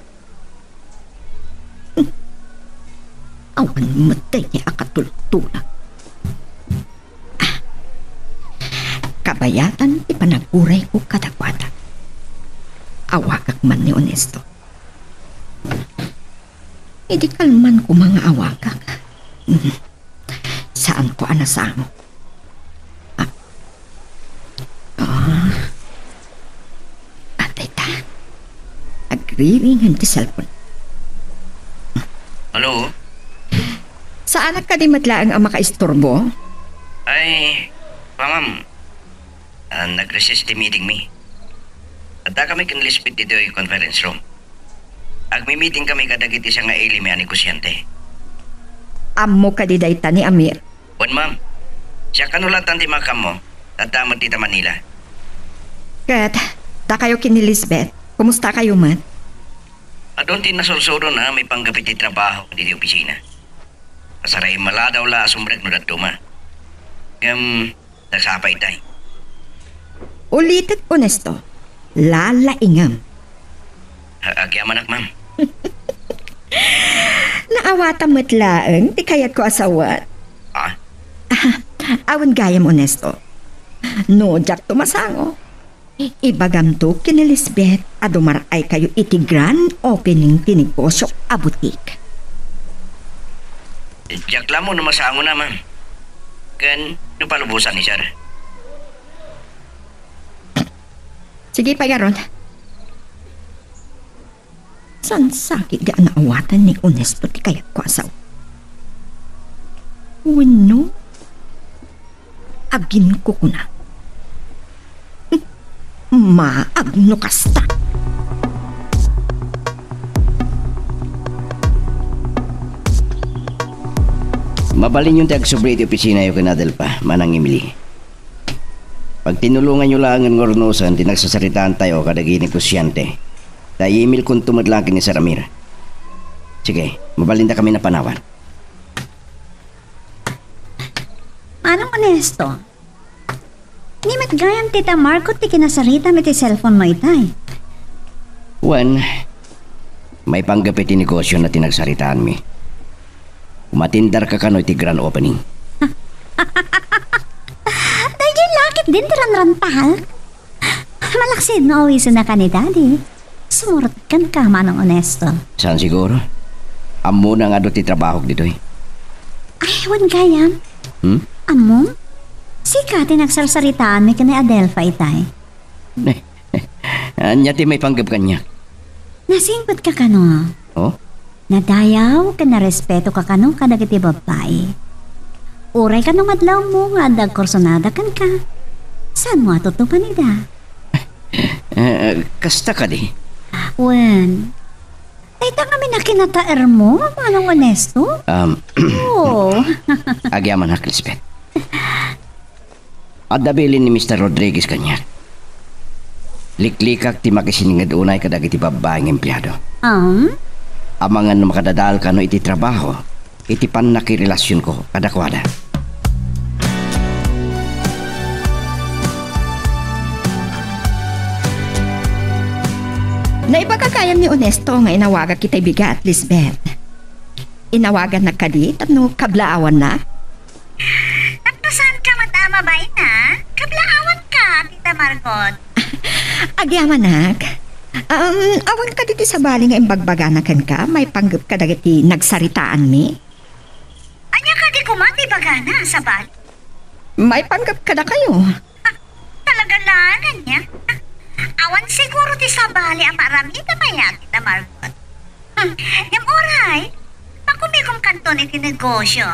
Awan met daydi a katultulak. Ah, kabayatan ti panagurayko kadakuada. Awagak man ni Onesto. Idi kalman koma nga awagak. Saanko a nasango. Ah. Ah. Atay ta. Agriring ti cellphone. Hello? Saanak kadi met laeng a makaisturbo? Ay, pa, ma'am. Ah, nag-recess ti meeting mi. Adda kami ken Lisbeth ditoy conference room. Agmi-meeting kami kadagiti siak nga ili mi a negosiante. Ammo kadi dayta ni Amir? Wen, ma'am. Siak kano latta ti makaammo, ta adda met dita Manila. Ket, dakayo ken ni Lisbeth, kumusta kayo met? Adun ti nasursuro a maipanggep iti trabaho ditoy opisina. Asaray maladaw la a sumrek no dadduma. Ngem, nasapa itay. Ulitek, Onesto. Lalaingam. A-, agyamanak, ma'am. Naawatam met laeng ti kayatko a sawen. Ah? Ah, awan gayam, Onesto. No diakto masango, ibagamto ken ni Lisbeth a dumar-ay kayo iti grand opening ti negosyo a butik. Diak la ammo no masango na, ma'am. Ken no palubosan ni sir. Sige pay ngarud. Sansakit nga naawatan ni Onesto ti kayatko a sawen. Wenno, aginkukuna. Maag no kasta. Mabalinyon ti agsubli iti opisinayo ken Adelfa, Manang Emily. Pagtinulonganyo laengen nga urnosen ti nagsasaritaantayo kadagiti negosiante. Ta i-emailkonto met laeng ken ni Sir Amir. Sige, mabalinda kami napanawan. Manong Onesto, ni met gayam ti Tita Margot ti kinasaritam iti cellphone mo itay. Wen, maipanggep iti negosiona ti nagsaritaanmi. Umatenderka kano iti grand opening. Daydiay la ketdin ti ranrantak. Malaksid no awisenka ni Daddy. Sumurot kenka, Manong Onesto. Saan siguro? Ammona nga adu ti trabahok ditoy. Ay, wen gayam. Hmm? Ammom? Sika ti nagsarsaritaanmi ken ni Adelfa itay. Ania ti maipanggep kaniak? Nasingpetka kano? Oh? Nadayaw ken narespetoka kano kadagiti babbai. Uray kano madlawmo nga adda agkursonada kenka, saanmo a tutupanida? Eh, kasta kadi? Wen, dayta ngamin a kinataermo, Manong Onesto? Um, Oo. Agyamanak, Lisbeth. Adda bilin ni Mister Rodriguez kaniak. Liklikak ti makisinnged unay kadagiti babbai nga empleado. Um? Amangan no makadadael kano iti trabaho, iti pannakirelasionko kadakuada. Naibaga gayam ni Onesto nga inawagak iti bigat, Lisbeth. Inawagannak kadi tapno kablaawanna? Tapno saanka met a mabaina, kablaawanka, Tita Margot. Agyamanak, um, awan kadi ti sabali nga imbagbagana kenka, maipanggep kadagiti nagsaritaanmi? Ania kadi koma ti ibagana, sabali? Maipanggep kadakayo. Ah, talaga laeng ania? Ah, awan siguro ti sabali a maaramid a mayat, Tita Margot. Hmm, ngem uray, makumikom kanton iti negosio.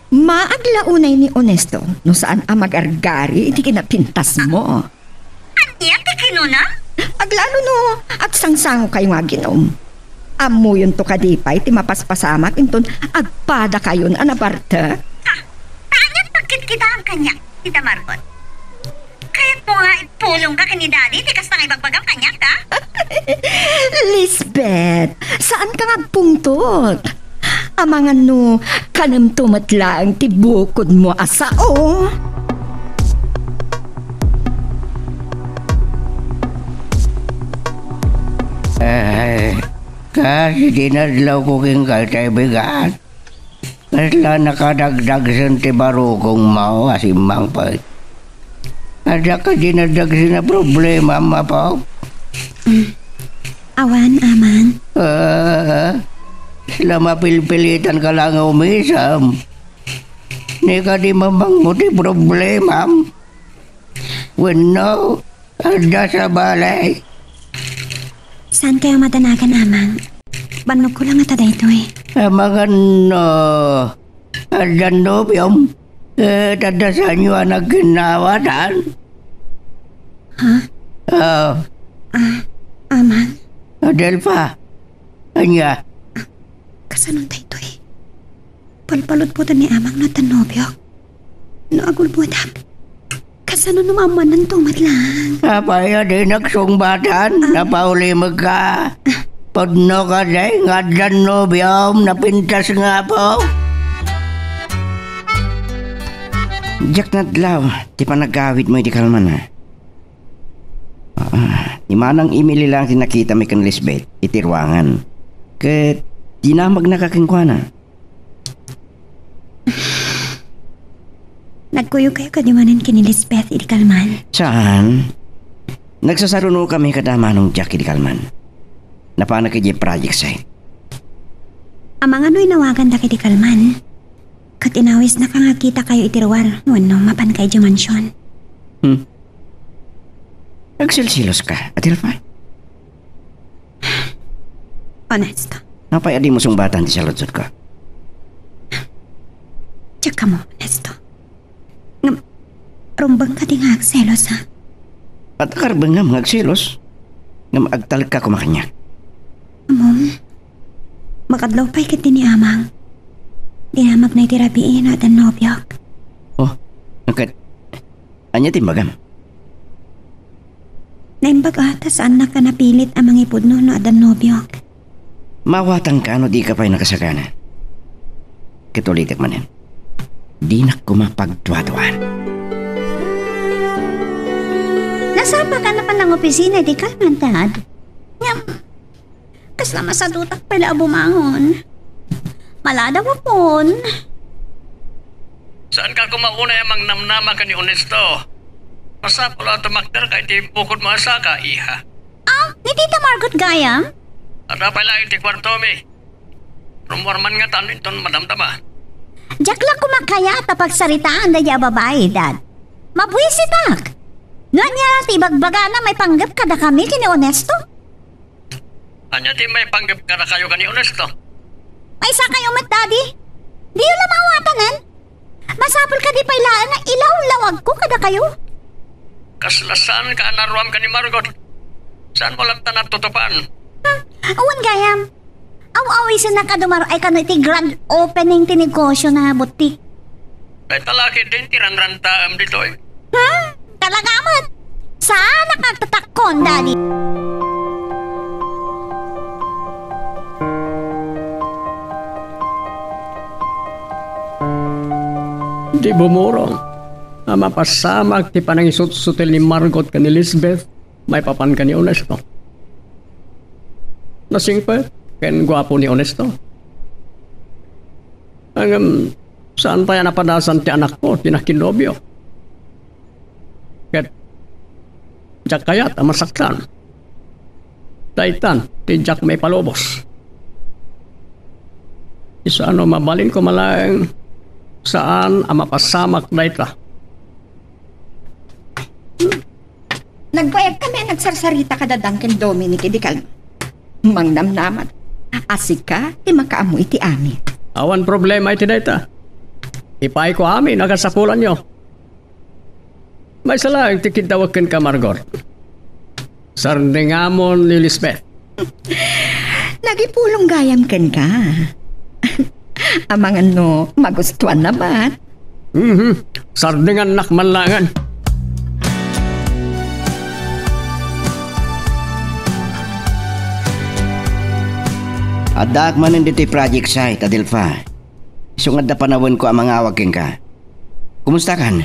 Maagla unay ni Onesto no saan a magargari iti kinapintasmo. Ania ti kinuna? Aglalo no agsangsangokayo nga aginom. Ammoyonto kadi pay ti mapaspasamak inton agpadakayon a nabartek? Ha? Ania ti pagkitkitaem kaniak, Tita Margot? Kayatmo nga ipulongka ken ni Daddy ti kasta nga ibagbagam kaniak, ha? Lisbeth, saanka nga agpungtot? Amangan no kanemto met laeng ti bukodmo a sao. Ay, kas iti nadlawko kenka, tay bigat. Kasla nakadagdagsen ti barukongmo a simmangpet? Adda kadi nadagsen a problemam, apo? Mm. Awan, Amang. Ah, kasla mapilpilitanka la nga umisem. Ni kadi mamangmo ti problemam? Wenno, adda sabali? Saankayo madanagan, Amang. Bannogko la ngata daytoy. Amangan no adda nobiom, ket adda saanyo a nagkinnawatan? Ha? Ah. Ah, Amang? Adelfa, ania? Kasano daytoy? Palpalutpotan ni Amang no adda nobiok? No agulbodak, kasano no maammananto met laeng? Apay a di nagsungbatan? Ah. Napaulimekka? Pudno kadi nga adda nobiom, napintas nga apo? Diak nadlaw ti panagawidmo idi kalman, a. Ah, ni Manang Emily lang ti nakitami ken Lisbeth iti ruangan. Ket dinamagnaka kenkuana. Nagkuyogkayo kadi manen ken ni Lisbeth idi kalman? Saan. Nagsasarunokami kada Manong Jack idi kalman. Napanak idiay project site. Amangan no inawagandak idi kalman. Ket inawisnaka nga agkitakayo iti ruar wenno mapanka idiay mansion. Hmm. Agsilsiloska, Adelfa? Onesto. Apay a dimo sungbatan ti saludsodko? Diak ammo, Onesto. Ngem, rumbeng kadi nga agselos, a? Adda karbengam nga agselos? Ngem agtalekka koma kaniak. Ammom, makadlaw pay ketdi ni Amang. Dinamagna iti rabii no adda nobiok. Oh, ket ania ti imbagam? Naimbag a ta saannak a napilit a mangipudno no adda nobiok. Maawatangka no dika pay nakasagana. Ket ulitek manen, dinak koma pagduaduaan. Nasapaka a napan nangopisina idi kalman, Dad. Ngem, kasla masadutak pay la a bumangon. Maladaw a pon. Saanka koma unay a mangnamnama ken ni Onesto? Masapul a tumakderka iti bukodmo a saka, iha. Ah, ni Tita Margot gayam? Adda pay laeng ti kuartomi. Rummuar man ngatan inton madamdama. Diak la koma kayat a pagsaritaan daydiay a babai, Dad. Mabuisitak! No ania ti ibagbagana maipanggep kadakami ken ni Onesto? Ania ti maipanggep kadakayo ken ni Onesto? Maisakayo met, Daddy. Diyo la maawatanen? Masapul kadi pay laeng nga ilawlawagko kadakayo? Kasla saanka a naruam ken ni Margot? Saanmo latta natutupan? Hmm, awan gayam. Aw-awisennak a dumar-ay kano iti grand opening ti negosiona a butik. Dayta la ketdin ti ranrantaem ditoy. Hmm? Talaga met. Saanak nga agtatakkon, Daddy. Di bumurong a mapasamak ti panangisutsutil ni Margot ken ni Lisbeth maipapan ken ni Onesto. Nasingpet ken guapo ni Onesto. Ngem, saan pay a napadasan ti anakko ti nakinnobio. Ket diak kayat a masaktan. Daytan ti diak maipalubos. Isu a no mabalin koma laeng, saan a mapasamak dayta. Nagbayag kami a nagsarsarita kada Dang ken Dominic idi kalma. Mangnamnamat a sika ti makaammo iti amin. Awan problema iti dayta. Ipaayko amin a kasapulanyo. Maysa laeng ti kiddawek kenka, Margot. Sardingamon ni Lisbeth. Nagipulong gayam kenka. Amangan no magustuanna met. Mhm. Sardingannak man laengen. Addaak manen ditoy project site, Adelfa. Isu nga adda panawenko a mangawag kenka. Kumustakan?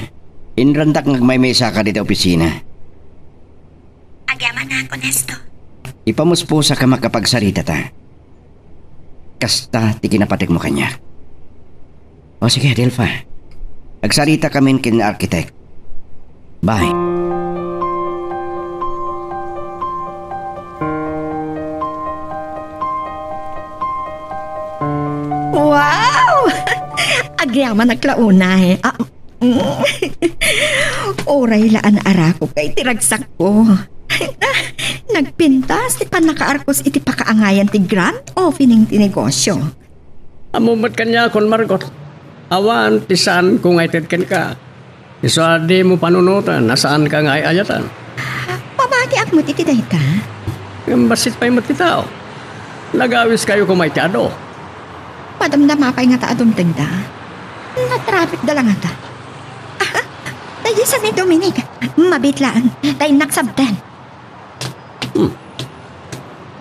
Inrandak nga agmaymaysaka ditoy opisina. Agyamanak, Onesto. Ipamuspusak a makapagsaritata. Kasta ti kinapategmo kaniak. O sige, Adelfa. Agsarita kamin ken architect. Bye. Wow! Agyamanak la unay. Ah, mm. Uray la a naarakok iti ragsakko. Nagpintas ti pannakaarkos iti pakaangayan ti grand opening ti negosio. Ammom met kaniakon, Margot. Awan ti saanko nga ited kenka. Isu a dimo panunoten a saanka nga ay-ayatan. Pamatiak met iti dayta. Ngem bassit pay met ti tao. Nagawiskayo koma iti adu. Padamdama pay ngata a dumtengda. Natrafficda la ngata. Aha, daydiay sa ni Dominic. Mabiit laeng, ta innak sabten. Hmm.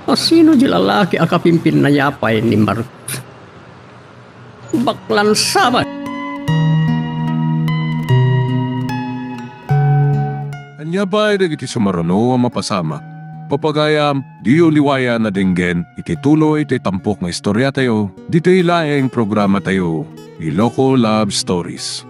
A sino di lalaki a kapimpinnayapayen ni Marcos? Baklan sabet! Ania pay dagiti sumaruno a mapasamak? Papagayam, diyo liwayan a denggen iti tuloy ti tampok nga istoriatayo, ditoy laeng programatayo, Iloko Love Stories.